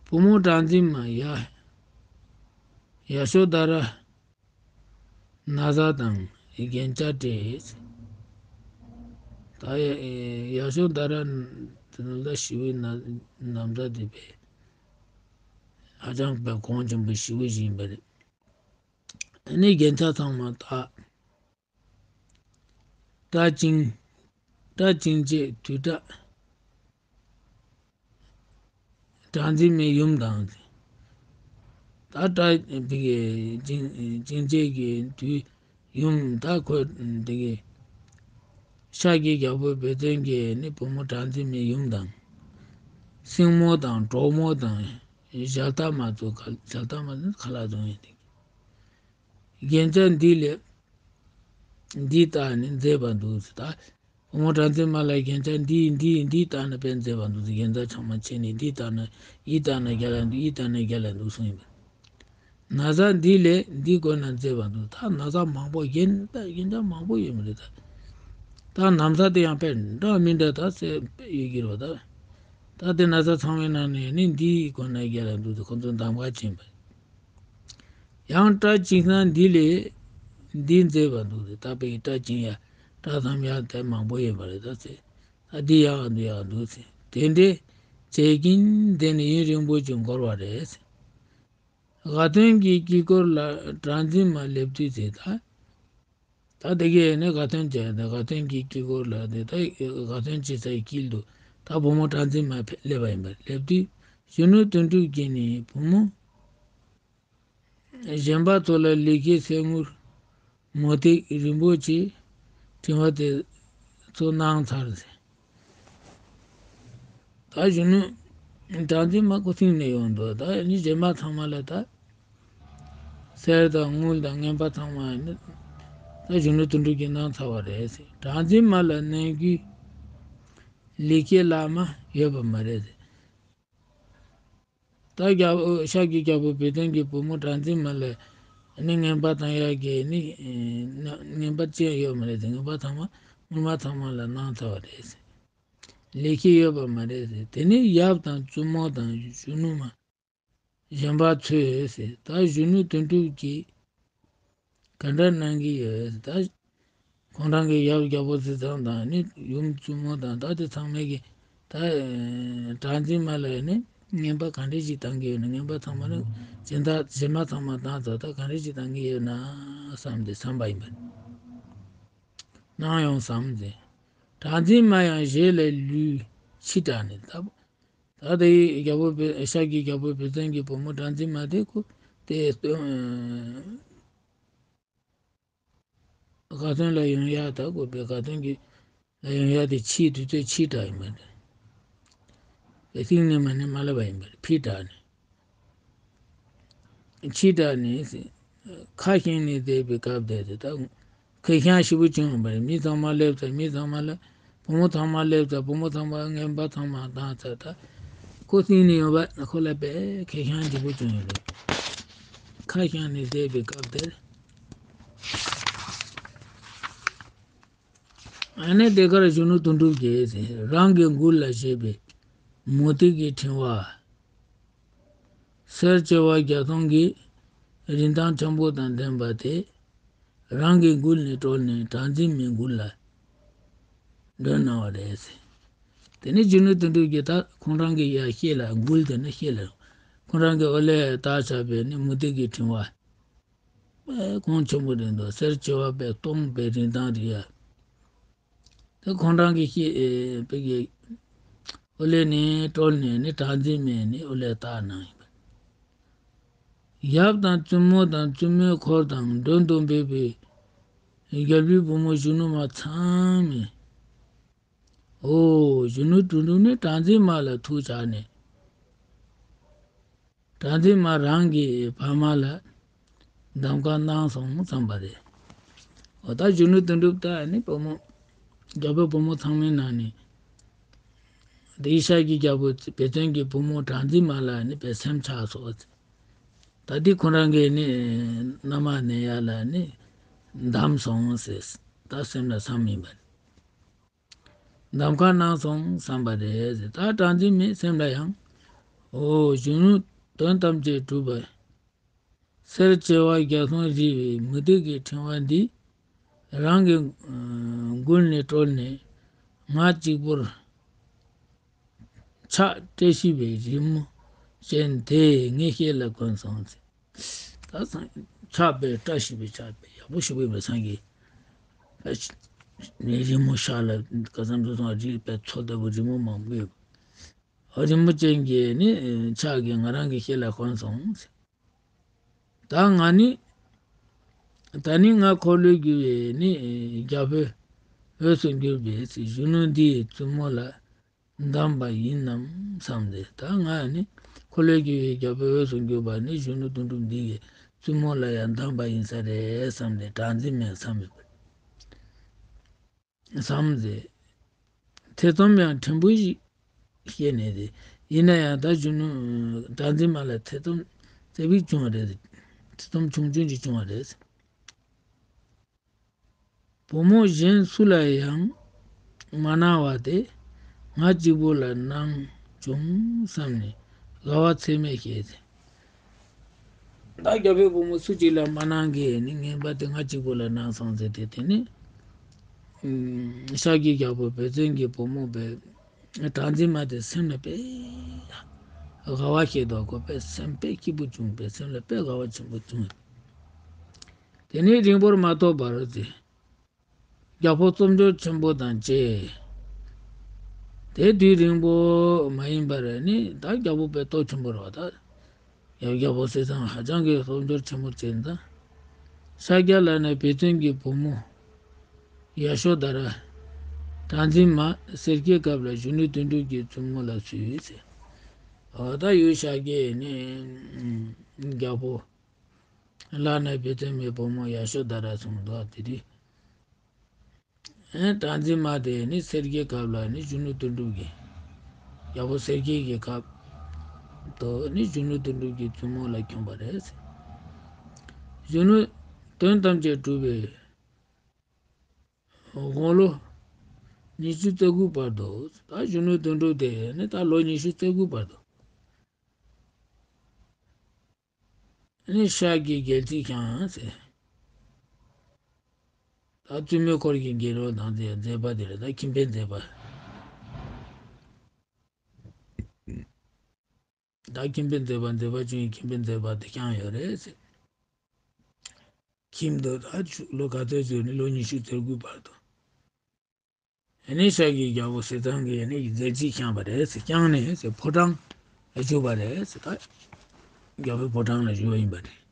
བུ་མོ་གྲངས་འཛིན་མ་ཡ། ཡ་ཤོ་དྷ་ར་ན་བཟའ་དང་རྒྱན་ཆ་སྤྲད། ད་ཡ་ཡ་ཤོ་དྷ་ར་དེ་ནི་ད་ཞི་བའི་ན་ན་བཟའ་དེ་བས་ཧ་ཅང་དཔེ་གོང་ཆེན་པོ་ཞི་བ་ཞིག་ཡིན་པ་རེད། དེ་ནས་རྒྱན་ཆ་ཚང་མ་ད། སྐྲ་བཅིངས། སྐྲ་བཅིངས་བྱས་དུས་སྐྲ། གྲངས་འཛིན་མའི་ཡུམ་དང་། ད་སྐྲ་བཅིངས་བཅིངས་བྱས་ཀྱི་དུས་ཡུམ་ད་ཁོ་དེ་གི་ཤཱཀྱའི་རྒྱལ་པོ་བེ་ཙོན་གྱི་ནི་བུ་མོ་གྲངས་འཛིན་མའི་ཡུམ་དང་། སྲིང་མོ་དང་གྲོགས་མོ་དང་ཞལ་ཏ་མ་ཚོ་ག་ཞལ་ཏ་མ་ནི་ཁ་ལག་བཟུང་ཡོད་དེ། རྒྱན་ཆ་འདི་ལས་འདི་ལྟར་ནི་མཛེས་པར་འདུག་ཟེར། ད་བུ་མོ་གྲངས་འཛིན་མ་ལ་རྒྱན་ཆ་འདི་འདི་འདི་ལྟར་ནི་དཔེ་མཛེས་པར་འདུག་ཟེར། རྒྱན་ཆ་ཚང་མ་ཕྱེ་ནས་འདི་ལྟར་ན་འདི་ལྟར་ན་རྒྱལ་ལ་འདུག་འདི་ལྟར་ན་རྒྱལ་ལ་འདུག་གསུངས་ཡིན་པ། ན་བཟའ་འདི་ལས་འདི་དགོས་ན་མཛེས་པར་འདུག་ད་ན་བཟའ་མང་པོ་རྒྱན་ད་རྒྱན་ཆ་མང་པོ་ཡོད་མ་རེད་ད། ད་ན་བཟའ་དེ་ཡང་དཔེ་འདྲ་མི་འདྲ་ད་ཟེར་དཔེ་ཡོད་ཀྱི་རེད་ད། ད་དེ་ན་བཟའ་ཚང་མའི་ནང་ནས་ནི་འདི་དགོས་ན་རྒྱལ་ལ་འདུག་ཟེར་ཁོ་ཚོ་གདམ་ག་བྱིན་པ། ཡང་སྐྲ་བཅིངས་ན་འདི་ལས་འདི་མཛེས་པ་འདུག་ཟེར། ད་དཔེ་སྐྲ་བཅིངས་ཡ་སྐྲ་ཐམ་ཡ་དེ་མང་པོ་ཡོད་པ་རེད་ད་ཟེར། ད་འདི་ཡག་འདི་ཡག་འདུག་ཟེར། དེ་འདྲའི་བྱས་ཀྱིན་དེ་ནི་ཡུན་རིང་པོ་ཅིག་འགོར་བ་རེད་ཟེར། དགའ་སྟོན་གྱི་དཀྱིལ་འཁོར་ལ་གྲངས་འཛིན་མ་སླེབས་དུས་ཟེར་ད། ད་དེ་གས་ནི་དགའ་སྟོན་བྱས་ད་དགའ་སྟོན་གྱི་དཀྱིལ་འཁོར་ལ་དེ་ད་དགའ་སྟོན་བྱེད་སའི་དཀྱིལ་དུ་ད་བུ་མོ་གྲངས་འཛིན་མ་སླེབས་པ་ཡིན་པ་རེད། སླེབས་དུས་གཞོན་ནུ་དོན་གྲུབ་ཀྱིས་ནི་བུ་མོ། གཞན་པ་ཚོ་ལ་ལེགས་སྐྱེས་གསེར་དངུལ་མུ་ཏིག་རིན་པོ་ཆེ་བྲིན་པ་དེ་ཚོ་གནང་ཚར་ཟེར། ད་གཞོན་ནུ་གྲངས་འཛིན་མ་སྐུ་ཚེ་ནས་ཡོང་འདུག་ད་ནི་གཞན་པ་ཚང་མ་ལ་ད་གསེར་དང་དངུལ་དང་རྔན་པ་ཚང་མ་ནི་ད་གཞོན་ནུ་དོན་གྲུབ་ཀྱིས་གནང་ཚར་བ་རེད་ཟེར། གྲངས་འཛིན་མ་ལ་གནང་རྒྱུའི་ལེགས་སྐྱེས་ལྷག་མ་ཡོད་པ་མ་རེད་ཟེར། ད་རྒྱལ་པོ་ཤཱཀྱའི་རྒྱལ་པོ་བེ་ཙོན་གྱི་བུ་མོ་གྲངས་འཛིན་མ་ལ་ནི་རྔན་པ་བཏང་ཡག་གི་ནི་རྔན་པ་ཅི་ཡང་ཡོད་མ་རེད་ཟེར། རྔན་པ་ཚང་མ་དངུལ་མ་ཚང་མ་ལ་གནང་ཚར་བ་རེད་ཟེར། ལེགས་སྐྱེས་ཡོད་པ་མ་རེད་ཟེར། དེ་ནས་ཡབ་དང་བཙུན་མོ་དང་གཞོན་ནུ་མ་གཞན་པ་ཚོས་ཟེར། ད་གཞོན་ནུ་དོན་གྲུབ་ཀྱིས་ག་འདྲ་གནང་གི་ཡོད་ཟེར། ད་ཁོང་རང་གི་ཡབ་རྒྱལ་པོ་ཟས་གཙང་དང་ནི་ཡུམ་བཙུན་མོ་དང་ད་དེ་ཚང་མས་ཀྱི་ད་གྲངས་འཛིན་མ་ལ་ནི་ རྔན་པ་ག་འདྲས་ཅིག་བཏང་གི་ཡོད་ན། རྔན་པ་ཚང་མ་ནི་སྦྱིན་བདག་རྗེས་མ་ཚང་མ་བཏང་ཚར། ད་ག་འདྲས་ཅིག་བཏང་གི་ཡོད་ན་བསམ་སྟེ་བསམ་པ་ཡིན་པ། གནང་ཡོང་བསམ་སྟེ། གྲགས་འཛིན་མ་ཡང་ཞལ་ལས་ལུས་ཕྱིས་དྲགས་ནས། ད་ད་དེ་རྒྱལ་པོ་བེ་ཤཱཀྱའི་རྒྱལ་པོ་བེ་བཙན་གྱི་བུ་མོ་གྲགས་འཛིན་མ་དེ་ཁོ་དེ་སྟོན། དགའ་སྟོན་ལ་ཡོང་ཡག་ད་དགོས་པའི་དགའ་སྟོན་གྱི་ལ་ཡོང་ཡག་དེ་ཕྱིས། དུས་ཚོད་ཕྱིས་དྲགས་ཡིན་པ་རེད། དེ་གཏིང་ནས་མ་ནི་མ་ལབ་པ་ཡིན་པ་རེད། ཕྱིས་དྲགས་ནས། ཕྱིས་དྲགས་ནས་ཁ་བཞེངས་ནས་བསྡད་པའི་སྐབས་དེ་དེ་ད་ཁེར་རྐྱང་ཞེ་པོ་བྱུང་ཡོང་བ་རེད། མི་ཚང་མ་སླེབས་ཚར། མི་ཚང་མ་ལ་བུ་མོ་ཚང་མ་སླེབས་ཚར། བུ་མོ་ཚང་མ་རྔན་པ་ཚང་མ་བཏང་ཚར། ད་ཁོ་གཏིང་ནས་ཡོང་བ་ན་ཁོ་ལ་དཔེ་ཁེར་རྐྱང་ཞེ་པོ་བྱུང་ཡོད་རེད། ཁ་བཞེངས་ནས་བསྡད་པའི་སྐབས་དེར། ཨ་ནི་དེ་གར་གཞོན་ནུ་དོན་གྲུབ་ཀྱིས་རང་གི་མགུལ་ལ་བཞེས་པའི་མུ་ཏིག་གི་ཕྲེང་བ། གསེར་བྱེ་བ་བརྒྱ་སྟོང་གི་རིན་ཐང་ཆེན་པོ་དང་ལྡན་པ་དེ་རང་གི་མགུལ་ནས་དཀྲོལ་ནས་གྲགས་འཛིན་མའི་མགུལ་ལ་སྒྲོན་གནང་བ་རེད། དེ་ནས་གཞོན་ནུ་དོན་གྲུབ་ཀྱིས་ད་ཁོང་རང་གི་ཡ་ཤེད་ལ། མགུལ་དེ་ནི་ཤེད་ལ། ཁོང་རང་གི་འོག་ལས་བཏགས་བཞག་པའི་ནི་མུ་ཏིག་གི་ཕྲེང་བ། དཔེ་གོང་ཆེན་པོ་རེད་འདུག་གསེར་བྱེ་བ་དཔེ་སྟོང་པའི་རིན་ཐང་རེད་ཡ། དེ་ཁོང་རང་གི་ཤེད་པའི་གི་འོག་ལས་ནས་དཀྲོལ་ནས་ནི་གྲགས་འཛིན་མས་ནི་འོག་ལས་བཏགས་གནང་ཡིན་པ། ཡབ་དང་བཙུན་མོ་དང་བཙུན་མོའི་འཁོར་དང་མགྲོན་དུ་འབོད་པའི་རྒྱལ་པོའི་བུ་མོ་གཞོན་ནུ་མ་ཚང་མས། འོ། གཞོན་ནུ་དོན་གྲུབ་ནི་གྲགས་འཛིན་མ་ལ་ཐུགས་ཆགས་ནས། གྲགས་འཛིན་མ་རང་གི་ཕ་མ་ལ་གདམ་ཁ་གནང་སོང་བསམ་པ་རེད། འོ་ད་གཞོན་ནུ་དོན་གྲུབ་ད་ནི་བུ་མོ། རྒྱལ་པོའི་བུ་མོ་ཚང་མའི་ནང་ནས་དེའི་ཤཱཀྱའི་རྒྱལ་པོ་བེ་བཙན་གྱི་བུ་མོ་གྲགས་འཛིན་མ་ལ་ནི་དཔེ་སེམས་ཆགས་སོང་། ད་འདི་ཁོ་རང་གིས་ནི་མནའ་མ་གནས་ཡག་ལ་ནི་གདམས་སོང་ཟེར། ད་སེམས་ལ་བསམ་ཡིན་པ་རེད། གདམ་ཁ་གནང་སོང་བསམ་པ་རེད། ད་གྲགས་འཛིན་མའི་སེམས་ལ་ཡང་། འོ། གཞོན་ནུ་དོན་ཐམས་ཅད་གྲུབ་པ། གསེར་བྱེ་བ་བརྒྱ་སྟོང་བཞེས་པའི་མུ་ཏིག་གི་ཕྲེང་བ་འདི་རང་གི་མགུལ་ནས་དཀྲོལ་ནས་ང་གཅིག་པུར་ཕྱག་བཀྲ་ཤིས་པའི་རི་མོ་ཅན་དེ་ངའི་ཤེད་ལ་གོན་སོང་ཟེར། ད་སང་ཕྱག་དཔེ་བཀྲ་ཤིས་པའི་ཕྱག་དཔེ་ཡག་པོ་ཞིག་དཔེ་མི་སང་གི། ནས་རི་མོ་ཤར་ལ་ག་ཙམ་དུ་སོང་རི་དཔེ་མཚོ་ལྟ་བུ་རི་མོ་མང་པོ་ཡོད། རི་མོ་ཅན་གྱི་ནི་ཕྱག་གིས་ང་རང་གི་ཤེད་ལ་གོན་སོང་ཟེར། ད་ང་ནི། ད་ནི་ང་འཁོར་ལོས་སྒྱུར་བའི་ནི་རྒྱལ་པོའི་འོས་སུ་གྱུར་པའི་གཞོན་ནུ་འདིའི་བཙུན་མོ་ལ་གདམས་པ་ཡིན་ནམ་བསམ་སྟེ། ད་ང་ནི་འཁོར་ལོས་སྒྱུར་བའི་རྒྱལ་པོའི་འོས་སུ་གྱུར་པ་ནི་གཞོན་ནུ་དོན་གྲུབ་འདི་ཡི་བཙུན་མོ་ལ་ཡང་གདམས་པ་ཡིན་ས་རེད་བསམ་སྟེ་གྲགས་འཛིན་མས་བསམ་ཡོད་པ། བསམ་སྟེ། ཐེ་ཚོམ་ཡང་ཕྲན་བུ་ཞིག་སྐྱེས་ནས་ཏེ། ཡིན་ན་ཡང་ད་གཞོན་ནུ་གྲགས་འཛིན་མ་ལ་ཐེ་ཚོམ་ཙེ་པིག་བྱུང་བ་རེད། ཐེ་ཚོམ་ཆུང་ཆུང་ཅིག་བྱུང་བ་རེད། བུ་མོ་གཞན་སུ་ལ་ཡང་མ་གནང་བ་དེ་ང་གཅིག་པུ་ལ་གནང་བྱུང་བསམ་ནས་དགའ་བ་ཚད་མེད་སྐྱེས་ཏེ། ད་རྒྱལ་པོའི་བུ་མོ་སུ་གཅིག་ལ་མ་གནང་གི་ནི་ངན་པ་དེ་ང་གཅིག་པུ་ལ་གནང་སོང་ཟེར་ཏེ། དེ་ནི་ཤཱཀྱའི་རྒྱལ་པོ་བེ་བཙན་གྱི་བུ་མོ་བེ་གྲགས་འཛིན་མ་དེ་སེམས་ལ་དཔེ་དགའ་བ་སྐྱེས་འདུག་གོ། དཔེ་སེམས་དཔེ་སྐྱིད་པོ་བྱུང་བས། སེམས་ལ་དཔེ་དགའ་བ་ཆེན་པོ་བྱུང་། དེ་ནས་རིང་པོར་མ་ཐོགས་པར་དེ། རྒྱལ་པོ་རྩུབ་སྦྱོར་ཆེན་པོ་དང་བཅས། དེ་དུས་རིང་པོ་མ་ཡིན་པར་ནི་ད་རྒྱལ་པོ་དཔེ་སྟོབས་ཆེན་པོ་རེད་པ། ད་ཡབ་རྒྱལ་པོ་ཟེར་ཙང་ཧ་ཅང་གི་རྩུབ་སྦྱོར་ཆེན་པོ་བྱས་ཙང་། ཤཱཀྱ་ལ་ནི་བེ་བཙན་གྱི་བུ་མོ་ཡ་ཤོ་དྷ་ར་གྲགས་འཛིན་མ་གསེར་སྐྱེས་སྐབས་ལ་གཞོན་ནུ་དོན་གྲུབ་ཀྱི་བཙུན་མོ་ལ་བསུས་ཟེར། འོ་ད་ཡུལ་ཤཱཀྱའི་ནི་རྒྱལ་པོ་ལ་ནི་བེ་བཙན་མའི་བུ་མོ་ཡ་ཤོ་དྷ་ར་སོང་འདུག། དེ་དུས། ཨེ། གྲགས་འཛིན་མ་དེ་ནི་གསེར་སྐྱེས་སྐབས་ལ་ནི་གཞོན་ནུ་དོན་གྲུབ་ཀྱི། རྒྱལ་པོ་གསེར་སྐྱེས་ཀྱི་སྐབས་དུ་ནི་གཞོན་ནུ་དོན་གྲུབ་ཀྱི་བཙུན་མོ་ལ་འཁྱོངས་པ་རེད། གཞོན་ནུ་དོན་ཐམས་ཅད་གྲུབ་པའི་དགུང་ལོ་ཉི་ཤུ་རྩ་དགུ་བར་དུ། ད་གཞོན་ནུ་དོན་གྲུབ་དེ་ནི་ད་ལོ་ཉི་ཤུ་རྩ་དགུ་བར་དུ། ནི་ཤཱཀྱའི་རྒྱལ་སྲིད་བསྐྱངས་ཟེར། ད་བཙུན་མོའི་འཁོར་གྱི་དགེ་སློང་དང་མཛད་པ་དེ་ལ་ད་ཁྱིམ་པའི་མཛད་པ། ད་ཁྱིམ་པའི་མཛད་པ། མཛད་པ་ཆུང་བའི་ཁྱིམ་པའི་མཛད་པ་དེ་བསྐྱངས་ཡོད་རེད་ཟེར། ཁྱིམ་དུ་ད་ལོ་ག་ཚོད་བཞུགས་ནས། ལོ་ཉི་ཤུ་རྩ་དགུའི་བར་དུ། ཨ་ནི་ཤར་གྱི་རྒྱལ་པོ་ཟས་གཙང་གིས་ཨ་ནི་མཛད་རྗེས་བསྐྱངས་པ་རེད་ཟེར། བསྐྱངས་ནས་ཟེར་ཕོ་བྲང་ལ་བཞུགས་པ་རེད་ཟེར། ད་རྒྱལ་པོའི་ཕོ་བྲང་ལ་བཞུགས་པ་ཡིན་པ་རེད།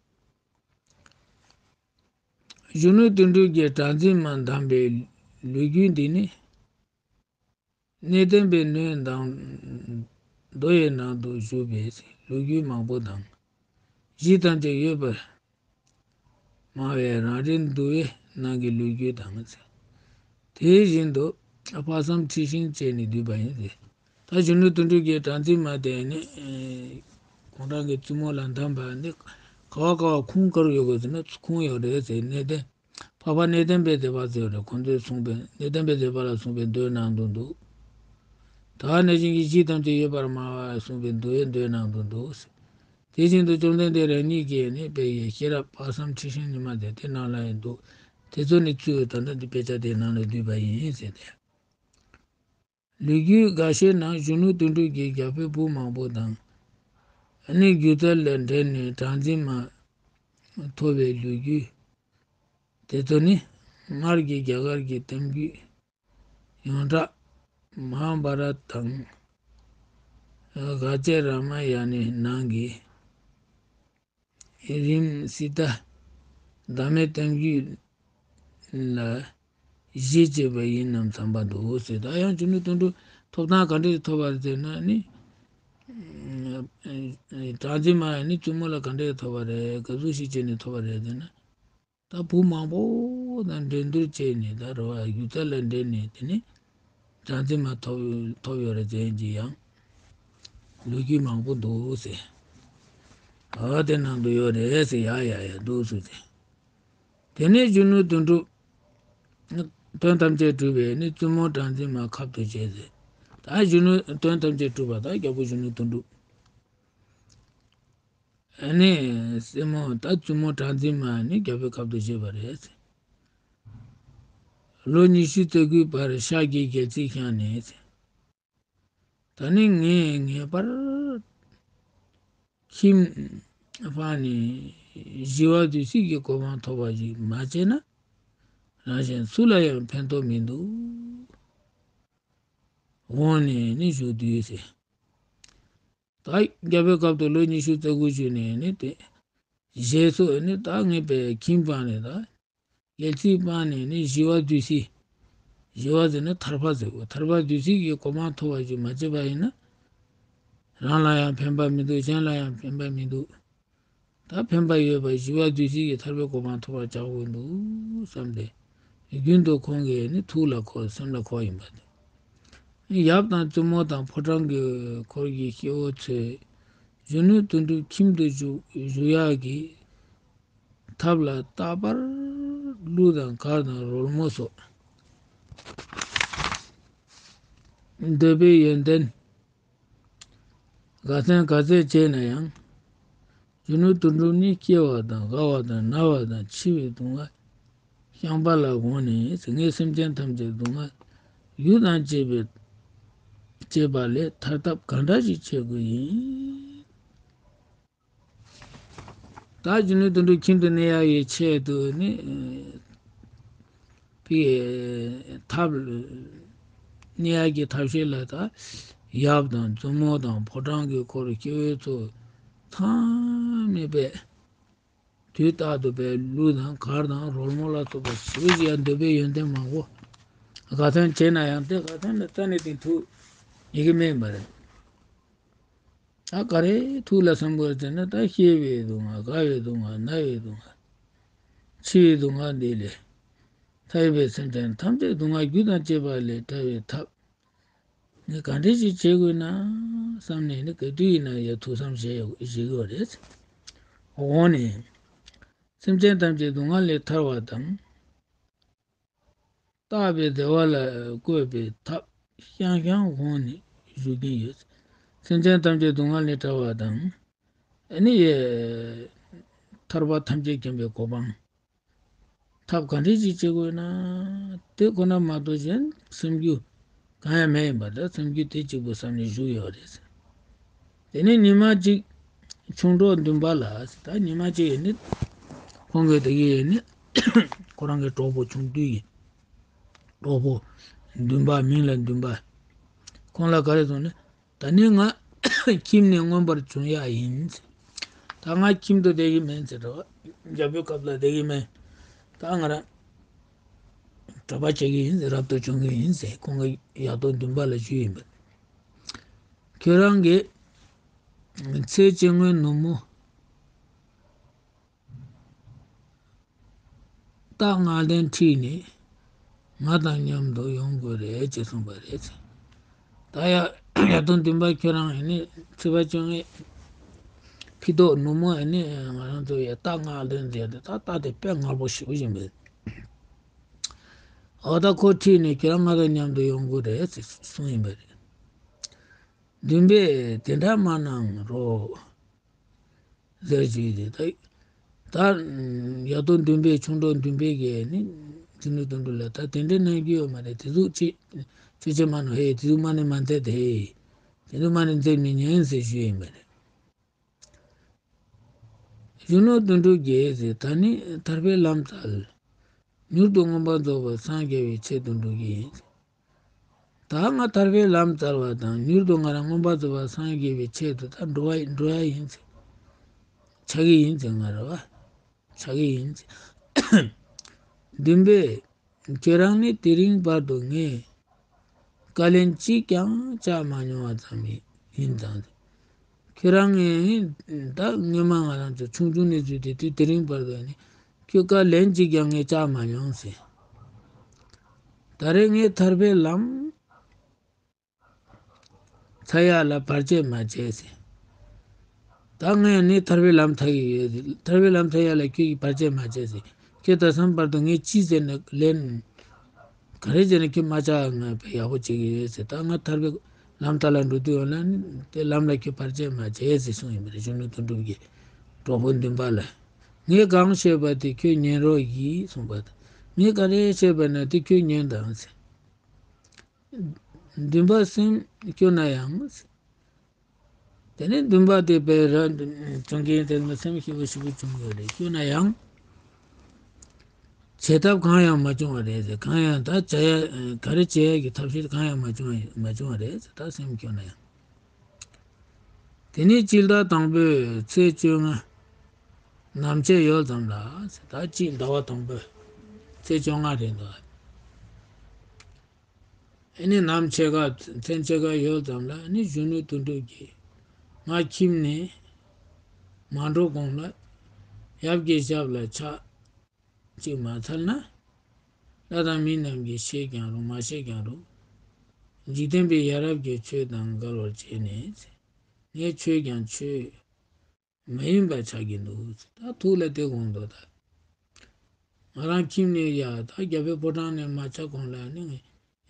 གཞོན་ནུ་དོན་གྲུབ་ཀྱིས་གྲགས་འཛིན་མ་བསྡམས་པའི་ལོ་རྒྱུས་འདི་ནི། གནས་བརྟན་པའི་སྣོད་དང་། རྡོ་ཡི་ནང་དུ་བཞུགས་པའི་ལོ་རྒྱུས་མང་པོ་དང་། གཞི་ཐམས་ཅད་ཡོད་པར་སྨྲ་བའི་རང་རེའི་འདུལ་བའི་ནང་གི་ལོ་རྒྱུས་དང་། དེ་བཞིན་དུ་དཔག་བསམ་འཁྲི་ཤིང་བཅས་ནས་བསྡུས་པ་ཡིན་ཏེ། ད་གཞོན་ནུ་དོན་གྲུབ་ཀྱིས་གྲགས་འཛིན་མ་དེ་ནི་ཨེ་གུང་ཐང་གི་བཙུན་མོ་ལ་བསྡམས་པ་ནི། ག་བ་ག་བ་ཁུངས་ག་རུ་ཡོད་དགོས་ཟེར་ན། ཁུངས་ཡོད་རེད་ཟེར། གནས་བརྟན། འཕགས་པ་གནས་བརྟན་པའི་སྡེ་པ་ཟེར་བ་རེད། ཁོང་ཚོས་གསུངས་པའི། གནས་བརྟན་པའི་སྡེ་པ་ལ་གསུངས་པའི་མདོའི་ནང་དུ་འདུག། ད་གནས་བརྟན་གྱི་གཞི་ཐམས་ཅད་ཡོད་པར་སྨྲ་བ་གསུངས་པའི་མདོའི་མདོའི་ནང་དུ་འདུག་ཟེར། དེ་བཞིན་དུ་བཅོམ་ལྡན་འདས་རང་ཉིད་ཀྱིས་ནི་སྤེལ་བའི་ཤེས་རབ་དཔག་བསམ་འཁྲི་ཤིང་ཉི་མ་དེ་དེ་ནང་ལ་ཡང་འདུག། དེ་ཚོ་ནི་གཙོས་ད་ལྟ་འདི་དཔེ་ཆ་དེའི་ནང་ལ་བསྡུས་པ་ཡིན་ཟེར་ཏེ། ལོ་རྒྱུས་འགའ་ཤས་ནང་གཞོན་ནུ་དོན་གྲུབ་ཀྱིས་རྒྱལ་པོའི་བུ་མང་པོ་དང་། ཨ་ནི་སྒྱུ་རྩལ་ལ་འགྲན་ནས་གྲགས་འཛིན་མ་ཐོབ་པའི་ལོ་རྒྱུས་དེ་ཚོ་ནི། སྔར་གྱི་རྒྱ་གར་གྱི་གཏམ་རྒྱུད་ཡོངས་གྲགས་མ་ཧཱ་བྷ་ར་ཏ་དང་། ག་ཅེ་ར་མ་ཡ་ནའི་ནང་གི་རིམ་སྲི་ཏ་བདག་མེད་གཏམ་རྒྱུད་ལ་གཞི་བྱས་པ་ཡིན་ནམ་བསམ་པ་འདུག་ཟེར། ད་ཡང་གཞོན་ནུ་དོན་གྲུབ་ཐོབ་ཐང་ག་འདྲས་ཐོབ་པ་རེད་ཟེར་ན་ནི། གྲགས་འཛིན་མ་ཡ་ནི་བཙུན་མོ་ལ་ག་འདྲས་ཐོབ་པ་རེད། ག་ཟུག་ཞིག་བྱས་ནས་ཐོབ་པ་རེད་ཟེར་ན། ད་བུ་མང་པོ་དང་འགྲན་བསྡུར་བྱས་ནས། ད་རེད་བ། སྒྱུ་རྩལ་ལ་འགྲན་ནས། དེ་ནས་གྲགས་འཛིན་མ་ཐོབ་ཐོབ་ཡོད་རེད་ཟེར་གྱི་ཡང་ལོ་རྒྱུས་མང་པོ་འདུག་ཟེར། ཨ་དེ་ནང་དུ་ཡོད་རེད་ཟེར། ཡ་ཡ་ཡ་འདུག་ཟེར་ཏེ། དེ་ནས་གཞོན་ནུ་དོན་གྲུབ་དོན་ཐམས་ཅད་གྲུབ་པས་ནི་བཙུན་མོ་གྲགས་འཛིན་མ་ཁབ་ཏུ་བྱས་ཟེར། ད་གཞོན་ནུ་དོན་ཐམས་ཅད་གྲུབ་པ། ད་རྒྱལ་པོ་གཞོན་ནུ་དོན་གྲུབ། ཨ་ནི་སྲས་མོ་ད་བཙུན་མོ་གྲགས་འཛིན་མ་ནི་རྒྱལ་པོའི་ཁབ་ཏུ་བྱས་པ་རེད། ལོ་ཉི་ཤུ་རྩ་དགུའི་བར་ཤཱཀྱའི་རྒྱལ་སྲིད་བསྐྱངས་ནས། ད་ནི་ངས་ངེས་པར་ཁྱིམ་སྤངས་ནས་ཞི་བ་འདུས་བྱས་ཀྱི་གོ་འཕང་ཐོབ་པ་ཞིག་མ་བྱས་ན། རང་གཞན་སུ་ལ་ཡང་ཕན་ཐོགས་མི་འདུག། འོངས་ནས་ནི་བཞུགས་དུས་ཟེར། ད་རྒྱལ་པོའི་སྐབས་དུ་ལོ་ཉི་ཤུ་རྩ་དགུ་བཞུགས་ནས་ནི་དེ། ཞེས་སོགས་ནི། ད་ངས་པའི་ཁྱིམ་སྤངས་ནས། ད་རྒྱལ་སྲིད་སྤངས་ནས་ནི་ཞི་བ་འདུས་བྱས། ཞི་བ་ཟེར་ན་ཐར་པ་ཟེར་གོ། ཐར་པ་འདུས་བྱས་ཀྱི་གོ་འཕང་ཐོབ་པ་ཞིག་མ་བྱས་པ་ཡིན་ན། རང་ལ་ཡང་ཕན་པ་མི་འདུག། གཞན་ལ་ཡང་ཕན་པ་མི་འདུག། ད་ཕན་པ་ཡོད་པ་ཞི་བ་འདུས་བྱས་ཀྱི་ཐར་པའི་གོ་འཕང་ཐོབ་པར་བྱ་དགོས་འདུག་བསམ་སྟེ། རྒྱུན་དུ་ཁོང་གིས་ནི་ཐུགས་ལ་འཁོར། སེམས་ལ་འཁོར་ཡིན་པ་དེ། ཡབ་དང་བཙུན་མོ་དང་ཕོ་བྲང་གི་འཁོར་གྱི་སྐྱེ་བོ་ཚོས་གཞོན་ནུ་དོན་གྲུབ་ཁྱིམ་དུ་བཞུགས་བཞུགས་ཡག་གི་ཐབས་ལ་རྟག་པར་གླུ་དང་གར་དང་རོལ་མོ་སོགས་འདོད་པའི་ཡོན་ཏན་དགའ་སྟོན་ག་ཚད་བྱས་ན་ཡང་། གཞོན་ནུ་དོན་གྲུབ་ནི་སྐྱེ་བ་དང་རྒ་བ་དང་ན་བ་དང་འཆི་བའི་སྡུག་བསྔལ་བཤགས་པ་ལ་དགོངས་ནས། ངས་སེམས་ཅན་ཐམས་ཅད་སྡུག་བསྔལ་རྒྱུ་དང་བཅས་པའི་བཅས་པ་ལས་ཐར་ཐབས་གང་འདྲ་ཞིག་བྱེད་དགོས་ཡིན། ད་གཞོན་ནུ་དོན་གྲུབ་ཁྱིམ་དུ་གནས་ཡག་གི་ཆེད་དུ་ནི། ཨེ། པའི་ཐབས། གནས་ཡག་གི་ཐབས་ཤེས་ལ། ད་ཡབ་དང་བཙུན་མོ་དང་ཕོ་བྲང་གི་འཁོར་སྐྱེ་བོའི་ཚོགས་ཐ་མལ་པའི་དུས་རྟག་ཏུ་པའི་གླུ་དང་གར་དང་རོལ་མོ་ལ་སོགས་པ་ཞེ་པོ་ཅིག་ཡང་འདོད་པའི་ཡོན་ཏན་མང་པོ་དགའ་སྟོན་བྱས་ན་ཡང་། དེ་དགའ་སྟོན་ལ་རྩ་ནས་དེ་ཐུགས་ཡི་གེ་མེད་པ་རེད། ད་ག་རེ་ཐུགས་ལ་བསམ་དགོས་ཟེར་ན། ད་སྐྱེ་བའི་སྡུག་བསྔལ། རྒ་བའི་སྡུག་བསྔལ། ན་བའི་སྡུག་བསྔལ། འཆི་བའི་སྡུག་བསྔལ་འདི་ལས་ཐར་བའི། སེམས་ཅན་ཐམས་ཅད་སྡུག་བསྔལ་རྒྱུ་དང་བཅས་པ་ལས་ཐར་བའི་ཐབས་ནི་ག་འདྲ་ཞིག་བྱེད་དགོས་ན་བསམ་ནས་ནི། ག་དུས་ཡིན་ན་ཡང་ཐུགས་བསམ་བཞེས་བཞེས་དགོས་རེད། འོངས་ནས་སེམས་ཅན་ཐམས་ཅད་སྡུག་བསྔལ་ལས་ཐར་བ་དང་། རྟག་པའི་བདེ་བ་ལ་བཀོད་པའི་ཐབས་བཤམས་བཤམས་འོངས་ནས་བཞུགས་ཀྱིན་ཡོད། སེམས་ཅན་ཐམས་ཅད་སྡུག་བསྔལ་ལས་ཐར་བ་དང་། ཨ་ནི་ཡ། ཐར་པ་ཐམས་ཅད་མཁྱེན་པའི་གོ་འཕང་ཐབས་ག་འདྲ་ཞིག་བྱེད་དགོས་ན། དེ་ཁོ་ན་མ་གཏོགས་གཞན་སེམས་རྒྱུད་གང་ཡང་མེད་ཡིན་པ། ད་སེམས་རྒྱུད་དེ་གཅིག་པུ་བསམ་ནས་བཞུགས་ཡོད་རེད། དེ་ནས་ཉི་མ་གཅིག་ཆུང་གྲོགས་འདུན་པ་ལ། ད་ཉི་མ་གཅིག་ཡིན་ནི་ཁོང་གི་དེ་གི་ཡིན་ནི་ཁོ་རང་གི་གྲོགས་པོ་ཆུང་དུས་ཡིན། གྲོགས་པོ་འདུན་པ། མིང་ལ་འདུན་པ། ཁོང་ལ་ག་རེ་གསུངས་ནས། ད་ནི་ང་ཁྱིམ་ནས་མངོན་པར་བྱུང་ཡག་ཡིན། ད་ང་ཁྱིམ་དུ་བསྡད་ཀྱི་མིན་ཟེར་རོ། རྒྱལ་པོའི་ཁབ་ལ་བསྡད་ཀྱི་མིན། ད་ང་རང་གྲྭ་པ་བྱེད་ཀྱི་ཡིན་ཟེར། རབ་ཏུ་བྱུང་གི་ཡིན་ཟེར། ཁོང་གི་ཡག་སྟོང་འདུན་པ་ལ་ཞུས་ཡིན་པ། ཁྱོད་རང་གིས་ཚེ་གཅིག་སྔོན་ནུབ་མོ་སྟག་ལྔ་ལྡན་ཁྲིད་ནས་ང་དང་མཉམ་དུ་ཡོང་དགོས་རེད་ཅེས་གསུངས་པ་རེད། ད་ཡ་ཡག་སྟོང་འདུན་པ་ཁྱོད་རང་ཡིན་ནི་ཚེས་པ་བཅོ་ལྔའི་ཕི་ཏོག་ནུབ་མོ་ཡིན་ནི་ང་རང་ཚོ་ཡ་སྟག་ལྔ་ལྡན་ཟེར་ཏེ། ད་སྟག་དེ་དཔེ་ངར་པོ་ཞེ་པོ་ཡིན་པས། འོ་ད་ཁོ་ཁྲིད་ནས་ཁྱོད་རང་ང་དང་མཉམ་དུ་ཡོང་དགོས་རེད་ཅེས་གསུངས་ཡིན་པ་རེད། འདུན་པས་དེ་འདྲ་མ་གནང་རོགས་ཟེར་ཞུས་ཏེ། ད་ད་ཡག་སྟོང་འདུན་པས། ཆུང་གྲོགས་འདུན་པས་ཀྱིས་ནི་གཞོན་ནུ་དོན་གྲུབ་ལ། ད་དེ་འདྲ་གནང་རྒྱུ་ཡོད་མ་རེད། དེ་ཟུག་ཅིག་ཅི་ཅི་མ་ནོ། ཧེ། དེ་ཟུག་མ་ནི་མ་མཛད་དེ། དེ་ཟུག་མ་ནི་མཛད་མི་ཉན་ཟེར་ཞུས་ཡིན་པ་རེད། གཞོན་ནུ་དོན་གྲུབ་ཀྱིས་ཟེར། ད་ནི་ཐར་པའི་ལམ་བཙལ། མྱུར་དུ་མངོན་པར་རྫོགས་པར་སངས་རྒྱ་བའི་ཆེད་དུ་འགྲོ་གི་ཡིན། ད་ང་ཐར་པའི་ལམ་བཙལ་བ་དང་མྱུར་དུ་ང་རང་མངོན་པར་རྫོགས་པར་སངས་རྒྱ་བའི་ཆེད་དུ་ད་འགྲོ་བ་འགྲོ་ཡ་ཡིན་ཟེར། ཆགས་ཀྱི་ཡིན་ཟེར། ང་རང་བ་ཆགས་ཀྱི་ཡིན་ཟེར། འདུན་པས། ཁྱོད་རང་ནི་དེ་རིང་བར་དུ་ངས་བཀའ་ལན་གཅིག་ཀྱང་བཅག་མ་མྱོང་བ་ཙམ་ཡིན་ཙང་། ཁྱོད་རང་ངས་ད་སྔོན་མ་ང་རང་ཚོ་ཆུང་ཆུང་ནས་བཟུང་སྟེ་དུས་དེ་རིང་བར་དུ་ནི་ཁྱོད་བཀའ་ལན་གཅིག་ཀྱང་ངས་བཅག་མ་མྱོང་ཟེར། ད་རེས་ངས་ཐར་པའི་ལམ་འཚོལ་ཡག་ལ་བར་ཆད་མ་བྱེད་ཟེར། ད་ངས་ནི་ཐར་པའི་ལམ་འཚོལ་གྱི་ཡོད། ཐར་པའི་ལམ་འཚོལ་ཡག་ལ་ཁྱོད་ཀྱིས་བར་ཆད་མ་བྱེད་ཟེར། ཁྱོད་ད་ལྟའི་བར་དུ་ངས་ཅི་ཟེར་ནས་ལན། ག་རེ་བྱས་ནས་ཁྱོད་མ་བཅག་ང་ཡག་པོ་བྱེད་ཀྱི་ཡོད་ཟེར། ད་ང་ཐར་པའི་ལམ་ལྟ་ལ་འགྲོ་དུས་ཡོང་ན་ནི་དེ་ལམ་ལ་ཁྱོད་བར་ཆད་མ་བྱེད་ཟེར་གསུངས་ཡིན་པ་རེད། གཞོན་ནུ་དོན་གྲུབ་ཀྱིས་གྲོགས་པོ་འདུན་པ་ལ། ངས་གང་བཤད་པ་དེ་ཁྱོད་ཉན་རོགས་གྱིས་གསུངས་པ་དང་། ངས་ག་རེ་བཤད་པ་ན་དེ་ཁྱོད་ཉན་དང་ཟེར། འདུན་པ་སེམས་སྐྱོ་ན་ཡང་། དེ་ནས་འདུན་པ་དེ་བས་ར་བྱུང་མཁན་དེ་ཚོ་སེམས་སྐྱོ་པོ་ཞེ་པོ་བྱུང་ཡོད་རེད། སྐྱོ་ན་ཡང་། བྱེད་ཐབས་གང་ཡང་མ་བྱུང་བ་རེད་ཟེར། གང་ཡང་ད་བྱ་ཡ་ག་རེ་བྱེད་ཡ་གི་ཐབས་ཤེས་གང་ཡང་མ་བྱུང་བ་མ་བྱུང་བ་རེད་ཟེར། ད་སེམས་སྐྱོ་ན་ཡང་། དེ་ནས་སྤྱི་ཟླ་དང་པོའི་ཚེས་བཅོ་ལྔ་ནམ་ཕྱེད་ཡོལ་ཙམ་ལ་ཟེར། ད་སྤྱི་ཟླ་བ་དང་པོའི་ཚེས་བཅོ་ལྔ་རེད་འདུག། ཨ་ནི་ནམ་ཕྱེད་ཀ་མཚན་ཕྱེད་ཀ་ཡོལ་ཙམ་ལ་ནི་གཞོན་ནུ་དོན་གྲུབ་ཀྱིས་ང་ཁྱིམ་ནས་མ་འགྲོ་གོང་ལ་ཡབ་ཀྱི་ཞབས་ལ་ཕྱག་གཅིག་མ་འཚལ་ན། ལྷ་དང་མི་རྣམས་ཀྱིས་ཤེས་ཀྱང་རུང་མ་ཤེས་ཀྱང་རུང་། འཇིག་རྟེན་པའི་ཡ་རབས་ཀྱི་ཆོས་དང་འགལ་བར་བྱས་ནས་ངས་ཆོས་ཀྱང་ཆོས་མ་ཡིན་པ་ཆགས་ཀྱི་འདུག། ད་ཐུགས་ལ་དེ་དགོངས་འདུག། ད་ང་རང་ཁྱིམ་ནས་ཡ་ད་རྒྱལ་པོའི་ཕོ་བྲང་ནས་མ་ཆགས་གོང་ལ་ནི་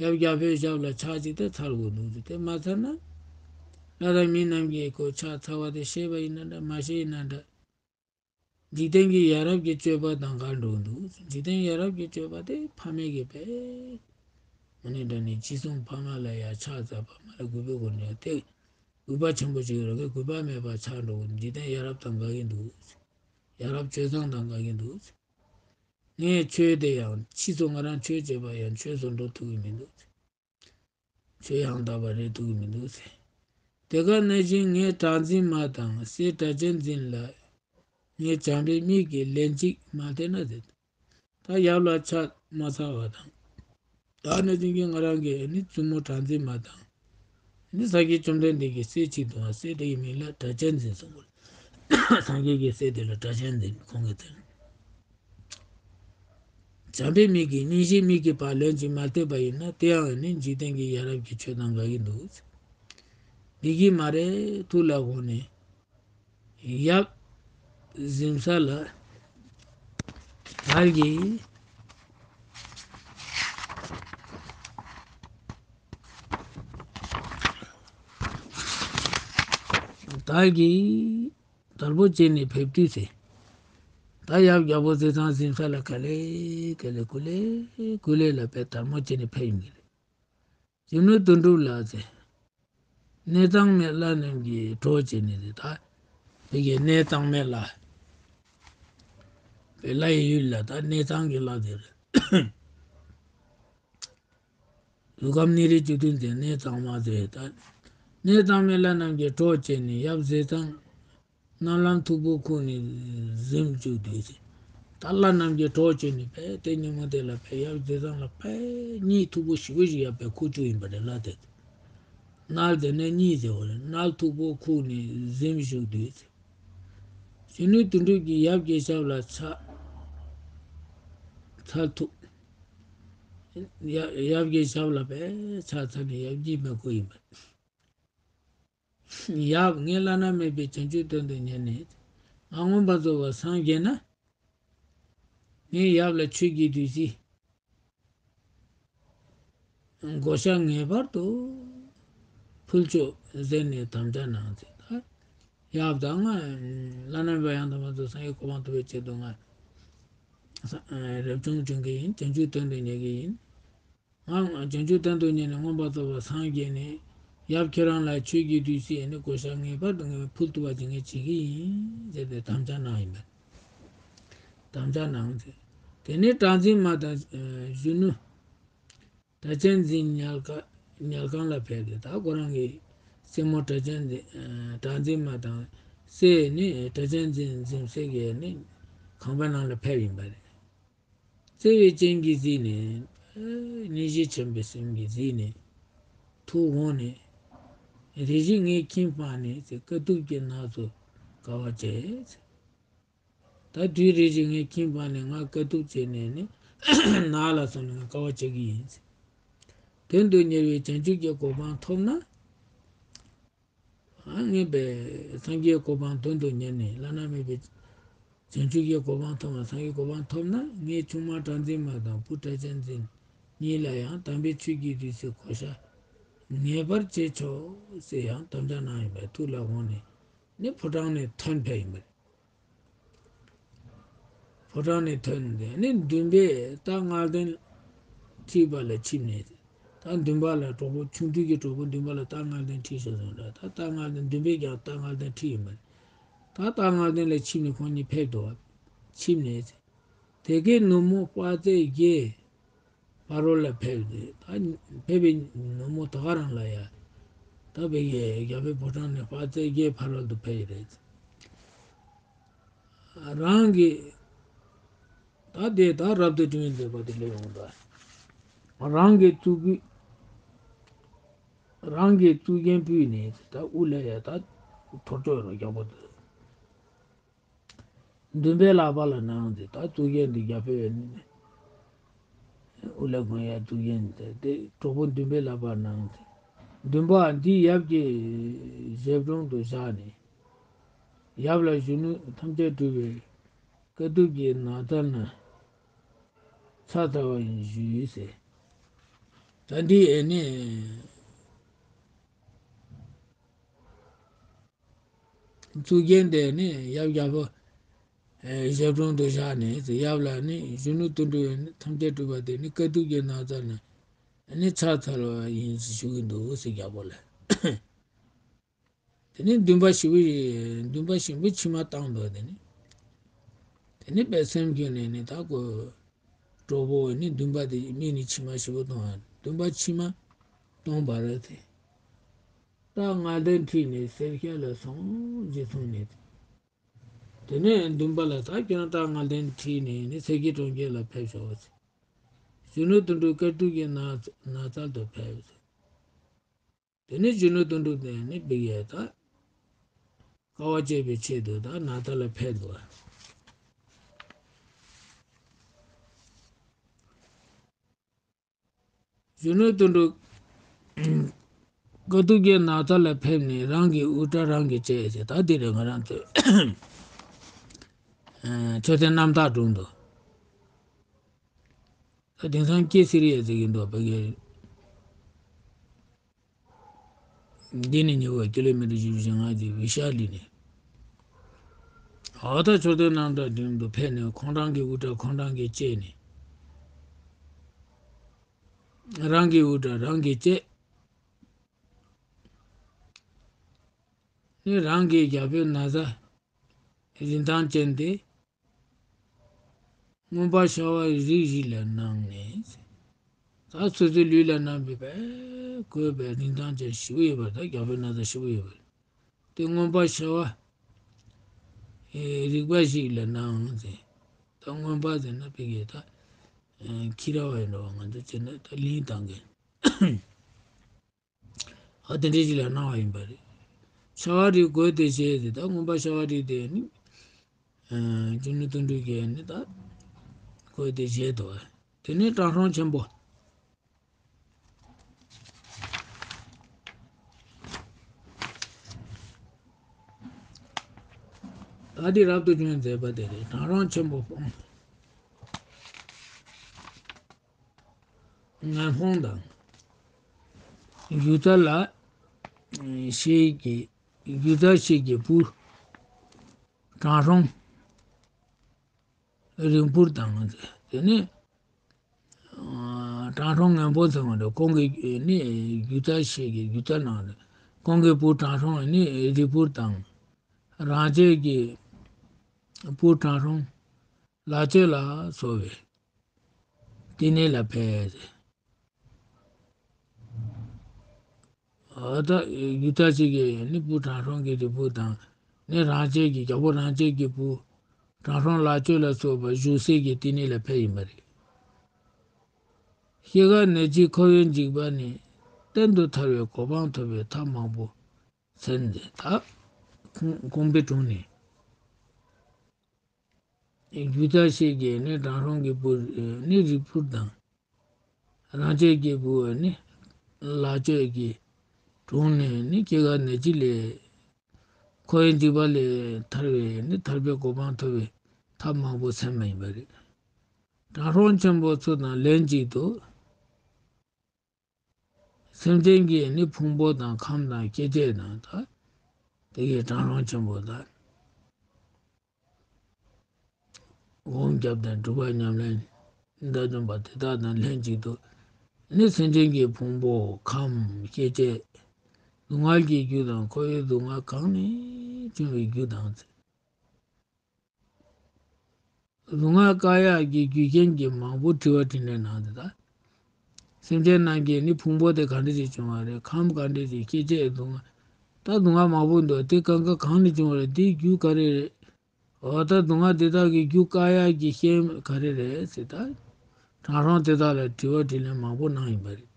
ཡབ་རྒྱལ་པོའི་ཞབས་ལ་ཕྱག་གཅིག་དེ་འཚལ་དགོས་འདུག། དེ་མ་འཚལ་ན་ལྷ་དང་མི་རྣམས་ཀྱིས་ཁོ་ཕྱག་འཚལ་བ་དེ་ཤེས་པ་ཡིན་ན་འདྲ་མ་ཤེས་ཡིན་ན་འདྲ། འཇིག་རྟེན་གྱི་ཡ་རབས་ཀྱི་སྤྱོད་པ་དང་འགལ་འགྲོ་འདུག། འཇིག་རྟེན་ཡ་རབས་ཀྱི་སྤྱོད་པ་དེ་ཕ་མེས་ཀྱི་བས། མ་ནི་འདྲ་ནི་ཅི་གསུང་ཕ་མ་ལ་ཡ་ཕྱག་འཚལ་བ་མ་ལ་གུས་པའི་སྒོ་ནས་དེ་གུས་པ་ཆེན་པོ་ཞིག་རེད། གུས་པ་མེད་པ་ཆགས་འགྲོ། འཇིག་རྟེན་ཡ་རབས་དང་འགལ་གྱི་འདུག། ཡ་རབས་སྤྱོད་བཟང་དང་འགལ་གྱི་འདུག། ངས་ཆོས་དེ་ཡང་ཕྱིས་སུ་ང་རང་ཆོས་བྱས་པ་ཡང་ཆོས་སུ་འགྲོ་ཐུབ་ཀྱི་མི་འདུག། ཆོས་ཡང་དག་པ་རེད་ཐུབ་ཀྱི་མི་འདུག་ཟེར། དེ་ག་ནང་བཞིན་ངས་གྲགས་འཛིན་མ་དང་སྲས་སྒྲ་གཅན་འཛིན་ལ་ངས་བྱམས་པའི་མིག་གིས་ལན་གཅིག་མ་བལྟས་ན་ཟེར། ད་ཡབ་ལ་ཕྱག་མ་འཚལ་བ་དང་། ད་ནང་བཞིན་གྱི་ང་རང་གི་ནི་བཙུན་མོ་གྲགས་འཛིན་མ་དང་། ནི་ས་སྐྱའི་བཅོམ་ལྡན་འདས་ཀྱི་སྲས་གཅིག་འདུག་པ། སྲས་དེ་ཡི་མིང་ལ་སྒྲ་གཅན་འཛིན་གསུངས་པ་རེད། སངས་རྒྱས་ཀྱི་སྲས་དེ་ལ་སྒྲ་གཅན་འཛིན་ཁོང་གི་དེ་ལ། བྱམས་པའི་མིག་གིས་སྙིང་རྗེའི་མིག་གིས་ཕར་ལན་གཅིག་མ་བལྟས་པ་ཡིན་ན་དེའང་ནི་འཇིག་རྟེན་གྱི་ཡ་རབས་ཀྱི་ཆོས་དང་འགལ་གྱི་འདུག། འགྲིག་གི་མ་རེད། ཐུགས་ལ་དགོངས་ནས་ཡབ་གཟིམ་ས་ལ་དར་གྱིས། དར་གྱིས་དལ་པོ་བྱས་ནས་ཕེབས་དུས་ཚེ། ད་ཡབ་རྒྱལ་པོ་ཟས་གཙང་གཟིམ་ས་ལ་ག་ལེ་ག་ལེ་ཀུ་ལེ་ཀུ་ལེ་ལ་དཔེ་དལ་མོ་བྱས་ནས་ཕེབས་ཡིན་གྱི་རེད། གཞོན་ནུ་དོན་གྲུབ་ལགས་ཟེར། གནས་གཙང་མའི་བླ་རྣམས་ཀྱི་གྲོགས་བྱས་ནས་དེ་དག་དེ་གའི་གནས་གཙང་མའི་བླ། པའི་བླ་ཡི་ཡུལ་ལ་ད་གནས་གཙང་གི་བླ་དེ་རེད། གཟུགས་ཁམས་གནས་རིས་བཅུ་བདུན་ཟེར་གནས་གཙང་མ་ཟེར་ད། གནས་གཙང་མའི་བླ་རྣམས་ཀྱི་གྲོགས་བྱས་ནས་ཡབ་ཟས་གཙང་། རྣམ་ལམ་མཐུག་པོ་ཁུག་ནས་གཟིམ་བཅུག་དུས་ཟེར། ད་བླ་རྣམས་ཀྱི་གྲོགས་བྱས་ནས་ཕེབས་ཏེ་ཉིན་མོ་དེ་ལ་ཕེབས་ཡབ་ཟས་གཙང་ལ་ཕེབས་གཉིད་མཐུག་པོ་ཞེ་པོ་ཞིག་ཡབ་ཕེབས་ཁུག་བཅུག་ཡིན་པ་རེད་བླ་དེ། མནལ་དེ་ནས་གཉིད་ཟེར་བ་རེད། མནལ་མཐུག་པོ་ཁུག་ནས་གཟིམ་བཞུགས་དུས་ཟེར། གཞོན་ནུ་དོན་གྲུབ་ཀྱིས་ཡབ་ཀྱི་ཞབས་ལ་ཚ། ཚ་ཐུག་ཡབ་ཡབ་ཀྱི་ཞབས་ལ་པས་ཚ་ཚ་ནས་ཡབ་གཉིད་མ་ཁུག་ཡིན་པ། ཡབ་ངས་བླ་ན་མེད་པའི་བྱང་ཆུབ་དོན་དུ་གཉེར་ནས། ང་མངོན་པར་རྫོགས་པར་སངས་རྒྱས་ན། ངས་ཡབ་ལ་ཆོས་བགྱི་དུས་ཅི། བགོ་བཤའ་ངེས་པར་དུ་ཕུལ་ཆོག་ཟེར་ནས་དམ་བཅའ་གནང་ཟེར་ད། ཡབ་དང་ང་བླ་ན་མེད་པ་ཡང་དག་པར་རྫོགས་སངས་རྒྱས་གོ་འཕང་ཐོབ་པའི་ཆེད་དུ་ང་རབ་བྱུང་བྱུང་གི་ཡིན། བྱང་ཆུབ་དོན་དུ་གཉེར་གྱི་ཡིན། ང་བྱང་ཆུབ་དོན་དུ་གཉེར་ནས་མངོན་པར་རྫོགས་པར་སངས་རྒྱས་ནས་ཡབ་ཁྱེད་རང་ལ་ཆོས་བགྱི་དུས་ཅི་ཡིན་ནི་བགོ་བཤའ་ངེས་པར་དུ་ངས་ཕུལ་ཐུབ་པ་ཅིག་ངས་བྱེད་ཀྱི་ཡིན་ཟེར་ཏེ་དམ་བཅའ་གནང་ཡིན་པས། དམ་བཅའ་གནང་ཟེར། དེ་ནས་གྲགས་འཛིན་མ་དང་གཞོན་ནུ། གྲགས་ཅན་འཛིན་ཉལ་ཁ་ཉལ་ཁང་ལ་ཕེབས་ཏེ་ད་ཁོ་རང་གི་སྲས་མོ་གྲགས་ཅན་འཛིན་གྲགས་འཛིན་མ་དང་སྲས་ནི་གྲགས་ཅན་འཛིན་འཛིན་སྲས་ཀྱི་ནི་ཁང་པའི་ནང་ལ་ཕེབས་ཡིན་པ་རེད། བརྩེ་བའི་སྤྱན་གྱིས་གཟིགས་ནས། སྙིང་རྗེ་ཆེན་པོའི་སེམས་ཀྱིས་གཟིགས་ནས། ཐུགས་དགོངས་ནས། རེ་ཞིག་ངའི་ཁྱིམ་སྤངས་ནས་ཟེར་དཀའ་ཐུབ་ཀྱི་ནགས་སུ་དཀའ་བ་སྤྱད་ཟེར། ད་དུས་རེ་ཞིག་ངའི་ཁྱིམ་སྤངས་ནས་ང་དཀའ་ཐུབ་བྱས་ནས་ནི་ནགས་ལ་སོང་ནས་ང་དཀའ་བ་སྤྱད་ཀྱི་ཡིན་ཟེར། དོན་དུ་གཉེར་བའི་བྱང་ཆུབ་ཀྱི་གོ་འཕང་ཐོབ་ན། ཨ་ངས་པའི་སངས་རྒྱས་གོ་འཕང་དོན་དུ་གཉེར་ནས་བླ་ན་མེད་པའི་བྱང་ཆུབ་ཀྱི་གོ་འཕང་ཐོབ་ན་སངས་རྒྱས་གོ་འཕང་ཐོབ་ན་ངའི་ཆུང་མ་གྲགས་འཛིན་མ་དང་བུ་གྲགས་ཅན་འཛིན་གཉིས་ལ་ཡང་དམ་པའི་ཆོས་ཀྱི་དུས་སུ་གོ་ཤ་ངེས་པར་བྱེད་ཆོག་ཟེར་ཡང་དམ་བཅའ་གནང་ཡིན་པས་ཐུགས་ལ་དགོངས་ནས་ནི་ཕོ་བྲང་ནས་ཐོན་ཕེབས་ཡིན་པས། ཕོ་བྲང་ནས་ཐོན་ཏེ་ནི་འདུན་པས་རྟ་ལྔ་ལྡན་ཁྲིད་པ་ལ་ཆིབས་ནས། ད་འདུན་པ་ལ་གྲོགས་པོ་ཆུང་དུས་ཀྱི་གྲོགས་པོ་འདུན་པ་ལ་རྟ་ལྔ་ལྡན་ཁྲིད་ཤོག་གསུངས་ར། ད་རྟ་ལྔ་ལྡན་འདུན་པས་ཀྱང་རྟ་ལྔ་ལྡན་ཁྲིད་ཡིན་པ་རེད། ད་རྟ་ལྔ་ལྡན་ལ་ཆིབས་ནས་ཁོང་གཉིས་ཕེབས་འདུག་ཆིབས་ནས། དེ་གའི་ནུབ་མོ་དཔག་ཚད་བརྒྱད། ཕ་རོལ་ལ་ཕེབས་ཏེ་ད་ཕེབས་པའི་ནུབ་མོ་ད་ག་རང་ལ་ཡ། ད་བོད་ཀྱི་རྒྱལ་པོའི་ཕོ་བྲང་ནས་དཔག་ཚད་བརྒྱད་ཕ་རོལ་ཏུ་ཕེབས་ཡི་རེད། རང་གི་ད་དེ་ད་རབ་ཏུ་དྲི་བའི་མཛད་པ་དེ་ལས་ཡོང་ད། རང་གི་གཙུག་གི་རང་གི་གཙུག་རྒྱན་ཕུད་ནས་ད་དབུ་ལ་ཡ་ད་ཐོར་ཅོག་རོ་རྒྱག་པ་དེ། འདུན་པའི་ལག་པ་ལ་གནང་སྟེ་ད་གཙུག་རྒྱན་འདི་རྒྱ་བོད་དབུ་ལ་གོན་ཡ་གཙུག་རྒྱན་དེ་དེ་གྲོགས་པོ་འདུན་པའི་ལག་པར་གནང་སྟེ། འདུན་པ་འདི་ཡབ་ཀྱི་ཞབས་དྲུང་དུ་བཞག་ནས། ཡབ་ལ་གཞོན་ནུ་ཐམས་ཅད་སྒྲུབ་པའི་དཀའ་ཐུབ་ཀྱི་ནགས་ཚལ་ན་ཕྱག་འཚལ་བ་ཡིན་ཞུས་ཟེར། ད་འདི་ཨེ་ནས། གཙུག་རྒྱན་དེ་ནི་ཡབ་རྒྱལ་པོ་ཨེ་ཞབས་དྲུང་དུ་བཞག་ནས་ཡབ་ལ་ནི་གཞོན་ནུ་དོན་གྲུབ་ནི་ཐམས་ཅད་གྲུབ་པ་དེ་ནི་དཀའ་ཐུབ་ཀྱི་ནགས་ཚལ་ནས་ནི་ཕྱག་འཚལ་བ་ཡིན་ཞུ་གི་འདུག་ཟེར་རྒྱལ་པོ་ལ། དེ་ནི་འདུན་པ་ཞིག་པོ་ཡིན་འདུན་པ་ཞིག་པོ་མཆི་མ་བཏང་འདུག་དེ་ནི། དེ་ནི་པའི་སེམས་ཀྱི་ནས་ནི་ད་གོ་གྲོགས་པོ་ནི་འདུན་པ་དེ་མིག་ནི་མཆི་མ་ཞིག་པོ་གཏོང་བ་འདུན་པ་མཆི་མ་གཏོང་བ་རེད་དེ། རྟ་ལྔ་ལྡན་ཁྲིད་ནས་སེར་སྐྱ་ལ་སོང་རྗེས་སོང་ནས། དེ་ནས་འདུན་པ་ལ་ད་ཁྱོད་རང་རྟ་ལྔ་ལྡན་ཁྲིད་ནས་ནི་སེར་སྐྱའི་གྲོང་ཁྱེར་ལ་ཕེབས་ཤོག་ཟེར། གཞོན་ནུ་དོན་གྲུབ་དཀའ་ཐུབ་ཀྱི་ནགས་ནགས་ཚལ་དུ་ཕེབས་ཟེར། དེ་ནས་གཞོན་ནུ་དོན་གྲུབ་དེ་ནི་འབིགས་ཡས་ད་དཀའ་བ་སྤྱད་པའི་ཆེད་དུ་ད་ནགས་ཚལ་ལ་ཕེབས་འདུག་གཞོན་ནུ་དོན་གྲུབ་དཀའ་ཐུབ་ཀྱི་ནགས་ཚལ་ལ་ཕེབས་ནས་རང་གི་དབུ་སྐྲ་རང་གིས་བཅད་ཟེར། ད་འདི་རེད་ང་རང་ཚོས་མཆོད་རྟེན་རྣམ་དག་སྒྲུང་དུ། ད་དེང་སང་སྐྱེ་སེ་རི་ཡ་ཟེར་གྱི་འདུག་བོད་སྐད། འདི་ནི་ཉེ་བར་ཀི་ལོ་མི་ཏར་བཞི་བཅུ་ཞེ་ལྔ་ཅིག་བི་ཤ་ལི་ནས། འོ་ད་མཆོད་རྟེན་རྣམ་དག་མདུན་དུ་ཕེབས་ནས་ཁོང་རང་གི་དབུ་སྐྲ་ཁོང་རང་གིས་བཅད་ནས། རང་གི་དབུ་སྐྲ་རང་གིས་བཅད། ནི་རང་གི་རྒྱལ་པོའི་ན་བཟའ་རིན་ཐང་ཅན་དེ། མངོན་པར་ཤར་བ་རིགས་བཞི་ལ་གནང་ནས། ད་སོ་སོའི་ལུས་ལ་གནང་བའི་བས་གོས་པའི་རིན་ཐང་ཅན་ཞེ་པོ་ཡོད་པ་དང་རྒྱལ་པོའི་ན་བཟའ་ཞེ་པོ་ཡོད་པ། དེ་མངོན་པར་ཤར་བ་རིགས་པ་ཞིག་ལ་གནང་ཟེར། ད་མངོན་པ་ཟེར་ན་ཕ་གི་ད་ཁྱི་ར་བ་ཡིན་འགྲོ་བ། ང་ཚོ་བྱས་ན་ད་གླིང་དང་གི། ཨ་དེ་འདྲའི་ཞིག་ལ་གནང་བ་ཡིན་པ་རེད། ཤར་བ་རིའི་གོས་དེ་བཞེས་ཏེ། ད་མངོན་པར་ཤར་བ་རིའི་དེ་ནི་གཞོན་ནུ་དོན་གྲུབ་ཀྱིས་ནི་ད་གོས་དེ་བཞེས་འདུག། དེ་ནས་དྲང་སྲོང་ཆེན་པོ། ད་འདི་རབ་ཏུ་བྱུང་མཛད་པ་དེ་རེད། དྲང་སྲོང་ཆེན་པོ་སྤོང་། ངན་སྤོང་དང་། སྒྱུ་རྩལ་ལ་ཤེས་ཀྱི། སྒྱུ་རྩལ་ཤེས་ཀྱི་བུ་དྲང་སྲོང་རིང་འཕུར་དང་། དེ་ནས་དྲང་སྲོང་ངན་པོ་ཚང་མ་རེད། ཁོང་གི་ནི་སྒྱུ་རྩལ་ཤེས་ཀྱི་སྒྱུ་རྩལ་ནང་རེད། ཁོང་གི་བུ་དྲང་སྲོང་ནི་རིང་འཕུར་དང་། རང་བཅས་ཀྱི་བུ་དྲང་སྲོང་ལ་སྤྱོད་ལ་སོགས་པའི་བསྟི་གནས་ལ་ཕེབས། ཨ་ད་སྒྱུ་རྩལ་ཅིག་གིས་ནི་བུ་དྲང་སྲོང་གི་རིང་འཕུར་དང་། ནི་རང་བཅས་ཀྱི་རྒྱལ་པོ་རང་བཅས་ཀྱི་བུ་དྲང་སྲོང་ལ་སྤྱོད་ལ་སོགས་པ་བཞུགས་སའི་གི་བསྟི་གནས་ལ་ཕེབས་ཡིན་པ་རེད། སྐྱེ་རྒ་ན་འཆིའི་འཁོར་བའི་འཇིགས་པ་ནས་གཏན་དུ་ཐར་བའི་གོ་འཕང་ཐོབ་པའི་ཐབས་མང་པོ་མཚོན་ཏེ། ད་ཁོང་དགོངས་པའི་དྲུང་ནས། སྒྱུ་རྩལ་ཤེས་ཀྱིས་ནི་དྲང་སྲོང་གི་བུ་ནི་རིང་འཕུར་དང་། རང་བཅས་ཀྱི་བུ་ནི་ལ་སྤྱོད་ཀྱི་དྲུང་ནས་ནི་སྐྱེ་རྒ་ན་འཆི་ལས་འཁོར་བའི་འཇིགས་པ་ལས་ཐར་བའི་ནི་ཐར་པའི་གོ་འཕང་ཐོབ་པའི་ཐབས་མང་པོ་མཚོན་པ་ཡིན་པ་རེད། དྲང་སྲོང་ཆེན་པོ་ཚུ་དང་ལན་གཅིག་ཏུ། སེམས་ཅན་གྱི་ནི་ཕུང་པོ་དང་ཁམས་དང་སྐྱེ་མཆེད་དང་། ད་དེ་གའི་དྲང་སྲོང་ཆེན་པོ་དང་། སྒོམ་བརྒྱབ་དང་སྒྲུབ་པ་ཉམས་ལེན་འདི་སྦྱོང་བ་དེ་དག་དང་ལྷན་ཅིག་ཏུ་ནི་སེམས་ཅན་གྱི་ཕུང་པོ་ཁམས་སྐྱེ་མཆེད་སྡུག་བསྔལ་གྱི་རྒྱུ་དང་འཁོར་བའི་སྡུག་བསྔལ་གང་ནས་བྱུང་བའི་རྒྱུ་དང་། སྡུག་བསྔལ་བཀག་ཡག་གི་རྒྱུ་རྐྱེན་གྱི་མང་པོ་དྲི་བ་དྲིས་ལན་གནང་སྟེ། ད་སེམས་ཅན་རྣམས་ཀྱི་ནི་ཕུང་པོ་དེ་ག་འདྲ་ཞིག་བྱུང་བ་རེད། ཁམས་ག་འདྲ་ཞིག་སྐྱེ་མཆེད་སྡུག་བསྔལ། ད་སྡུག་བསྔལ་མང་པོ་འདུག། དེ་གང་ག་གང་ནས་བྱུང་བ་རེད། དེའི་རྒྱུ་ག་རེ་རེད། འོ་ད་སྡུག་བསྔལ་དེ་དག་གི་རྒྱུ་བཀག་ཡག་གི་རྐྱེན་ག་རེ་རེད་ཟེར། ད་དྲང་སྲོང་དེ་དག་ལ་དྲི་བ་དྲིས་ལན་མང་པོ་གནང་ཡིན་པ་རེད།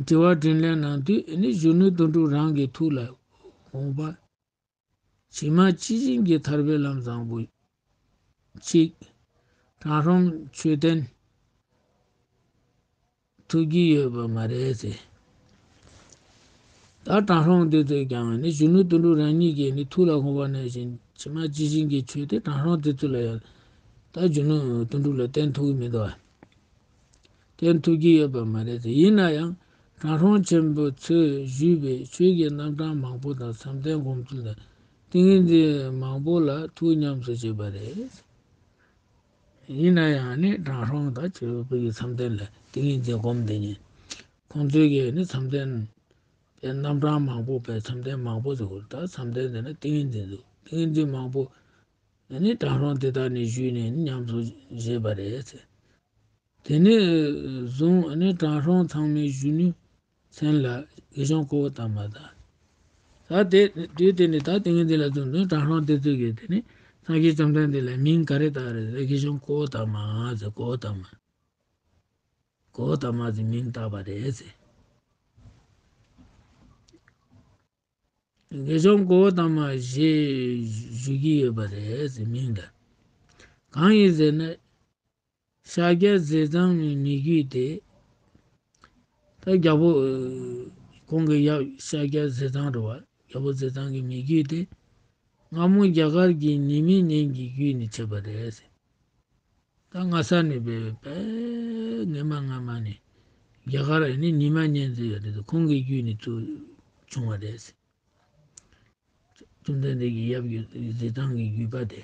དྲི་བ་དྲིས་ལན་གནང་དུས་ནི་གཞོན་ནུ་དོན་གྲུབ་རང་གི་ཐུགས་ལ་དགོངས་པ། ཇི་མ་ཇི་བཞིན་གྱི་ཐར་པའི་ལམ་བཟང་པོ་ཅིག་དྲང་སྲོང་ཆོས་བསྟན་ཐུབ་ཀྱི་ཡོད་པ་མ་རེད་ཟེར། ད་དྲང་སྲོང་དེ་ཚོས་ཀྱང་ནི་གཞོན་ནུ་དོན་གྲུབ་རང་ཉིད་ཀྱི་ནི་ཐུགས་ལ་དགོངས་པ་ནང་བཞིན་ཇི་མ་ཇི་བཞིན་གྱི་ཆོས་དེ་དྲང་སྲོང་དེ་ཚོ་ལ་ཡང་། ད་གཞོན་ནུ་དོན་གྲུབ་ལ་བསྟན་ཐུབ་ཀྱི་མི་འདུག་བ། བསྟན་ཐུབ་ཀྱི་ཡོད་པ་མ་རེད་ཟེར། ཡིན་ན་ཡང་དྲང་སྲོང་ཆེན་པོ་ཚོས་ཞུས་པའི་ཆོས་ཀྱི་རྣམ་གྲངས་མང་པོ་དང་། བསམ་གཏན་སྒོམ་ཚུལ་དང་། ཏིང་ངེ་འཛིན་མང་པོ་ལ་ཐུགས་ཉམས་སུ་བཞེས་པ་རེད། ཡིན་ན་ཡང་ནི་དྲང་སྲོང་དང་ཆོས་པའི་བསམ་གཏན་ལ་ཏིང་ངེ་འཛིན་སྒོམ་བསྡད་མཁན། ཁོང་ཚོའི་གིས་ནི་བསམ་གཏན་པའི་རྣམ་གྲངས་མང་པོ། པའི་བསམ་གཏན་མང་པོ་ཟེར་དགོས་རེད། ད་བསམ་གཏན་དེ་ནི་ཏིང་ངེ་འཛིན་ཟེར། ཏིང་ངེ་འཛིན་མང་པོ་ནི་དྲང་སྲོང་དེ་དག་ནས་ཞུས་ནས་ནི་ཉམས་སུ་བཞེས་པ་རེད་ཟེར། དེ་ནས་བཟུང་ནི་དྲང་སྲོང་ཚང་མས་གཞོན་ནུའི་མཚན་ལ་དགེ་སྦྱོང་ཀོའུ་ཏ་མ་དང་། ད་དེ་དུས་དེ་ནས་ད་ཏིང་ངེ་འཛིན་ལ་བརྩོན་དུས་དྲང་སྲོང་དེ་ཚོ་གིས་དེ་ནི་སངས་རྒྱས་བཅོམ་ལྡན་འདས་ལ་མིང་ག་རེ་བཏགས་རེད་ཟེར། དགེ་སྦྱོང་ཀོའུ་ཏ་མ་ཟེར། ཀོའུ་ཏ་མ། ཀོའུ་ཏ་མ་ཟེར་མིང་བཏགས་པ་རེད་ཟེར། དགེ་སྦྱོང་ཀོའུ་ཏ་མ་ཞེས་ཞུ་གི་ཡོད་པ་རེད་ཟེར་མིང་ལ། གང་ཡིན་ཟེར་ན། ཤཱཀྱ་ཟས་གཙང་མའི་མི་རྒྱུད་དེ། ད་རྒྱལ་པོ། ཁོང་གི་ཡབ་ཤཱཀྱ་ཟས་གཙང་རེད་བ། རྒྱལ་པོ་ཟས་གཙང་གི་མི་རྒྱུད་དེ། སྔ་མོ་རྒྱ་གར་གྱི་ཉི་མའི་གཉེན་གྱི་རྒྱུད་ནས་མཆེད་པ་རེད་ཟེར། ད་སྔ་ས་ནས་བས་བས་སྔ་མ་སྔ་མ་ནས་རྒྱ་གར་ནི་ཉི་མ་གཉན་ཟེར་ཡོད་རེད། ཁོང་གི་རྒྱུད་ནས་ཚུར་བྱུང་བ་རེད་ཟེར། བཅོམ་ལྡན་འདས་ཀྱི་ཡབ་ཀྱི་ཟས་གཙང་གི་རྒྱུད་པ་དེ།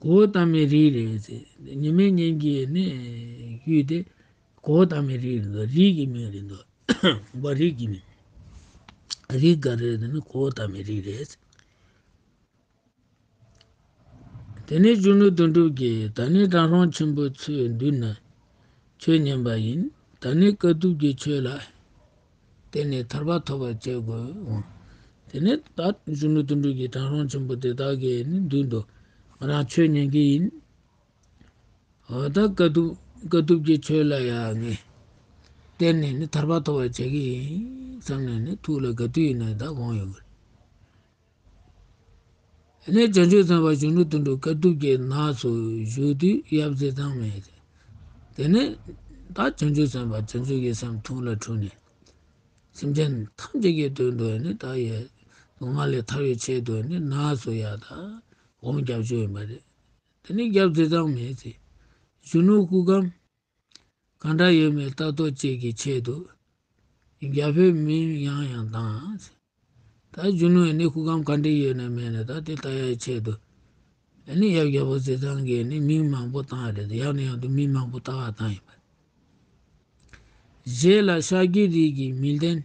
ཀོའུ་ཏ་མའི་རིགས་རེད་ཟེར། ཉི་མའི་གཉེན་གྱི་ནི་རྒྱུད་དེ་ཀོའུ་ཏ་མའི་རིགས་རེད་འདུག། རིགས་ཀྱི་མིང་རེད་འདུག། པ་རིགས་ཀྱི་མིང་། རིགས་ག་རེ་རེད་ན་གོ་བ་ལྟ་བུའི་རིགས་རེད། དེ་ནས་གཞོན་ནུ་དོན་གྲུབ་ཀྱིས། ད་ནི་དྲང་སྲོང་ཆེན་པོ་ཚོའི་མདུན་ན་ཆོས་ཉན་པ་ཡིན། ད་ནི་དཀའ་ཐུབ་ཀྱི་ཆོས་ལ་བརྟེན་ནས་ཐར་པ་ཐོབ་པར་བྱེད་དགོས་འོང་། དེ་ནས་ད་གཞོན་ནུ་དོན་གྲུབ་ཀྱིས་དྲང་སྲོང་ཆེན་པོ་དེ་དག་གི་ནི་མདུན་དུ་ང་རང་ཆོས་ཉན་གྱི་ཡིན། འོ་ད་དཀའ་ཐུབ་དཀའ་ཐུབ་ཀྱི་ཆོས་ལ་ཡང་ངས་བརྟེན་ནས་ནི་ཐར་པ་ཐོབ་པར་བྱེད་ཀྱི་ཡིན་བསམ་ནས་ནི་ཐུགས་ལ་ག་དུས་ཡིན་ནའི་ད་དགོངས་ཡོད་གི་རེད། དེ་ནས་བྱང་ཆུབ་སེམས་དཔའ་གཞོན་ནུ་དོན་གྲུབ་དཀའ་ཐུབ་ཀྱི་ནགས་སུ་བཞུགས་དུས་ཡབ་ཟས་གཙང་མས། དེ་ནས་ད་བྱང་ཆུབ་སེམས་དཔའ་བྱང་ཆུབ་ཀྱི་སེམས་ཐུགས་ལ་འཁྲུངས་ནས། སེམས་ཅན་ཐམས་ཅད་ཀྱི་དོན་དུ་ནི་ད་ཡི་སྡུག་བསྔལ་ལས་ཐར་བའི་ཆེད་དུ་ནི་ནགས་སུ་ཡར་ད་སྒོམ་རྒྱབ་བཅུག་ཡིན་པ་རེད། དེ་ནས་ཡབ་ཟས་གཙང་མས་ཟེར། གཞོན་ནུ་སྐུ་ཁམས་གང་འདྲ་ཡོད་མེད་ལྟ་རྟོག་བཅས་ཀྱི་ཆེད་དུ་རྒྱལ་པོའི་མིང་ཡང་ཡང་བཏང་། ད་གཞོན་ནུ་ནི་སྐུ་ཁམས་ག་འདྲ་ཡོད་ན་མེད་ན་ད་དེ་ལྟ་ཡའི་ཆེད་དུ་ཨ་ནི་ཡབ་རྒྱལ་པོ་ཟས་གཙང་གིས་ནི་མིང་མང་པོ་བཏང་བ་རེད། ཡང་ནས་ཡང་དུ་མིང་མང་པོ་བཏགས་བཏང་ཡིན་པ། རྗེས་ལ་ཤཱཀྱའི་རིགས་ཀྱི་མིང་ལྡན་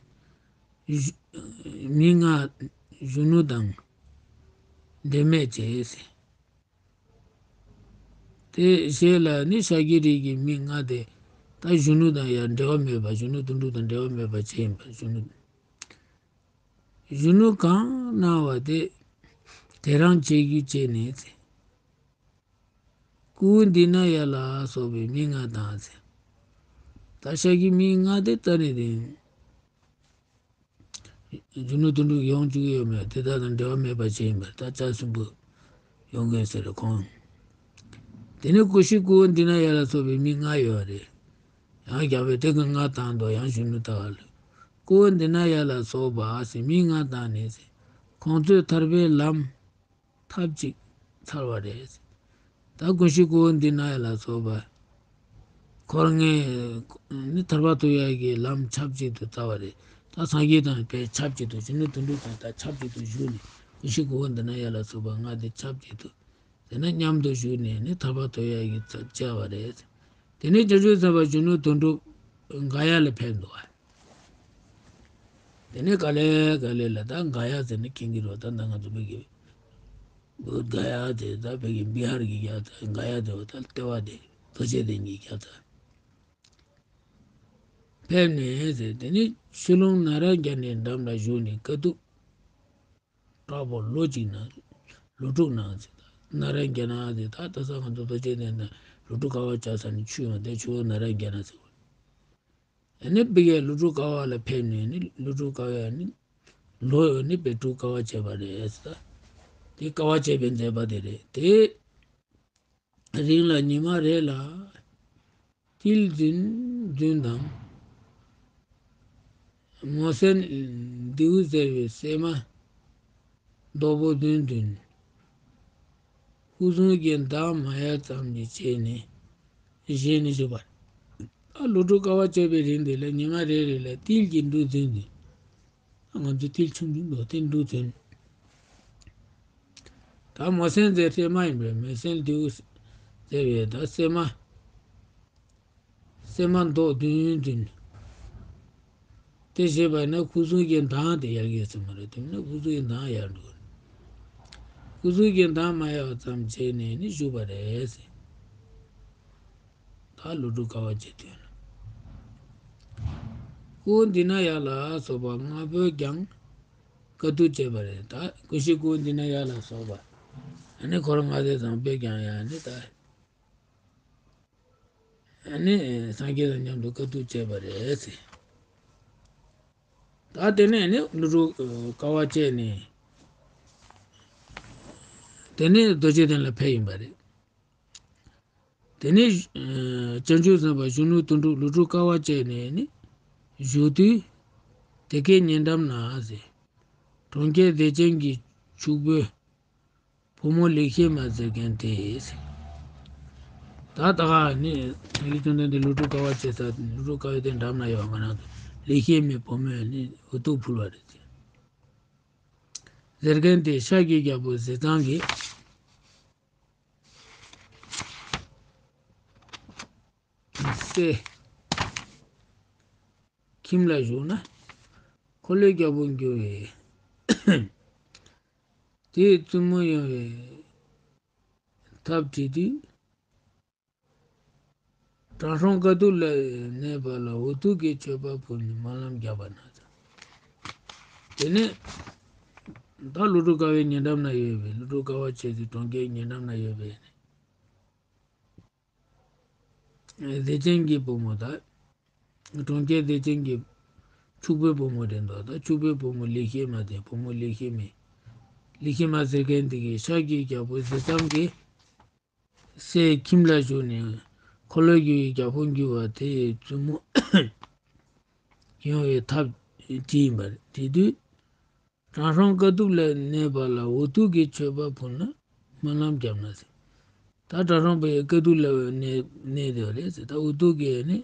མིང་ལྔ། གཞོན་ནུ་དང་འབྲེལ་མེད་བྱས། དེ་རྗེས་ལ་ནི་ཤཱཀྱའི་རིགས་ཀྱི་མིང་ལྔ་དེ་ད་གཞོན་ནུ་དང་ཡང་འབྲེལ་བ་མེད་པ། གཞོན་ནུ་དོན་གྲུབ་དང་འབྲེལ་བ་མེད་པ་བྱས་ཡིན་པ། གཞོན་ནུ་གཞོན་ནུ་གང་སྣང་བ་དེ་དེ་རང་བྱེད་རྒྱུ་བྱས་ནས་ཟེར། སྐུ་འདི་ན་ཡ་ལ་སོགས་པའི་མིང་ལྔ་དང་ཟེར། ད་ཤཱཀྱའི་མིང་ལྔ་དེ་ད་ནི་དེ་གཞོན་ནུ་དོན་གྲུབ་ཡོང་བཅུག་གི་ཡོད་མེད་དེ་དག་དང་འབྲེལ་བ་མེད་པ་ཅིག་ཡིན་པར་ད་ལྕགས་སྲིན་པོ་ཡོང་གི་ཟེར་ཁོང་། དེ་ནས་ཀུ་ཤའི་ཀུ་འོ་འདི་ན་ཡ་ལ་སོགས་པའི་མིང་ལྔ་ཡོད་རེད། ཡང་རྒྱལ་པོས་དེ་གི་ལྔ་དང་དུ་ཡང་གཞོན་ནུ་ལྟ་བ་ལ་ཀུ་འོ་འདི་ན་ཡ་ལ་སོགས་པ་ཟེར་མིང་ལྔ་དང་ནི་ཟེར། ཁོང་ཚོས་ཐར་པའི་ལམ་ཐབས་ཅིག་འཚལ་བ་རེད། ད་ཀུ་ཤའི་ཀུ་འོ་འདི་ན་ཡ་ལ་སོགས་པ། ཁོ་རང་ངས་ནི་ཐར་པ་ཐོབ་ཡག་གི་ལམ་ཆབས་ཅིག་ཏུ་བལྟ་བ་རེད། ད་སངས་རྒྱས་དང་དཔེ་ཆབས་ཅིག་ཏུ་གཞོན་ནུ་དོན་གྲུབ་དང་ད་ཆབས་ཅིག་ཏུ་བཞུགས་ནས་ཀུ་ཤའི་ཀུ་འོ་འདི་ན་ཡ་ལ་སོགས་པ་ལྔ་དེ་ཆབས་ཅིག་ཏུ། དེ་ན་མཉམ་དུ་བཞུགས་ནས་ནི་ཐར་པ་ཐོབ་ཡག་གི་ཚབ་བཅར་བ་རེད། དེ་ནས་བྱང་ཆུབ་སེམས་དཔའ་གཞོན་ནུ་དོན་གྲུབ་ག་ཡ་ལ་ཕེབས་འདུག་བ། དེ་ནས་ག་ལེ་ག་ལེ་ལ་ད་ག་ཡ་ཟེར་ནས་མཁྱེན་གྱི་རེད། ད་ད་ང་ཚོ་བོད་ཀྱི་བོད་ག་ཡ་དེ་ད་བོད་ཀྱི་བི་ཧར་གྱི་ཡ་ད་ག་ཡ་དེ་བ་ད་ལྟེ་བ་དེ་རྡོ་རྗེ་གདན་གྱི་ཡ་ད་ཕེབས་ནས་ཟེར། དེ་ནས་ཆུ་ཀླུང་ན་ར་རྒྱ་ནས་འགྲམ་ལ་བཞུགས་ནས་དཀའ་ཐུབ་དྲག་པོ་ལོ་གཅིག་ན་ལོ་དྲུག་ན་ཟེར། ད་ན་ར་རྒྱ་ན་ཟེར། ད་ད་ས་ང་ཚོ་རྡོ་རྗེ་གདན་ན་ལོ་དྲུག་དཀའ་བ་བཅག་ས་ནས་ཆུ་ཡོང་དེ་ཆུ་བོ་ན་ར་རྒྱ་ན་ཟེར་བ། ཨ་ནི་བི་ཡ་ལོ་དྲུག་དཀའ་བ་ལ་ཕེབས་ནས་ནི་ལོ་དྲུག་དཀའ་བ་ནི་ལོ་ནི་བི་ཡ་དྲུག་དཀའ་བ་བྱས་པ་རེད་ཟེར། ད་དེ་དཀའ་བ་བྱས་པའི་མཛད་པ་དེ་རེད། དེ་རིང་ལ་ཉི་མ་རེ་ལ་ཏིལ་རྫུན་རྫུན་དང་། མོ་སེན་མདེའུ་ཟེར་བའི་སྲན་མ་རྡོག་པོ་རྫུན་རྫུན། སྐུ་གསུང་གི་མདངས་མ་ཡལ་ཙམ་གྱིས་བྱས་ནས་བཞེས་ནས་བཞུགས་པ། ཨ་ལོ་དྲུག་དཀའ་བ་སྤྱད་པའི་རིང་དེ་ལ་ཉི་མ་རེ་རེ་ལ་ཏིལ་གྱི་འབྲུ་རྫུན་རྫུན། ང་ཚོ་ཏིལ་ཆུང་ཆུང་འདུག་དེ་འབྲུ་རྫུན། ད་མོ་སེན་ཟེར་སྲན་མ་ཡིན་པས་མོ་སེན་མདེའུ་ཟེར་བའི་ད་སྲན་མ། སྲན་མ་མདོག་བདུན་བདུན། དེ་བཞེས་པ་ཡིན་ན་སྐུ་གསུང་གི་མདངས་དེ་ཡལ་གྱི་ཡོད་ས་མ་རེད། དེ་མིན་ན་སྐུ་གསུང་གི་མདངས་ཡལ་འགྲོ། སྐུ་གསུང་གི་མདངས་མ་ཡལ་བ་ཙམ་བྱས་ནས་ནི་བཞུགས་པ་རེད་ཟེར། ད་ལོ་དྲུག་དཀའ་བ་སྤྱད་དོན་ལ། སྐུ་འདི་ན་ཡ་ལ་སོགས་པ་ལྔ་པོས་ཀྱང་དཀའ་ཐུབ་བྱས་པ་རེད། ད་ཀུ་ཤའི་སྐུ་འདི་ན་ཡ་ལ་སོགས་པ་ཨ་ནི་འཁོར་ལྔ་སྡེ་ཚང་པོས་ཀྱང་ཡང་ནི་ད། ནི་སངས་རྒྱས་དང་མཉམ་དུ་དཀའ་ཐུབ་བྱས་པ་རེད་ཟེར། ད་དེ་ནས་ནི་ལོ་དྲུག་དཀའ་བ་སྤྱད་ནས། དེ་ནས་རྡོ་རྗེ་གདན་ལ་ཕེབས་ཡིན་པ་རེད། དེ་ནས་བྱང་ཆུབ་སེམས་དཔའ་གཞོན་ནུ་དོན་གྲུབ་ལོ་དྲུག་དཀའ་བ་སྤྱད་ནས་ནི་བཞུགས་དུས། དེ་ཁའི་ཉེ་འགྲམ་ན་ཟེར། གྲོང་ཁྱེར་བདེ་ཆེན་གྱི་ཕྱུག་པོའི་བུ་མོ་ལེགས་བཤད་མ་ཟེར་མཁན་དེ། ད་ད་ག་ནི་སངས་རྒྱས་བཅོམ་ལྡན་འདས་ལོ་དྲུག་དཀའ་བ་སྤྱད་ས་ལོ་དྲུག་དཀའ་བའི་དེ་འགྲམ་ན་ཡོད། ང་རང་ཚོ་ལེགས་བཤད་མའི་བུ་མོས་ནི་འུ་ཐུག་ཕུལ་བ་རེད་ཟེར། ཟེར་མཁན་དེ་ཤཱཀྱའི་རྒྱལ་པོ་ཟས་གཙང་གི་སྲས། ཁྱིམ་ལ་བཞུགས་ན། འཁོར་ལོའི་རྒྱལ་པོ་འགྱུར་བའི། དེའི་བཙུན་མོ་ཡོང་བའི་ཐབས་བྲིས་དུས། དྲང་སྲོང་དཀའ་ཐུབ་ལ་གནས་པ་ལ། འུ་ཐུག་གི་མཆོད་པ་ཕུལ་ནས་སྨོན་ལམ་བརྒྱབ་པ་ན། དེ་ནས་ད་ཀླུ་སྒྲུབ་དཀའ་བའི་ཉེ་འགྲམ་ན་ཡོད་པའི། ཀླུ་སྒྲུབ་དཀའ་བ་སྤྱད་དེ་གྲོང་ཁྱེར་ཉེ་འགྲམ་ན་ཡོད་པའི་བདེ་ཆེན་གྱི་བུ་མོ་དང་། གྲོང་ཁྱེར་བདེ་ཆེན་གྱི་ཕྱུག་པོའི་བུ་མོ་རེད་འདུག་ད་ཕྱུག་པོའི་བུ་མོ་ལེགས་ཤེས་མ་དེ། བུ་མོ་ལེགས་ཤེས་མ། ལེགས་ཤེས་མ་ཟེར་མཁན་དེ་གིས་ཤར་གྱི་རྒྱལ་པོ་ཟས་གཙང་གི་སྲས་ཁྱིམ་ལ་བཞུགས་ནས་འཁོར་ལོས་སྒྱུར་བའི་རྒྱལ་པོ་འགྱུར་བ་དེའི་བཙུན་མོ་ཡོང་བའི་ཐབས་བྲིས་ཡིན་པ་རེད། བྲིས་དུས། དྲང་སྲོང་དཀའ་ཐུབ་ལ་གནས་པ་ལ། འུ་ཐུག་གི་མཆོད་པ་ཕུལ་ནས་སྨོན་ལམ་བརྒྱབ་ན་ཟེར། ད་དྲང་སྲོང་པོའི་དཀའ་ཐུབ་ལ་གནས་གནས་དེ་རེད་ཟེར། ད་འུ་ཐུག་གི་ནི་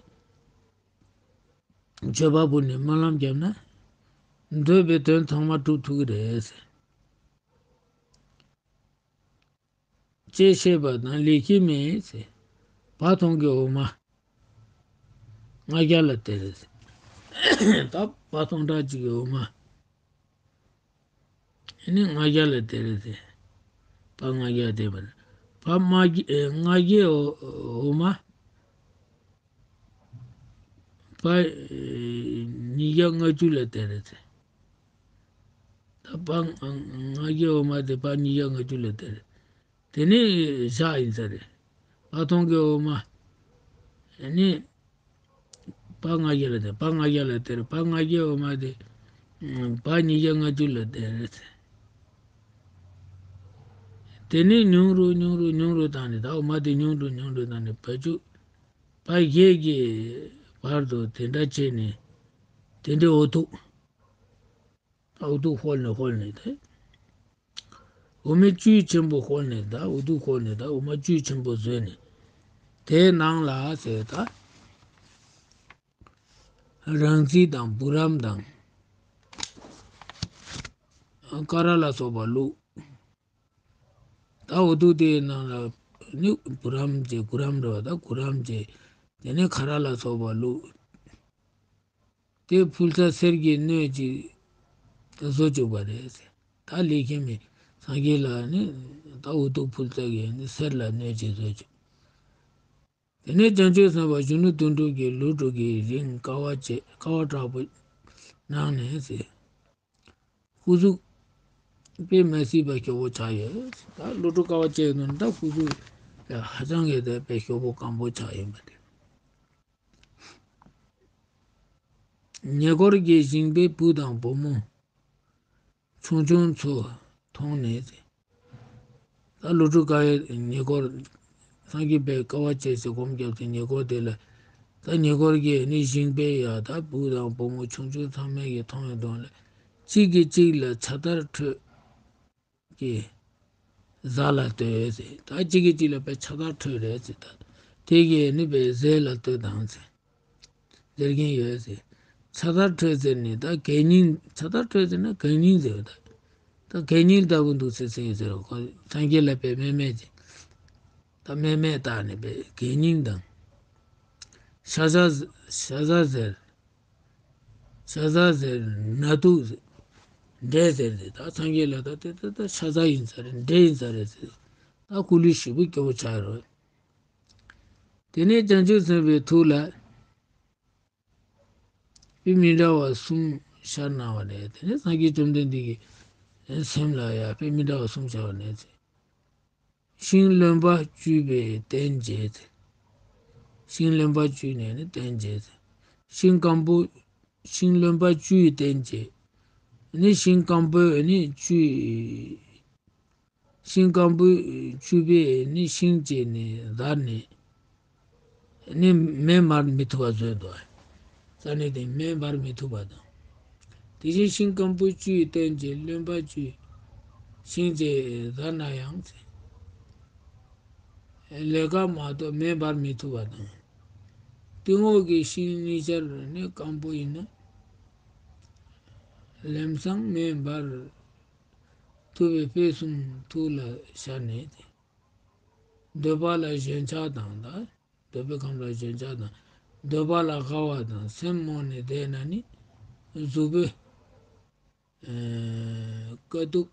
མཆོད་པ་ཕུལ་ནས་སྨོན་ལམ་བརྒྱབ་ན། འདོད་པའི་དོན་ཚང་མ་སྒྲུབ་ཐུབ་ཀྱི་རེད་ཟེར། ཅེས་བཤད་པ་དང་། ལེགས་ཤེས་མས་ཟེར། བ་དན་གྱི་འོ་མ་ལྔ་བརྒྱ་ལ་སྟེར་ཟེར། ད་བ་དན་ཁྲག་གཅིག་གི་འོ་མ་ནི་ལྔ་བརྒྱ་ལ་སྟེར་ཟེར། བ་ལྔ་བརྒྱ་སྟེར་བ་རེད། བ་ལྔ་བརྒྱ་ལྔ་བརྒྱའི་འོ་འོ་མ། བ་ཉིས་བརྒྱ་ལྔ་བཅུ་ལ་སྟེར་ཟེར། ད་བ་ལྔ་བརྒྱའི་འོ་མ་དེ་བ་ཉིས་བརྒྱ་ལྔ་བཅུ་ལ་སྟེར། དེ་ནས་བཞག་ཡིན་ས་རེད། བ་དན་གྱི་འོ་མ་ནི་བ་ལྔ་བརྒྱ་ལ་སྟེར། བ་ལྔ་བརྒྱ་ལ་སྟེར། བ་ལྔ་བརྒྱའི་འོ་མ་དེ་བ་ཉིས་བརྒྱ་ལྔ་བཅུ་ལ་སྟེར། དེ་ནས་ཉུང་རུ་ཉུང་རུ་ཉུང་རུ་བཏང་ནས། ད་འོ་མ་དེ་ཉུང་རུ་ཉུང་རུ་བཏང་ནས། བ་བཅུ། བ་བརྒྱད་ཀྱི་བར་དུ་དེ་འདྲ་བྱས་ནས། དེ་འདྲའི་འུ་ཐུག་ད་འུ་ཐུག་ཧོལ་ནས་ཧོལ་ནས་དེ། འོ་མའི་བཅུད་ཆེན་པོ་ཧོལ་ནས། ད་འུ་ཐུག་ཧོལ་ནས། ད་འོ་མ་བཅུད་ཆེན་པོ་བཟོས་ནས། དེའི་ནང་ལ་ཟེར། ད་རང་ཚིག་དང་བུ་རམ་དང་། ཀ་ར་ལ་སོགས་པ་བླུགས། ད་འུ་ཐུག་དེའི་ནང་ལ་ནི་བུ་རམ་བྱས། གུ་རམ་རེད་པ། ད་གུ་རམ་བྱས། དེ་ནས་ཁ་ར་ལ་སོགས་པ་བླུགས། དེ་ཕུལ་ས་གསེར་གྱི་སྣོད་ཅིག་བཟོ་བཅུག་པ་རེད་ཟེར། ད་ལེགས་ཤེས་མས་སངས་རྒྱས་ལ་ནི་ད་འུ་ཐུག་ཕུལ་ས་གི་ནི་གསེར་ལ་སྣོད་ཅིག་བཟོ་བཅུག་དེ་ནས་བྱང་ཆུབ་སེམས་དཔའ་གཞོན་ནུ་དོན་གྲུབ་ཀྱིས་ལོ་དྲུག་གི་རིང་དཀའ་བ་སྤྱད། དཀའ་བ་དྲག་པོ་གནང་ནས་ཟེར། སྐུ་གཟུགས་དཔེ་མ་སྲིད་པ་སྐྱོ་པོ་ཆགས་ཡོད། ད་ལོ་དྲུག་དཀའ་བ་སྤྱད་ནས། ད་སྐུ་གཟུགས་ཧ་ཅང་གི་དཔེ་སྐྱོ་པོ་སྐམ་པོ་ཆགས་ཡོད་པ་རེད། ཉེ་འཁོར་གྱི་ཞིང་པའི་བུ་དང་བུ་མོ་ཆུང་ཆུང་ཚོ་མཐོང་ནས། ད་ལོ་དྲུག་དཀའ་བའི་ཉེ་འཁོར། སངས་རྒྱས་པའི་དཀའ་བ་སྤྱད་ཟེར་སྒོམ་བརྒྱབ་ཚེ། ཉེ་འཁོར་དེ་ལ། ད་ཉེ་འཁོར་གྱི་ནི་ཞིང་པའི་ཡ་ད་བུ་དང་བུ་མོ་ཆུང་ཆུང་ཚང་མས་ཀྱི་མཐོང་བའི་དོན་ལ། གཅིག་གིས་གཅིག་ལ་ཕྱག་དར་ཁྲོད་ཀྱི་གཟའ་ལ་ལྟོས་ཟེར། ད་གཅིག་གིས་གཅིག་ལ་དཔེ་ཕྱག་དར་ཁྲོད་རེད་ཟེར། ད་དེ་གི་ནི་དཔེ་གཟའ་ལ་ལྟོས་དང་ཟེར། ཟེར་གྱིན་ཡོད་ཟེར། ཕྱག་དར་ཁྲོད་ཟེར་ནས་ད་གད་སྙིགས། ཕྱག་དར་ཁྲོད་ཟེར་ན་གད་སྙིགས་ཟེར་བ། ད་ད་གད་སྙིགས་ལྟ་བུ་འདུག་ཟེར་ཟེར་ཡོད་ཟེར། ཁོ་སངས་རྒྱས་ལ་དཔེ་དམན་དམན་ཅིག་ད་དམན་དམན་བཏགས་ནས་དཔེ་གད་སྙིགས་དང་། ཤ་ཟ། ཤ་ཟ་ཟེར། ཤ་ཟ་ཟེར། ན་དུག་ཟེར། འདྲེ་ཟེར་ཟེར། ད་སངས་རྒྱས་ལ་ད་དེ་ད་ད་ཤ་ཟ་ཡིན་ས་རེད། འདྲེ་ཡིན་ས་རེད་ཟེར། ད་སྐུ་ལུས་ཞེ་པོ་སྐྱོ་པོ་ཆགས་རོགས། དེ་ནས་བྱང་ཆུབ་སེམས་དཔའི་ཐུགས་ལ་དཔེ་མི་འདྲ་བ་གསུམ་ཤར་གནང་བ་རེད། དེ་ནས་སངས་རྒྱས་བཅོམ་ལྡན་འདས་ཀྱི་སེམས་ལ་ཡང་དཔེ་མི་འདྲ་བ་གསུམ་ཤར་བ་རེད། ཤིང་རློན་པ་བཅུས་པའི་སྟན་བྱས་ཏེ། ཤིང་རློན་པ་བཅུས་ནས་ནི་སྟན་བྱས་ཏེ། ཤིང་སྐམ་པོ། ཤིང་རློན་པ་བཅུས་སྟན་བྱས། ནི་ཤིང་སྐམ་པོས་ནི་བཅུས། ཤིང་སྐམ་པོས་བཅུས་པས་ནི་ཤིང་བཅད་ནས་བཟར་ནས། ནི་མེ་འབར་མི་ཐུབ་པ་བཟོས་འདུག་རྩ་ནས་དེ་མེ་འབར་མི་ཐུབ་པ་དང་། དེ་བཞིན་ཤིང་སྐམ་པོ་བཅུའི་སྟན་གྱི་རློན་པ་བཅུས་ཤིང་བཅད་བཟར་ན་ཡང་། ལས་ཀ་མ་གཏོགས་མེ་འབར་མི་ཐུབ་པ་དང་། གཏི་མུག་གི་ཤིང་གཉིས་ཆར་ནི་སྐམ་པོ་ཡིན་ན། ལམ་སང་མེ་འབར་ཐུབ་པའི་དཔེ་གསུམ་ཐུགས་ལ་ཤར་ནས་ཏེ། འདོད་པ་ལ་ཞེན་ཆགས་དང་ད། འདོད་པའི་ཁམས་ལ་ཞེན་ཆགས་དང་ འདོད་པ་ལ་དགའ་བ་དང་སེམས་རྨོངས་ནས་བསྡད་ན་ནི་གཟུགས་པོའི་ཨ་དཀའ་ཐུབ་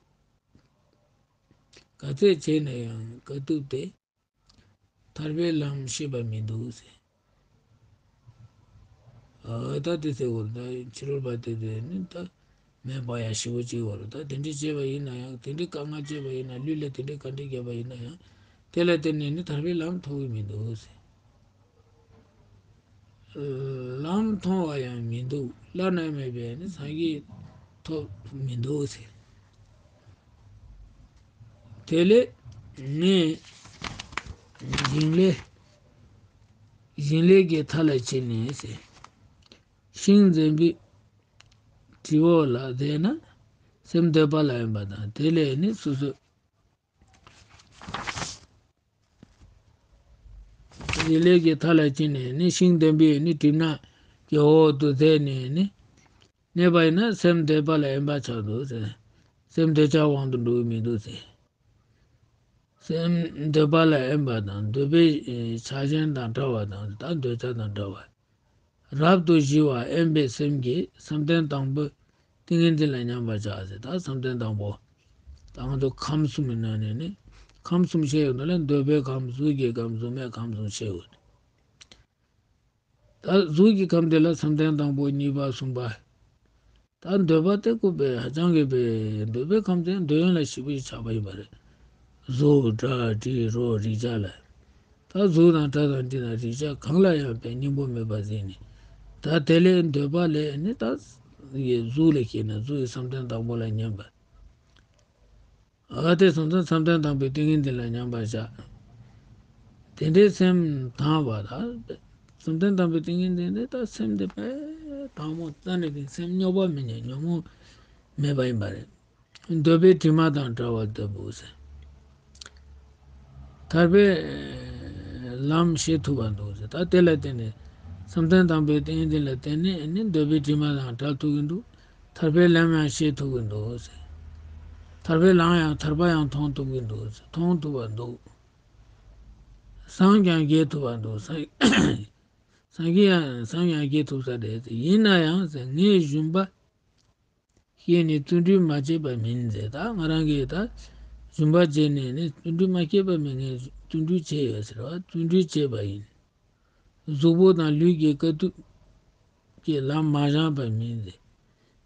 ག་ཚད་བྱས་ན་ཡང་དཀའ་ཐུབ་དེ་ཐར་པའི་ལམ་ཤེས་པ་མི་འདུག་ཟེར། ཨ་ད་དེ་ཟེར་བར་ད་ཕྱི་རོལ་པ་དེ་ཚོས་ནི་ད་མེད་པ་ཡང་ཞེ་པོ་ཅིག་བར་ད་དེ་འདྲ་བྱས་པ་ཡིན་ན་ཡང་དེ་འདྲའི་དཀའ་ངལ་སྤྱད་པ་ཡིན་ན་ལུས་ལ་དེ་འདྲའི་དཀའ་འདྲི་བརྒྱབ་པ་ཡིན་ན་ཡང་དེ་ལ་བརྟེན་ནས་ནི་ཐར་པའི་ལམ་ཐོབ་ཀྱི་མི་འདུག་ཟེར། ལམ་མཐོང་བ་ཡང་མི་འདུག་བླ་ན་མེད་པའི་ནི་སངས་རྒྱས་ཐོབ་མི་འདུག་ཟེར། དེ་ལས་ངས་ཞིང་ལས་ཞིང་ལས་ཀྱི་མཐའ་ལ་ཕྱིན་ནས་ཟེར། ཤིང་འཛིན་པའི་དྲི་འོག་ལ་བསྡད་ན་སེམས་འདོད་པ་ལ་གཡེངས་པ་དང་དེ་ལས་ནི་སོ་སོ། ཞིང་ལས་ཀྱི་མཐའ་ལ་ཕྱིན་ནས་ནི་ཤིང་ལྡན་པའི་ནི་གྲིབ་ནག་གི་འོག་ཏུ་བསྡད་ནས་ནི་གནས་པ་ཡིན་ན་སེམས་འདོད་པ་ལ་གཡེངས་པ་ཆགས་འདུག་ཟེར། སེམས་འདོད་ཆགས་དབང་དུ་འགྲོ་གི་མི་འདུག་ཟེར། སེམས་འདོད་པ་ལ་གཡེངས་པ་དང་འདོད་པའི་ཆགས་ཞེན་དང་བྲལ་བ་དང་ད་འདོད་ཆགས་དང་བྲལ་བ། རབ་ཏུ་ཞི་བ་དབེན་པའི་སེམས་ཀྱིས་བསམ་གཏན་དང་པོའི་ཏིང་ངེ་འཛིན་ལ་མཉམ་པར་བཞག་ཟེར། ད་བསམ་གཏན་དང་པོ། ད་ང་ཚོ་ཁམས་གསུམ་གྱི་ནང་ནས་ནི་ཁམས་གསུམ་བཤད་ཡོད་ནོ་ལ་འདོད་པའི་ཁམས་གཟུགས་ཀྱི་ཁམས་གཟུགས་མེད་ཁམས་གསུམ་བཤད་ཡོད། ད་གཟུགས་ཀྱི་ཁམས་དེ་ལ་བསམ་གཏན་དང་པོ་གཉིས་པ་གསུམ་པ། ད་འདོད་པ་དེ་ཀོ་པའི་ཧ་ཅང་གི་པའི་འདོད་པའི་ཁམས་དེ་འདོད་ཡོན་ལ་ཞེ་པོ་ཞིག་ཆགས་པ་ཡིན་པ་རེད། གཟུགས་སྒྲ་དྲི་རོ་རེག་བྱ་ལ། ད་གཟུགས་དང་སྒྲ་དང་དྲི་དང་རེག་བྱ་གང་ལ་ཡང་པའི་སྙིང་པོ་མེད་པ་ཟིན་ནས། ད་དེ་ལས་འདོད་པ་ལས་ནི་ད་ཡི་གཟུགས་ལ་སྐྱེས་ན་གཟུགས་ཀྱི་བསམ་གཏན་དང་པོ་ལ་མཉམ་པ། ཨ་དེ་སོང་ཙང་བསམ་གཏན་དང་པོའི་ཏིང་ངེ་འཛིན་ལ་མཉམ་པར་བཞག་དེ་འདྲའི་སེམས་དང་བ་དང་། བསམ་གཏན་དང་པོའི་ཏིང་ངེ་འཛིན་དེ་ད་སེམས་དེ་དཔེ་དྭངས་མོ་རྩ་ནས་དེ་སེམས་སྙོགས་པ་མེད་ཉོན་ཉོན་མོངས་མེད་པ་ཡིན་པ་རེད། འདོད་པའི་དྲི་མ་དང་བྲལ་བ་ལྟ་བུ་ཟེར། ཐར་པའི་ལམ་ཤེས་ཐུབ་པ་འདུག་ཟེར། ད་དེ་ལ་བརྟེན་ནས་བསམ་གཏན་དང་པོའི་ཏིང་ངེ་འཛིན་ལ་བརྟེན་ནས་ནི་འདོད་པའི་དྲི་མ་དང་བྲལ་ཐུབ་ཀྱི་འདུག་ཐར་པའི་ལམ་ཡང་ཤེས་ཐུབ་ཀྱི་འདུག་ཟེར། ཐར་པའི་ལམ་ཡང་ཐར་པ་ཡང་མཐོང་ཐུབ་ཀྱི་འདུག་ཟེར། མཐོང་ཐུབ་པ་འདུག་སངས་ཀྱང་རྒྱས་ཐུབ་པ་འདུག་སངས་སངས་རྒྱས་ཡང་སངས་ཀྱང་རྒྱས་ཐུབ་ས་རེད་ཟེར། ཡིན་ན་ཡང་ཟེར་ངས་ཞུམ་པ་བཤད་ནས་བརྩོན་འགྲུས་མ་བྱས་པ་མིན་ཟེར། ད་ང་རང་གིས་ད་ཞུམ་པ་བྱས་ནས་ནི་བརྩོན་འགྲུས་མ་བྱས་པ་མིན། ངས་བརྩོན་འགྲུས་བྱས་ཡོད་ཟེར་བ། བརྩོན་འགྲུས་བྱས་པ་ཡིན། གཟུགས་པོ་དང་ལུས་ཀྱི་དཀའ་ཐུབ་ཀྱིས་ལམ་མ་བཞེངས་པ་མིན་ཟེར།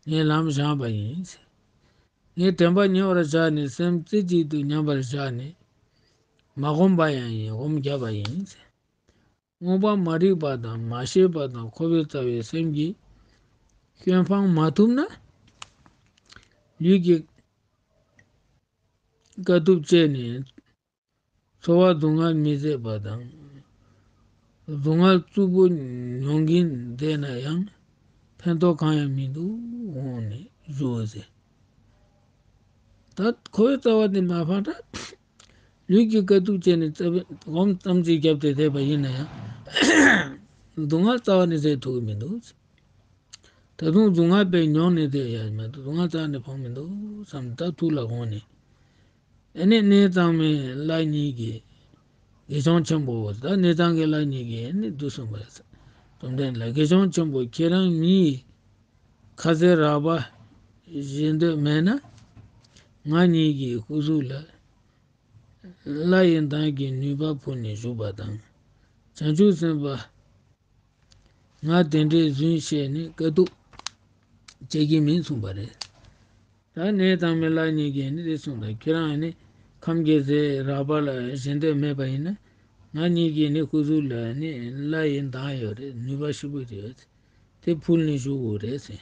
ངས་ལམ་བཞེངས་པ་ཡིན་ཟེར། ངས་དྲན་པ་ཉེ་བར་བཞག་ནས་སེམས་རྩེ་གཅིག་ཏུ་མཉམ་པར་བཞག་ནས་མ་བསྒོམས་པ་ཡང་ཡིན། སྒོམ་བརྒྱབ་པ་ཡིན་ཟེར། མངོན་པར་མ་རིག་པ་དང་མ་ཤེས་པ་དང་འཁོར་བའི་རྩ་བའི་སེམས་ཀྱི་སྐྱོན་སྤང་མ་ཐུབ་ན། ལུས་ཀྱི་དཀའ་ཐུབ་སྤྱད་ནས་ཚོར་བ་སྡུག་བསྔལ་མི་བཟད་པ་དང་། སྡུག་བསྔལ་རྩུབ་པོ་མྱོང་གིན་བསྡད་ན་ཡང་ཕན་ཐོགས་གང་ཡང་མི་འདུག་འོང་ནས་བཞུགས་ཟེར། ད་འཁོར་བའི་རྩ་བ་དེ་མ་སྤངས་ན། ལུས་ཀྱི་དཀའ་ཐུབ་སྤྱད་ནས་རྩ་བའི་སྒོམ་ཙམ་ཅིག་བརྒྱབ་སྟེ་བསྡད་པ་ཡིན་ན་ཡང་། སྡུག་བསྔལ་རྩ་བ་ནས་བཟད་ཐུབ་ཀྱི་མི་འདུག་ད་དུང་སྡུག་བསྔལ་དཔེ་མྱོང་ནས་བསྡད་ཡ་མ་གཏོགས་སྡུག་བསྔལ་རྩ་ནས་སྤོང་མི་འདུག་བསམ་ད་ཐུགས་ལ་དགོངས་ནས། ཨ་ནི་གནས་གཙང་མའི་བླ་གཉིས་ཀྱིས། དགེ་སྦྱོང་ཆེན་པོ་ད་གནས་གཙང་གི་བླ་གཉིས་ཀྱིས་ནི་འདུག་གསུངས་པ་རེད། བཅོམ་ལྡན་ལ་དགེ་སྦྱོང་ཆེན་པོ་ཁྱེད་རང་མིའི་ཁ་ཟས་རགས་པ་བཞེས་འདོད་མེད་ན། ང་གཉིས་ཀྱི་སྐུ་གཟུགས་ལ་བླ་ཡི་མདངས་ཀྱི་ནུས་པ་ཕུལ་ནས་བཞུགས་པ་དང་། བྱང་ཆུབ་སེམས་དཔའ་ང་དེ་འདྲའི་རྫུན་བཤད་ནས་དཀའ་སྡུག་བྱེད་ཀྱི་མིན་གསུངས་པ་རེད། ད་གནས་གཙང་མའི་བླ་གཉིས་ཀྱིས་ནི་དེ་གསུངས་དང་། ཁྱེད་རང་ནི་ཁམས་ཀྱི་ཟས་རགས་པ་ལ་བཞེས་འདོད་མེད་པ་ཡིན་ན། ང་གཉིས་ཀྱི་ནི་སྐུ་གཟུགས་ལ་ནི་བླ་ཡི་མདངས་ཡོད་རེད། ནུས་པ་ཞེ་པོ་ཡོད་རེད། དེ་ཕུལ་ནས་བཞུགས་དགོས་རེད་ཟེར།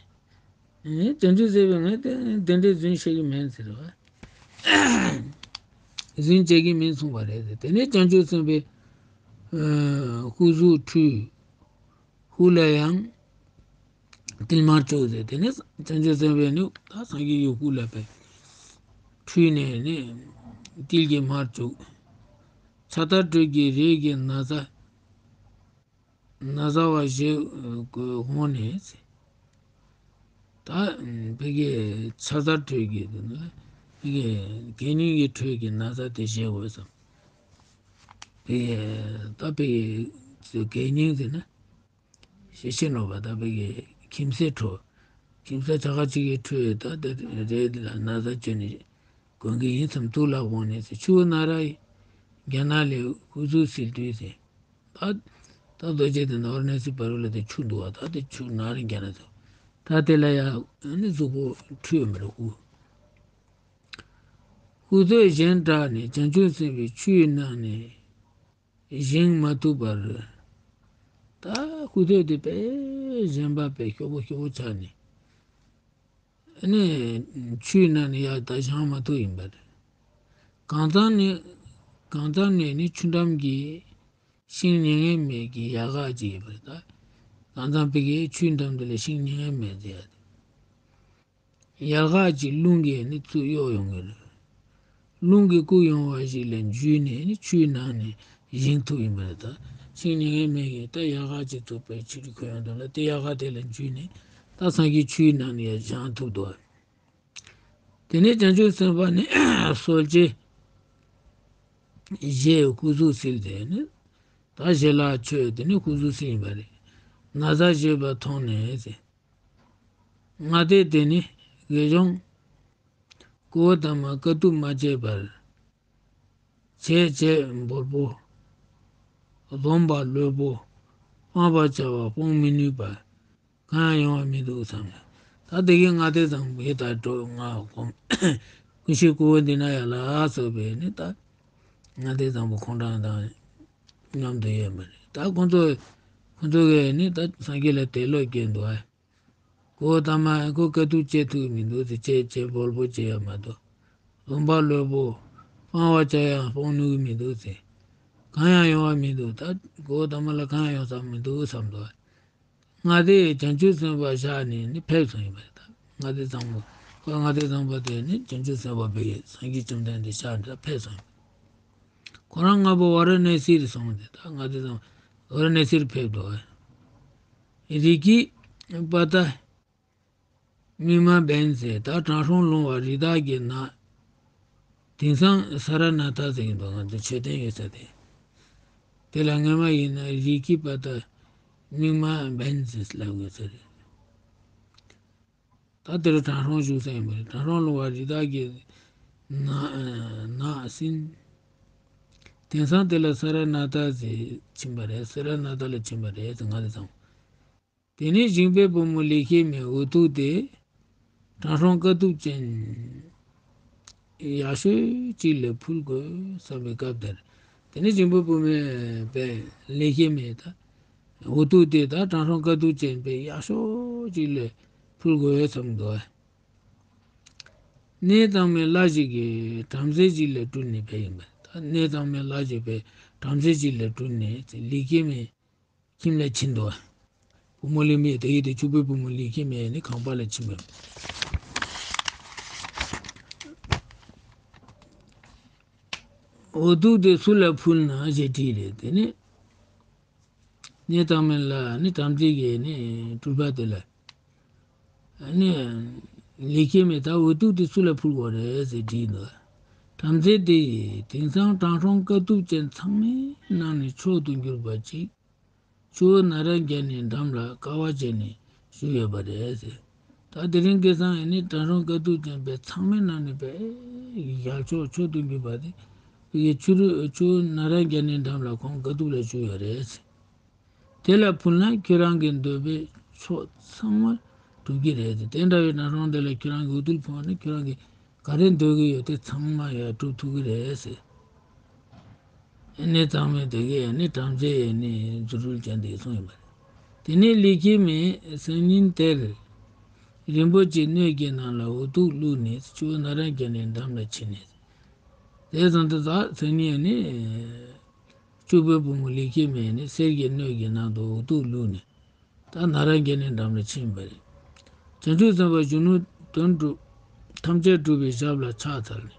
ཨེ་བྱང་ཆུབ་སེམས་དཔས་ང་དེ་དེ་འདྲའི་རྫུན་བཤད་ཀྱི་མིན་ཟེར་བ། རྫུན་བྱེད་ཀྱི་མིན་གསུངས་པ་རེད་ཟེར། དེ་ནས་བྱང་ཆུབ་སེམས་དཔའི་ཨ་སྐུ་གཟུགས་འཁྲུད། ཧུ་ལ་ཡང་ཏིལ་མར་བྱུགས་ཟེར། དེ་ནས་བྱང་ཆུབ་སེམས་དཔས་ནི་ད་སངས་རྒྱས་ཀྱི་སྐུ་ལ་བས་འཁྲུད་ནས་ནི་ཏིལ་གྱི་མར་བྱུགས། ཕྱག་དར་དྲོད་ཀྱི་རིགས་ཀྱི་ན་བཟའ། ན་བཟའ་བ་བཞེས་དགོས་འོང་ནས་ཟེར། ད་ཕ་གིའི་ཕྱག་དར་དྲོད་ཀྱི་དེ་ནི་ཕ་གིའི་དགེ་བསྙེན་གྱི་དྲོད་ཀྱི་ན་བཟའ་དེ་བཞེས་དགོས་སམ། ཕ་གིའི་ད་ཕ་གིའི་དགེ་བསྙེན་ཟེར་ན། ཞེས་བཤད་ནོ་བ། ད་བོད་ཀྱི་ཁྱིམ་སའི་ཁྲོད། ཁྱིམ་ས་ཆ་ག་ཅིག་གི་ཁྲོད་ད་དེ་རེད་ལ་ན་ཚ་བཅོས་ནས་གོན་གི་ཡིན་ཙམ་དུག་ལ་འོང་ནས་ཆུ་བོ་ན་ར་རྒྱ་ནག་ལས་ཧུ་ཟུ་སིལ་དུས་ཟེར། ད་ད་རྡོ་རྗེ་གདན་ཨོ་ར་ན་སི་བར་ལ་དེ་ཆུ་འདུག་བ། ད་དེ་ཆུ་ན་ར་རྒྱ་ནག་ཚོ་ད་དེ་ལ་ཡ་ནི་གཟུགས་པོ་འཁྲུད་མི་རུང་། ཧུ་ཐོད་གཞན་དྲག་ནས་བྱང་ཆུབ་སེམས་དཔའི་ཆུའི་ནང་ནས་བཞེངས་མ་ཐུབ་པར། ད་ཧུ་ཐོད་དེ་དཔེ་གཞན་པ་དཔེ་ཤོག་བུ་ཤོག་བུ་ཆགས་ནས་ནི་ཆུའི་ནང་ནས་ཡར་ད་བཞེངས་མ་ཐུབ་ཡིན་པ་རེད། གང་ཙམ་ནས་གང་ཙམ་ནས་ནི་ཆུ་འགྲམ་གྱི་ཤིང་ཉེ་ངན་མེད་ཀྱི་ཡལ་ག་ཅིག་ཡོད་པ་རེད། ད་གང་ཙམ་པའི་གི་ཆུའི་འགྲམ་དུ་ལ་ཤིང་ཉེ་ངན་མེད་ཟེར་ཡ་དེ། ཡལ་ག་ཅིག་རླུང་གིས་ནི་བཙུགས་གཡོ་ཡོང་གི་རེད། རླུང་གིས་བསྐུལ་ཡོང་བ་ཞིག་ལ་འཇུས་ནས་ནི་ཆུའི་ནང་ནས་བཞེངས་ཐུབ་ཡིན་པ་རེད། ད་ཤིང་ཉེ་ངན་མེད་ཀྱི་ད་ཡལ་ག་ཅིག་བཙུགས་པའི་ཆུ་རུ་ཁོལ་ཡོང་དུས་ལ་དེ་ཡལ་ག་དེ་ལ་འཇུས་ནས་ད་སངས་རྒྱས་ཆུའི་ནང་ནས་ཡར་བཞེངས་ཐུབ་འདུག། དེ་ནས་བྱང་ཆུབ་སེམས་དཔའ་ནི་གསོལ་ཇ་བཞེས་ཧུ་ཟུག་སིལ་ཏེ་ནི་ད་ཞལ་ལག་མཆོད་དེ་ནི་ཧུ་ཟུག་སིལ་ཡིན་པ་རེད། ན་བཟའ་བཞེས་པ་མཐོང་ནས་ཟེར། ལྔ་སྡེ་དེ་ནི་དགེ་སྦྱོང་ཀུ་ཝ་ཏ་མ་དཀའ་ཐུབ་མ་བྱས་པར། བྱས་བྱས་འབོལ་པོ། ལྡོམ་པ་ལོས་པོ། སྤང་བར་བྱ་བ་སྤོང་མི་ནུས་པ། གང་ཡང་ཡོང་བ་མི་འདུག་བསམ་ཡ། ད་དེ་གའི་ལྔ་སྡེ་བཟང་པོ་ཡི་དྭགས་འགྲོ་ལྔ་སྒོམ། ཀུན་ཤེས་ཀུ་ཝ་ཏི་ན་ཡ་ལ་སོགས་པའི་ནི་ད་ལྔ་སྡེ་བཟང་པོ་ཁོང་རང་དང་མཉམ་དུ་ཡོད་མ་རེད། ད་ཁོང་ཚོ་ཁོང་ཚོ་གིས་ནི་ད་སངས་རྒྱས་ལ་དད་བློ་སྐྱེས་འདུག་ཨ། ཀུ་ཝ་ཏ་མ་ཁོ་དཀའ་ཐུབ་སྤྱད་ཐུབ་མི་འདུག་ཟེར། བྱས་བྱས་འབོལ་པོ་བྱེད་ཡ་མ་གཏོགས། ལྡོམ་པ་ལོས་པོ། སྤང་བར་བྱ་ཡང་སྤོང་ནུས་མི་འདུག་ཟེར། གང་ཡང་ཡོང་བ་མི་འདུག་ད་ཀུ་ཝ་ཏ་མ་ལ་གང་ཡང་ཡོང་ས་མི་འདུག་བསམ་འདུག་ལྔ་སྡེ་བྱང་ཆུབ་སེམས་དཔའ་བཞག་ནས་ནི་ཕེབས་སོང་ཡིན་པ་རེད། ད་ལྔ་སྡེ་བཟང་པོ་ཁོ་ལྔ་སྡེ་བཟང་པོ་དེ་ནི་བྱང་ཆུབ་སེམས་དཔའ་བོད་ཀྱི་སངས་རྒྱས་བཅོམ་ལྡན་འདས་བཞག་ནས་ཕེབས་སོང་ཡིན། ཁོ་རང་སྔ་པོ་ཝཱ་ར་ཎ་སི་རུ་སོང་སྟེ་ད་ལྔ་སྡེ་བཟང་པོ་ཝཱ་ར་ཎ་སི་རུ་ཕེབས་འདུག་རིགས་ཀྱི་པ་ཏ། མིག་དམར་བན་ཟེར། ད་དྲང་སྲོང་ལུང་པ་རི་དྭགས་ཀྱི་ནགས། དེང་སང་ས་ར་ནཱ་ཐ་ཟེར་གྱི་འདུག་ང་ཚོ་མཆོད་རྟེན་ཡོད་ས་དེ། དེ་ལ་སྔོན་མ་ཡིན་ན་རིགས་ཀྱི་པ་ཏ་མིག་དམར་བན་ཟེར་ལབ་དགོས་ས་རེད། ད་དེར་དྲང་སྲོང་བཞུགས་ས་ཡིན་པ་རེད། དྲང་སྲོང་ལུང་པ་རི་དྭགས་ཀྱི་ནགས་ནགས་ཟིན། དེང་སང་དེ་ལ་ས་ར་ནཱ་ཐ་ཟེར་ཕྱིན་པ་རེད། ས་ར་ནཱ་ཐ་ལ་ཕྱིན་པ་རེད་ཟེར་ང་ཚོ་ཚང་། དེ་ནས་ཞིང་པའི་བུ་མོ་ལེགས་སྐྱེས་མའི་འོ་ཐུག་དེ། དྲང་སྲོང་དཀའ་ཐུབ་ཅན་ཡག་ཤོས་ཅིག་ལ་ཕུལ་དགོས་བསམ་པའི་སྐབས་དེར། དེ་ནས་ཞིང་པའི་བུ་མོ་པས་ལེགས་སྐྱེས་མའི་ད་འོ་ཐུག་དེ་ད་དྲང་སྲོང་དཀའ་ཐུབ་ཅན་པས་ཡག་ཤོས་ཅིག་ལ་ཕུལ་དགོས་བསམ་འདུག་གནས་གཙང་མའི་ལྷ་ཞིག་གིས་བྲམ་ཟེ་ཅིག་ལ་སྤྲུལ་ནས་ཕེབས་ཡིན་པ། ད་གནས་གཙང་མའི་ལྷ་ཞིག་པས་བྲམ་ཟེ་ཅིག་ལ་སྤྲུལ་ནས་ལེགས་སྐྱེས་མའི་ཁྱིམ་ལ་ཕྱིན་འདུག་བུ་མོ་ལེགས་སྐྱེས་མའི་དེ་ཡི་དེ་ཕྱུག་པོའི་བུ་མོ་ལེགས་སྐྱེས་མའི་ནི་ཁང་པ་ལ་ཕྱིན་པ། འོ་ཐུག་དེ་སུ་ལ་ཕུལ་ན་ཞེས་དྲིས་རེད། དེ་ནི་གནས་གཙང་མའི་ལྷ་ནི་བྲམ་ཟེ་གི་ནི་སྤྲུལ་པ་དེ་ལ། ནི་ལེགས་སྐྱེས་མའི་ད་འོ་ཐུག་དེ་སུ་ལ་ཕུལ་དགོས་རེད་ཟེར་དྲིས་འདུག་བྲམ་ཟེ་དེ་ཡིས་དེང་སང་དྲང་སྲོང་དཀའ་ཐུབ་ཅན་ཚང་མའི་ནང་ནས་མཆོག་ཏུ་གྱུར་པ་ཅིག་ཆུ་བོ་ན་ར་རྒྱ་ནི་འགྲམ་ལ་དཀའ་བ་སྤྱད་ནས་བཞུགས་ཡོད་པ་རེད་ཟེར། ད་དེ་རིང་ཁ་སང་ཡིན་ནི་དྲང་སྲོང་དཀའ་ཐུབ་ཅན་པས་ཚང་མའི་ནང་ནས་པས་ཡག་ཤོས་མཆོག་ཏུ་གྱུར་པ་དེ་ཡི་ཆུ་རུ་ཆུ་བོ་ན་ར་རྒྱ་ནི་འགྲམ་ལ་ཁོང་དཀའ་ཐུབ་ལ་བཞུགས་ཡོད་རེད་ཟེར། དེ་ལ་ཕུལ་ན་ཁྱོད་རང་གི་འདོད་པའི་ཕྱོགས་ཚང་མ་འགྲུབ་ཀྱི་རེད་ཟེར། དེ་འདྲ་བའི་དྲང་སྲོང་དེ་ལ་ཁྱོད་རང་གི་འོ་ཐུག་ཕུལ་བ་ནི་ཁྱོད་རང་གི་ག་རེ་འདོད་ཀྱི་ཡོད་དེ་ཚང་མ་ཡང་འགྲུབ་ཐུབ་ཀྱི་རེད་ཟེར། གནས་གཙང་མའི་དེ་གའི་ནི་བྲམ་ཟེ་ནི་རྫུ་འཕྲུལ་ཅན་དེ་གསུངས་ཡོད་པ་རེད། དེ་ནས་ལེགས་སྐྱེས་མའི་སང་ཉིན་དེར་རིན་པོ་ཆེའི་སྣོད་ཀྱི་ནང་ལ་འོ་ཐུག་བླུགས་ནས་ཆུ་བོ་ན་ར་རྒྱ་ནི་འགྲམ་ལ་ཕྱིན་ནས། དེ་ཙམ་དུ་ད་སང་ཉིན་ནི་ཕྱུག་པོའི་བུ་མོ་ལེགས་སྐྱེས་མའི་ནི་གསེར་གྱི་སྣོད་ཀྱི་ནང་དུ་འོ་ཐུག་བླུགས་ནས། ད་ན་ར་རྒྱ་ནི་འགྲམ་ལ་ཕྱིན་པ་རེད། བྱང་ཆུབ་སེམས་དཔའ་གཞོན་ནུ་དོན་གྲུབ་ཐམས་ཅད་གྲུབ་པའི་ཞབས་ལ་ཕྱག་འཚལ་ནས།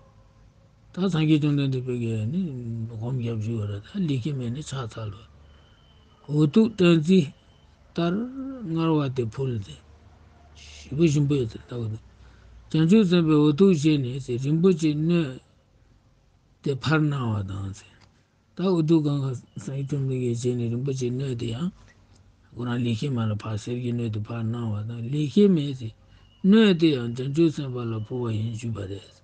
ད་སངས་རྒྱས་བཅོམ་ལྡན་འདས་ཕ་གིར་ནི་སྒོམ་རྒྱབ་བཞུགས་པ་རེད། ད་ལེགས་སྐྱེས་མའི་ནི་ཕྱག་འཚལ་བ། འོ་ཐུག་སྤྲང་རྩི་ལྟར་མངར་བ་དེ་ཕུལ་ཏེ། ཞེ་པོ་ཞིམ་པོ་ཡོད་ཚད་ལྟ་བུ་དང་། བྱང་ཆུབ་སེམས་དཔའི་འོ་ཐུག་བཞེས་ནས་ཟེར་རིན་པོ་ཆེའི་སྣོད་དེ་ཕར་གནང་བ་དང་ཟེར། ད་འོ་ཐུག་གང་ག་སངས་རྒྱས་བཅོམ་ལྡན་འདས་ཀྱིས་བྱས་ནས་རིན་པོ་ཆེའི་སྣོད་དེ་ཡང་ ཁོ་རང་ལེགས་བཤད་མ་ལ་ཕར་གསེར་གྱི་སྣོད་དེ་ཕར་གནང་བ་དང་། ལེགས་བཤད་མས་ཟེར་སྣོད་དེ་ཡང་བྱང་ཆུབ་སེམས་དཔའ་ལ་ཕུལ་བ་ཡིན་ཞུས་པ་རེད།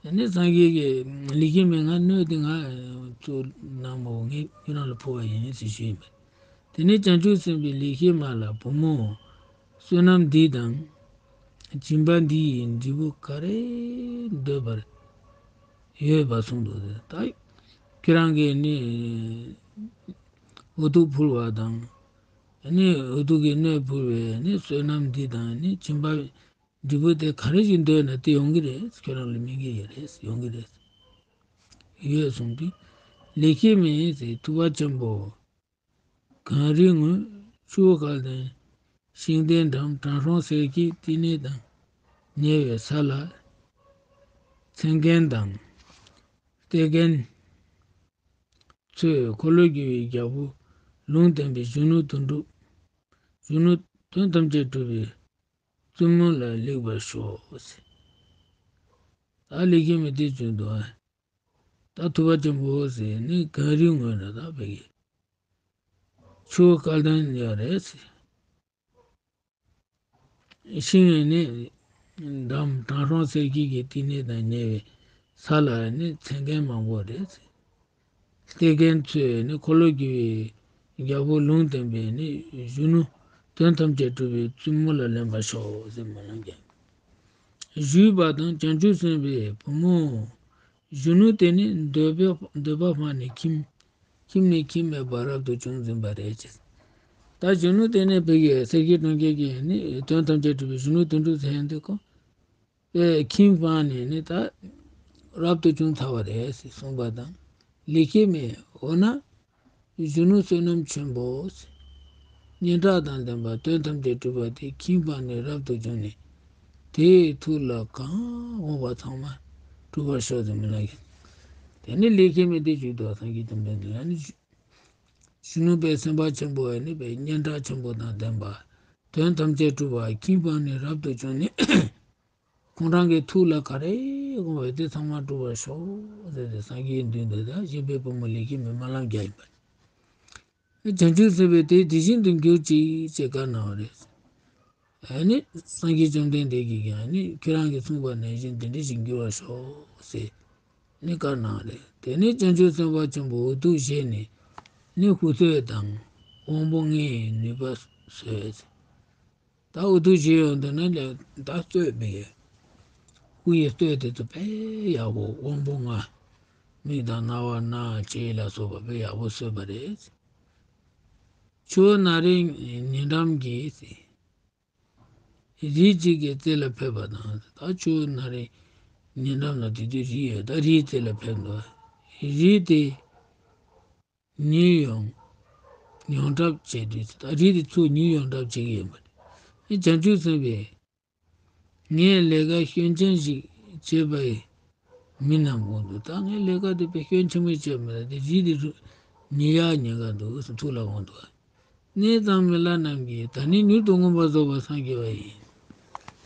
ཨ་ནི་སངས་རྒྱས་ཀྱིས་ལེགས་བཤད་མས་ང་སྣོད་དེ་ང་ཚོ་གནང་མོ་ངས་ཁྱོད་རང་ལ་ཕུལ་བ་ཡིན་ཟེར་ཞུས་ཡིན་པ། དེ་ནས་བྱང་ཆུབ་སེམས་དཔས་ལེགས་བཤད་མ་ལ། བུ་མོ། བསོད་ནམས་འདི་དང་སྦྱིན་པ་འདི་ཡི་འབྲས་བུ་ག་རེ་འདོད་པར་ཡོད་པ་གསུངས་འདུག་ད་ཁྱོད་རང་གིས་ནི་འུ་ཐུག་ཕུལ་བ་དང་། ནི་འུ་ཐུག་གི་སྣོད་ཕུལ་བའི་ནི་བསོད་ནམས་འདི་དང་ནི་སྦྱིན་པ་འབྲས་བུ་དེ་ག་རེ་ཞིག་འདོད་ན་དེ་ཡོང་གི་རེད། ཁྱོད་རང་ལ་སྨིན་གྱི་ཡོད་རེད། ཡོང་གི་རེད། ཡོད་གསུངས་དུས། ལེགས་བཤད་མས་ཟེར་ཐུབ་པ་ཆེན་པོ། གངས་རིའི་ངོས་ཆུ་བོ་དཀར་ལྡན། ཤིང་རྟའི་འགྲམ་བྲང་ཧྲོང་གསེར་གྱི་བསྟི་གནས་དང་། ཉེ་བའི་ས་ལ་མཚན་མཁན་དང་། བསྟེན་མཁན་ཚོས་འཁོར་ལོས་སྒྱུར་བའི་རྒྱལ་པོ་ལུང་བསྟན་པའི་གཞོན་ནུ་དོན་གྲུབ། གཞོན་ནུ་དོན་ཐམས་ཅད་གྲུབ་པའི་བཙུན་མོ་ལ་ལེགས་པར་ཞོག་ཟེར། ད་ལེགས་བཤད་མས་དེ་བརྗོད་འདུག་ཨ། ད་ཐུབ་པ་ཆེན་པོ་ཟེར་ནི་གངས་རིའི་ངོས་ན་ད་བོད་ཀྱི་ཆུ་བོ་དཀར་ལྡན་ཡོད་རེད་ཟེར། ཤིང་ནི་འགྲམ་བྲང་ཧྲོང་གསེར་གྱི་གི་བསྟི་གནས་དང་ཉེ་བའི་ས་ལ་ནི་མཚན་མཁན་མང་པོ་རེད་ཟེར། བསྟེན་མཁན་ཚོས་ནི་འཁོར་ལོས་སྒྱུར་བའི་རྒྱལ་པོ་ལུང་བསྟན་པའི་ནི་གཞོན་ནུ་དོན་ཐམས་ཅད་གྲུབ་པའི་བཙུན་མོ་ལ་ལེན་པར་ཤོག་ཟེར་སྨོན་ལམ་བརྒྱབ། ཞུས་པ་དང་། བྱང་ཆུབ་སེམས་དཔའི་བུ་མོ་གཞོན་ནུ་དེ་ནི་འདོད་པ་འདོད་པ་སྤངས་ནས་ཁྱིམ་ཁྱིམ་ནས་ཁྱིམ་མེད་པར་རབ་ཏུ་བྱུང་ཟིན་པ་རེད་ཅེས། ད་གཞོན་ནུ་དེ་ནི་བོད་ཀྱི་གསེར་གྱི་གྲོང་ཁྱེར་གྱི་ནི་དོན་ཐམས་ཅད་གྲུབ་པའི་གཞོན་ནུ་དོན་གྲུབ་ཟེར་ཡང་དེ་ཁོ། པས་ཁྱིམ་སྤངས་ནས་ནི་ད་རབ་ཏུ་བྱུང་ཚར་བ་རེད་ཟེར་གསུངས་པ་དང་། ལེགས་བཤད་མས། འོ་ན་གཞོན་ནུ་བསོད་ནམས་ཆེན་པོ་ཟེར། སྙན་གྲགས་དང་ལྡན་པ་དོན་ཐམས་ཅད་གྲུབ་པ་དེ་ཁྱིམ་སྤངས་ནས་རབ་ཏུ་བྱུང་ནས་དེའི་ཐུགས་ལ་གང་དགོངས་པ་ཚང་མ་འགྲུབ་པར་ཤོག་ཟེར་སྨོན་ལམ་བརྒྱབ། དེ་ནས་ལེགས་བཤད་མས་དེ་བརྗོད་འདུག་སངས་རྒྱས་བཅོམ་ལྡན་འདས་ལ་ནི་གཞོན་ནུ་དཔལ་སེམས་དཔའ་ཆེན་པོ་ནི་དཔལ་སྙན་གྲགས་ཆེན་པོ་དང་ལྡན་པ། དོན་ཐམས་ཅད་གྲུབ་པ། ཁྱིམ་སྤངས་ནས་རབ་ཏུ་བྱུང་ནས། ཁོང་རང་གི་ཐུགས་ལ་ག་རེ་དགོངས་པ་དེ་ཚང་མ་འགྲུབ་པར་ཤོག་ཟེར་ཏེ་སངས་རྒྱས་མདུན་དུ་ད་གཤེགས་པའི་བུ་མོ་ལེགས་བཤད་མས་སྨོན་ལམ་བརྒྱབ་ཡིན་པ། བྱང་ཆུབ་སེམས་དཔས་དེ་དེ་བཞིན་དུ་གྱུར་ཅིག་ཅེས་བཀའ་གནང་བ་རེད། ཨ་ནི་སངས་རྒྱས་བཅོམ་ལྡན་འདས་ཀྱིས་ཀྱང་ནི་ཁྱེད་རང་གིས་གསུངས་པ་ནང་བཞིན་དེ་འདྲ་ཞིག་འགྱུར་བར་ཤོག་ཟེར་ནི་བཀའ་གནང་བ་རེད། དེ་ནས་བྱང་ཆུབ་སེམས་དཔའ་ཆེན་པོ་འུ་ཐུག་བཞེས་ནས་ནི་སྐུ་བསྟོད་དང་དབང་པོ་ལྔའི་ནུས་པ་གསོས། ད་འུ་ཐུག་བཞེས་ཡོང་དུས་ན་ལས་ད་གསོས་པའི་སྐུ་ཡི་གསོས་དེ་ཚོ་དཔེ་ཡག་པོ། དབང་པོ་ལྔ། མིག་དང་རྣ་བ་སྣ་ལྕེ་ལ་སོགས་པ་དཔེ་ཡག་པོ་གསོས་པ་རེད། ཆུ་བོ་ན་རེ་ཉེ་འགྲམ་གྱི་རི་གཅིག་གི་རྩེ་ལ་ཕེབས་པ་དང་། ད་ཆུ་བོ་ན་རེ་ཉེ་འགྲམ་ལ་དེ་དུས་རི་ཡོད། ད་རིའི་རྩེ་ལ་ཕེབས་འདུག་རི་དེ་ཉུལ་ཡོང་ཡོང་གྲབས་བྱེད་དུས། ད་རི་དེ་ཚུར་ཉུལ་ཡོང་གྲབས་བྱེད་ཀྱི་ཡོད་པ་རེད། བྱང་ཆུབ་སེམས་དཔས། ངས་ལས་ཀ་སྐྱོན་ཅན་ཞིག་བྱས་པ་ཡིན་མིན་ནམ་དགོངས་འདུག་ད་ངས་ལས་ཀ་དེ་དཔེ་སྐྱོན་ཆེན་པོ་བྱས་མ་རེད་དེ། རི་དེ་ཚུར་ཉུལ་ཡག་ཉེན་ཁ་འདུག་ཟེར་ཐུགས་ལ་དགོངས་འདུག་གནས་གཙང་མའི་ལྷ་རྣམས་ཀྱིས། ད་ནི་མྱུར་དུ་མངོན་པར་རྫོགས་པར་སངས་རྒྱས་པ་ཡིན།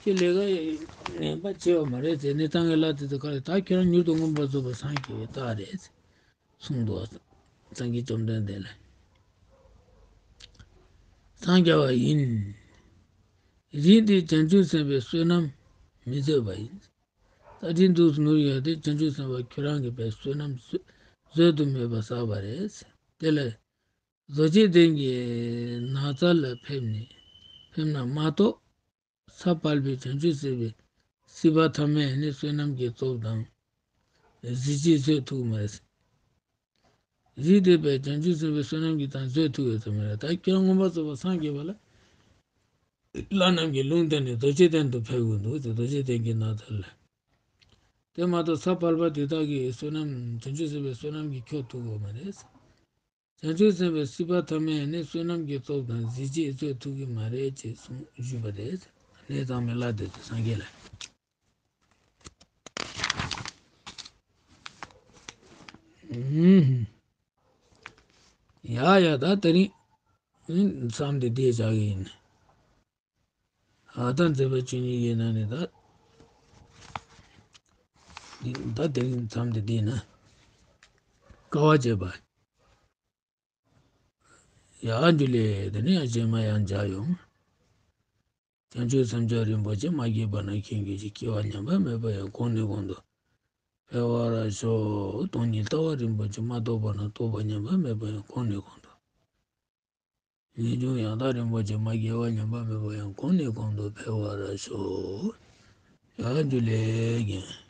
ཁྱེད་ལས་ཀ་ངན་པ་བྱས་པ་མ་རེད་ཟེར། གནས་གཙང་གི་ལྷ་དེ་ཚོ་ག་རེ། ད་ཁྱེད་རང་མྱུར་དུ་མངོན་པར་རྫོགས་པར་སངས་རྒྱས་པའི་རྟགས་རེད་ཟེར་གསུངས་འདུག་སངས་རྒྱས་བཅོམ་ལྡན་འདས་ལ། སངས་རྒྱས་པ་ཡིན། རི་འདི་བྱང་ཆུབ་སེམས་དཔའི་བསོད་ནམས་མི་བཟོད་པ་ཡིན། ད་རི་འདུག་ནུར་ཡོད་དེ་བྱང་ཆུབ་སེམས་དཔའ་ཁྱོད་རང་གི་བའི་བསོད་ནམས་བཟོད་བཟོད་དུ་མེད་པ་བསགས་པ་རེད། དེ་ལ་རྡོ་རྗེ་གདན་གྱི་ནགས་ཚལ་ལ་ཕེབས་ནས་ཕེབས་ན་མ་གཏོགས། ས་ཕལ་པའི་བྱང་ཆུབ་སེམས་དཔའི་སྲིད་པ་ཐ་མས་ནི་བསོད་ནམས་ཀྱི་སྟོབས་དང་གཟི་བརྗིད་བཟོད་ཐུབ་མ་རེད། རི་དེ་བས་བྱང་ཆུབ་སེམས་དཔའི་བསོད་ནམས་ཀྱིས་ད་བཟོད་ཐུབ་ཡོད་ས་མ་རེད། ད་ཁྱེད་རང་མངོན་པར་རྫོགས་པར་སངས་རྒྱས་པ་ལ། ལྷ་རྣམས་ཀྱིས་ལུང་བསྟན་ནས་རྡོ་རྗེ་གདན་དུ་ཕེབས་དགོས་འདུག་ཟེར། རྡོ་རྗེ་གདན་གྱི་ནགས་ཚལ་ལ། དེ་མ་གཏོགས་ས་ཕལ་པ་དེ་དག་གིས་བསོད་ནམས་བྱང་ཆུབ་སེམས་དཔའི་བསོད་ནམས་ཀྱིས་འཁྱོག་ཐུབ་ཡོད་མ་རེད། བྱང་ཆུབ་སེམས་དཔའི་སྲིད་པ་ཐ་མས་ནི་བསོད་ནམས་ཀྱི་སྟོབས་དང་གཟི་བརྗིད་བཟོད་ཐུབ་ཀྱི་མ་རེད་ཅེས་གསུངས་ཞུས་པ་རེད། གནས་གཙང་མའི་ལྷ་དེ་ཚོ་སངས་རྒྱས་ལ། ཡ་ཡ། ད་དེ་རིང་མཚམས་འདི་བསྡད་བཞག་གི་ཡིན། ཨ། ད་མཛད་པ་བཅུ་གཉིས་ཀྱི་ནང་ནས་ད། ད་དེ་རིང་མཚམས་འདི་བསྡད་ན། དཀའ་བ་སྤྱད་པ། ཡར་འགྱུར་ལས། དེ་ནས་ཡང་རྗེས་མ་ཡང་སྦྱར་ཡོང་། བྱང་ཆུབ་སེམས་མཆོག་རིན་པོ་ཆེ། མ་སྐྱེས་པ་ན་མཁྱེན་གྱུར་ཅིག། སྐྱེ་བ་ཉམས་པ་མེད་པ་ཡང་། གོང་ནས་གོང་དུ་འཕེལ་བར་ཤོག། སྟོང་ཉིད་ལྟ་བ་རིན་པོ་ཆེ། མ་རྟོགས་པ་ན་རྟོགས་པ་ཉམས་པ་མེད་པ་ཡང་། གོང་ནས་གོང་དུ། ངེས་འབྱུང་ཡང་དག་རིན་པོ་ཆེ། མ་སྐྱེས་པ་ཉམས་པ་མེད་པ་ཡང་། གོང་ནས་གོང་དུ་འཕེལ་བར་ཤོག། ཡར་འགྱུར་ལས་ཀྱང་